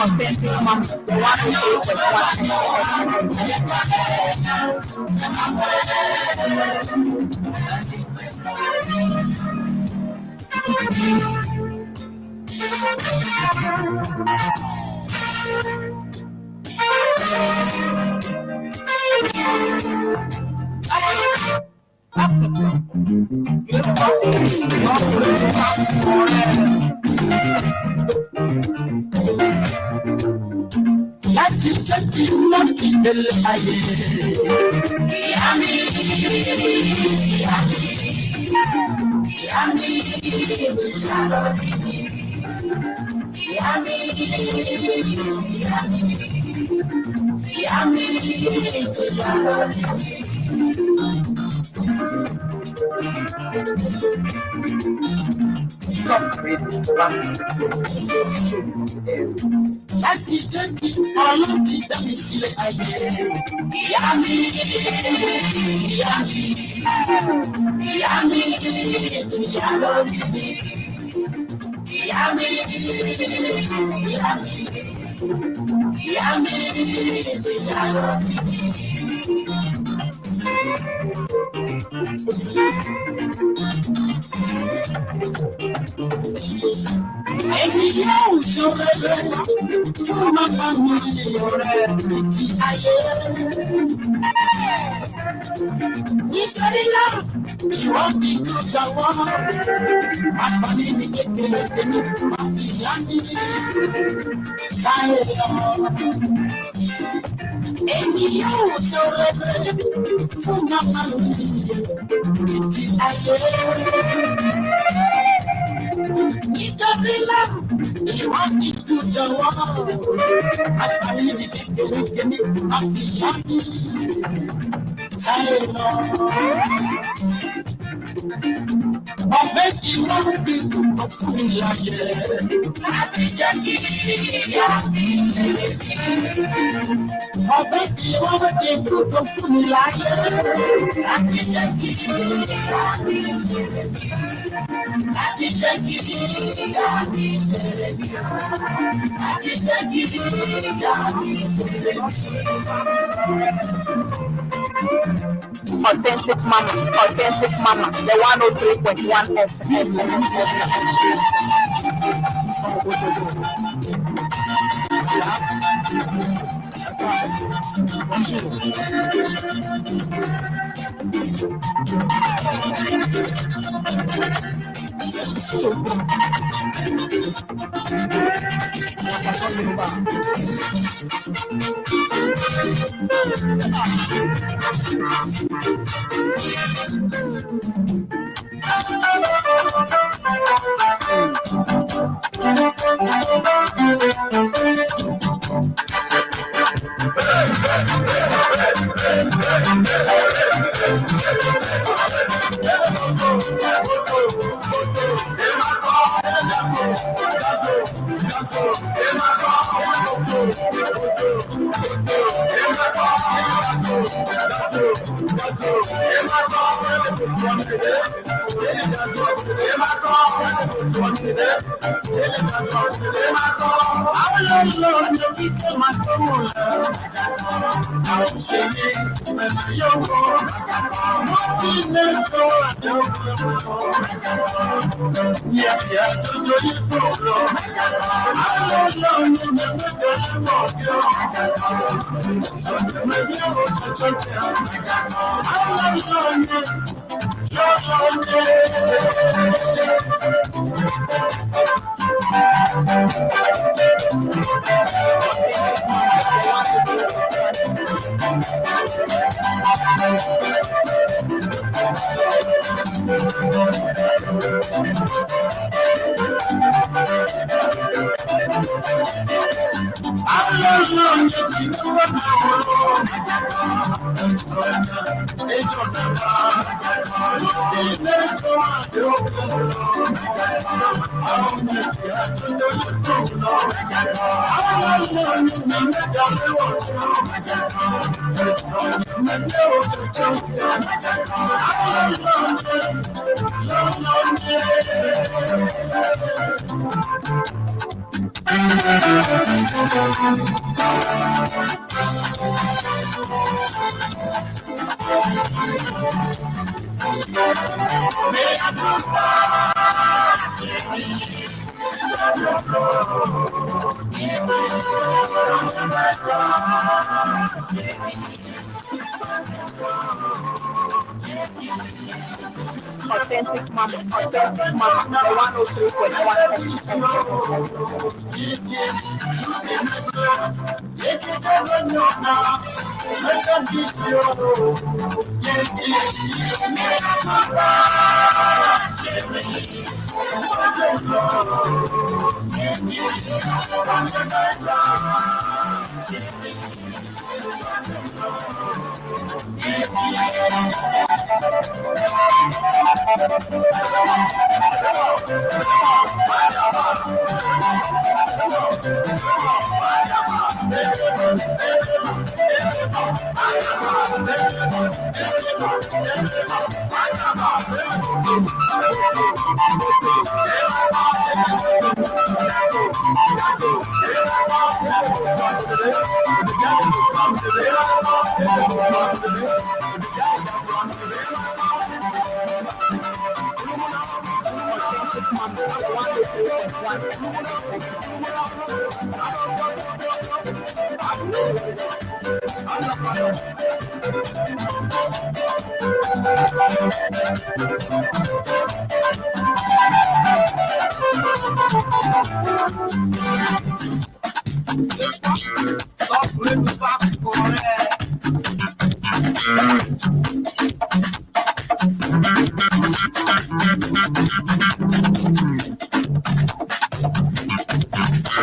Authentic Mama, the 103.1. Láti jẹ́ kí láti délé ayé. Ìyá mi, ìyá mi, ìyá mi ti yá lórí mi. Ìyá mi, ìyá mi, ìyá mi ti yá lórí mi. Talk Radio Láti jẹ́ kí Ọlọ́run ti dá mi sílẹ̀ ayé. Ìyá mi, ìyá mi, ìyá mi ti yá lórí mi. Ìyá mi, ìyá mi, ìyá mi ti yá lórí mi. Èmi yóò ṣòrere fún màmá mi rẹ̀ títí ayé. Nítorí náà, ìwọ bí kò jọ̀wọ́. Bàbá mi ní kékeré tèmi, máa fi yá mi sáré lọ. Èmi yóò ṣòrere fún màmá mi títí ayé. Nítorí náà, ìwọ bí kò jọ̀wọ́. Bàbá mi ní kékeré tèmi, máa fi yá mi sáré lọ. Ọ̀fẹ́ ìwọ́n bí kò fún mi láyé. Láti jẹ́ kí ìyá mi ṣe mí. Ọ̀fẹ́ ìwọ́n bí kò fún mi láyé. Láti jẹ́ kí ìyá mi ṣe mí. Láti jẹ́ kí ìyá mi ṣe mí. Láti jẹ́ kí ìyá mi ṣe mí. Authentic Mama, Authentic Mama, the 103.1 FM. Authentic Mama, Authentic Mama, the 103.1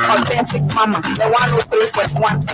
Authentic Mama, the 103.1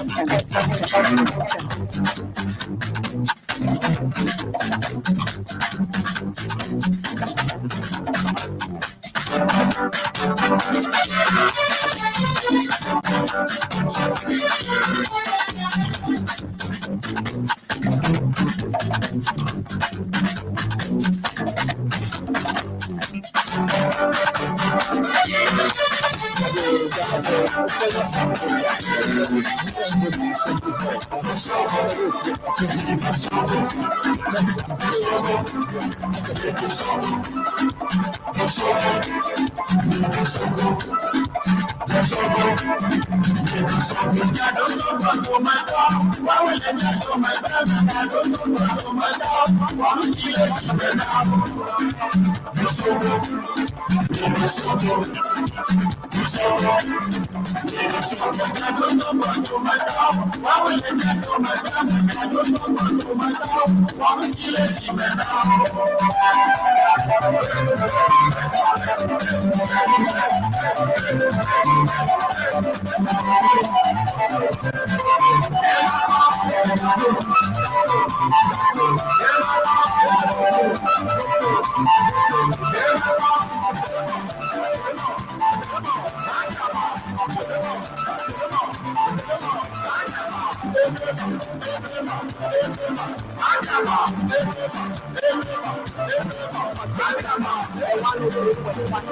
FM. Authentic Mama, the 103.1.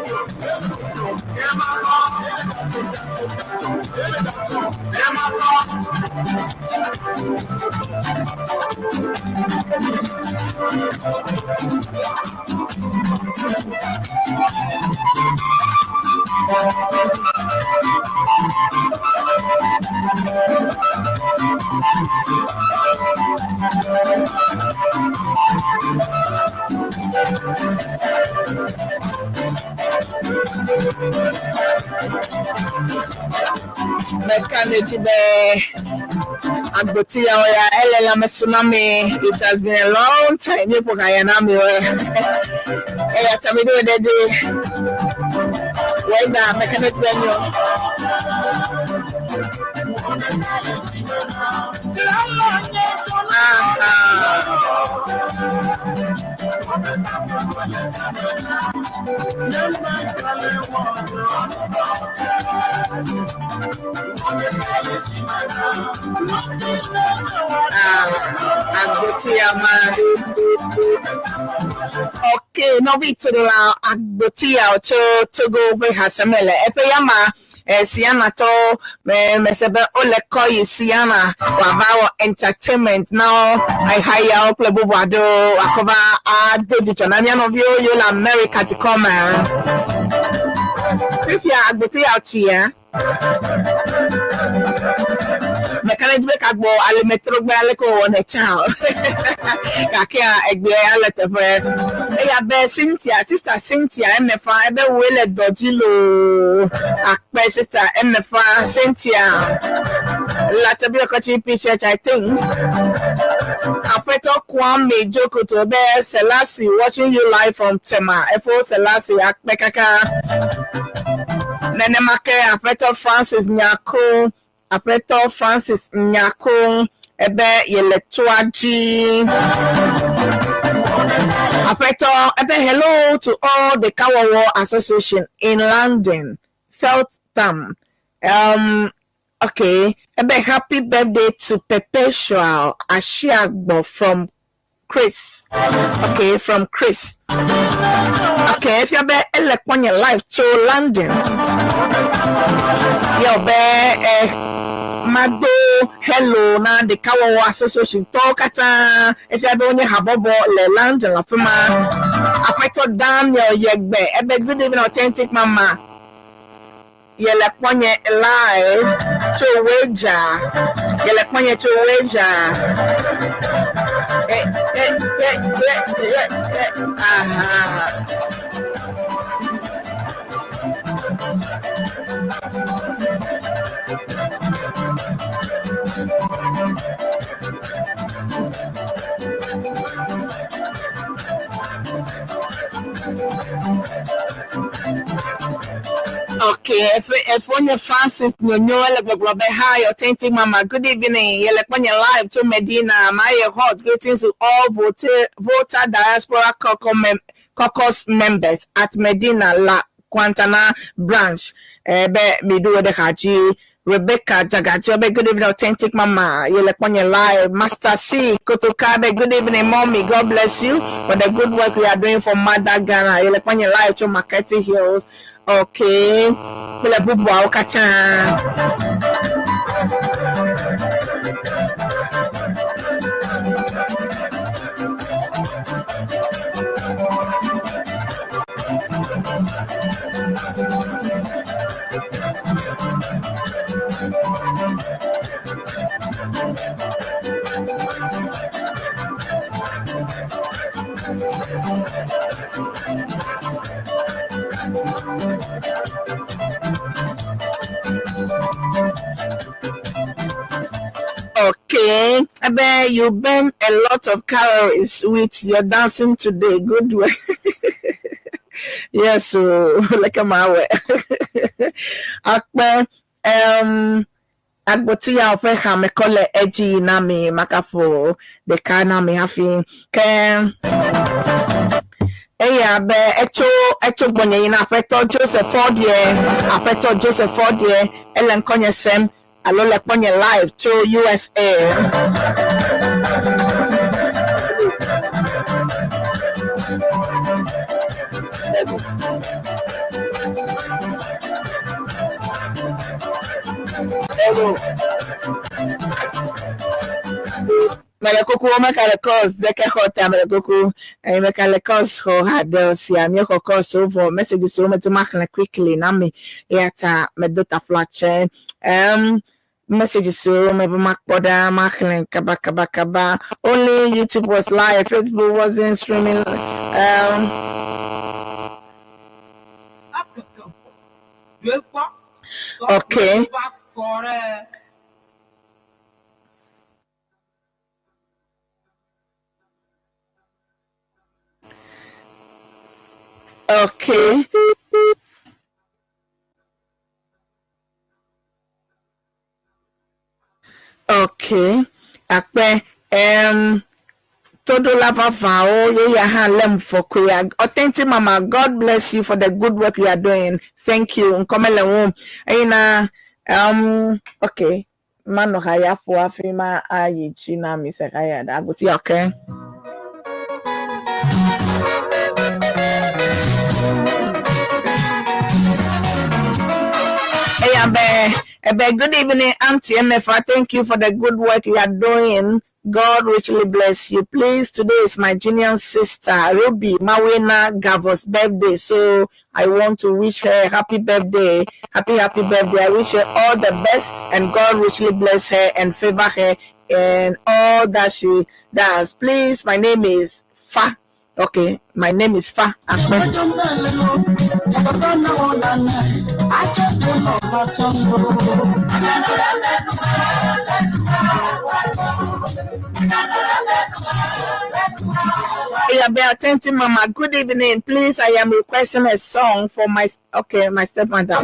Meka ne dzi be agbotiyawo ya ele lãmesẽ na mi. It has been a long time míeƒo ha ya na mi o. Eya ta mi ɖo ɖe dzi. Weda meka ne dzi be nyo. Aha. Ah, agbotiyama. Okay, nɔvi toɖola agbotiya tso Togo ƒe hasemele. Eƒe yama eh, Siana tɔ me mese be wole kɔ yi Siana wòava wɔ entertainment na wo ehayawo kple bubu aɖewo wòakɔ va ado dzidzɔ na mía nɔviwo yiwo le America dukɔ me. Fifia agbotiya tsia. Meka ɖe edzi be kagbɔ alimetrogbe aleke wòwɔnɛ tsã o. Gakea egbea ya le teƒe. Eya be Cynthia, sister Cynthia emefa ebe woe le dɔ dzi loo. Akpe sister emefa Cynthia. Latebi P Church, I think. Aƒetɔ Kwame Jokoto be Selassie watching you live from Tema. Efo Selassie akpe kaka. Nenema ke Aƒetɔ Francis Nyako, Aƒetɔ Francis Nyako ebe yele toa dzi. Aƒetɔ ebe hello to all the Kawowo Association in London. Feltham. Okay. Ebe happy birthday to Perpetual Ashiagbo from Chris. Okay, from Chris. Okay, if you be ele kpɔnye live to London. Yɛ be eh mado hello na ɖekawɔwɔ association tɔwo katã efia be wonye habɔbɔ le London afi ma. Aƒetɔ Daniel Yegbe ebe good evening authentic mama. Yele kpɔnye live tso Weja. Yele kpɔnye tso Weja. Eh, eh, eh, eh, eh, eh. Aha. Okay, if onye Francis Nyonyo ele gbɔgblɔ be hi authentic mama good evening yele kpɔnye live to Medina my hot greetings to all voter diaspora caucus, mem caucus members at Medina La Quintana branch. Ebe mi do de haji Rebecca Jagaji be good evening authentic mama yele kpɔnye live Master C Kotoka be good evening mommy God bless you for the good work we are doing for Mother Ghana yele kpɔnye live to Maketi Hills. Okay, kple bubuawo katã. Okay, I bet you burn a lot of calories with your dancing today. Good work. Yes, so like a mawe. Akpe agbotiya ƒe xamekɔ le edzi na mi makafo ɖeka na mi hafi ke eya be etso etso gbɔnye yina aƒetɔ Joseph Fɔdeɛ aƒetɔ Joseph Fɔdeɛ ele ŋkɔnye sem alo le kpɔnye live tso USA. Ego. Ego. Mele kuku meka le course deke xɔ ta mele kuku eye meka le course xɔ haɖe sia míexɔ course wo vɔ messages wo mete maxlẽ quickly na mi eya ta medo taflatse messages wo mebe makpɔ ɖa maxlẽ kaba kaba kaba. Only YouTube was live, Facebook wasn't streaming. Okay. Okay. Okay. Akpe toɖola vavãwo ye ya hã lém fɔkɔea. Authentic Mama, God bless you for the good work you are doing. Thank you. Ŋkɔ mele ŋu. Eyina okay. Manɔ ha ya ƒo hafi ma ayi dzi na mi se ha ya ɖe agoti okay. Hey, Abe, Abe, good evening, Auntie MFA. Thank you for the good work you are doing. God richly bless you. Please, today is my junior sister, Ruby Mawena Gavos' birthday. So I want to wish her a happy birthday. Happy, happy birthday. I wish her all the best and God richly bless her and favor her in all that she does. Please, my name is Fa. Okay, my name is Fa Akpe. Hey, Authentic Mama, good evening. Please, I am requesting a song for my okay, my stepmother.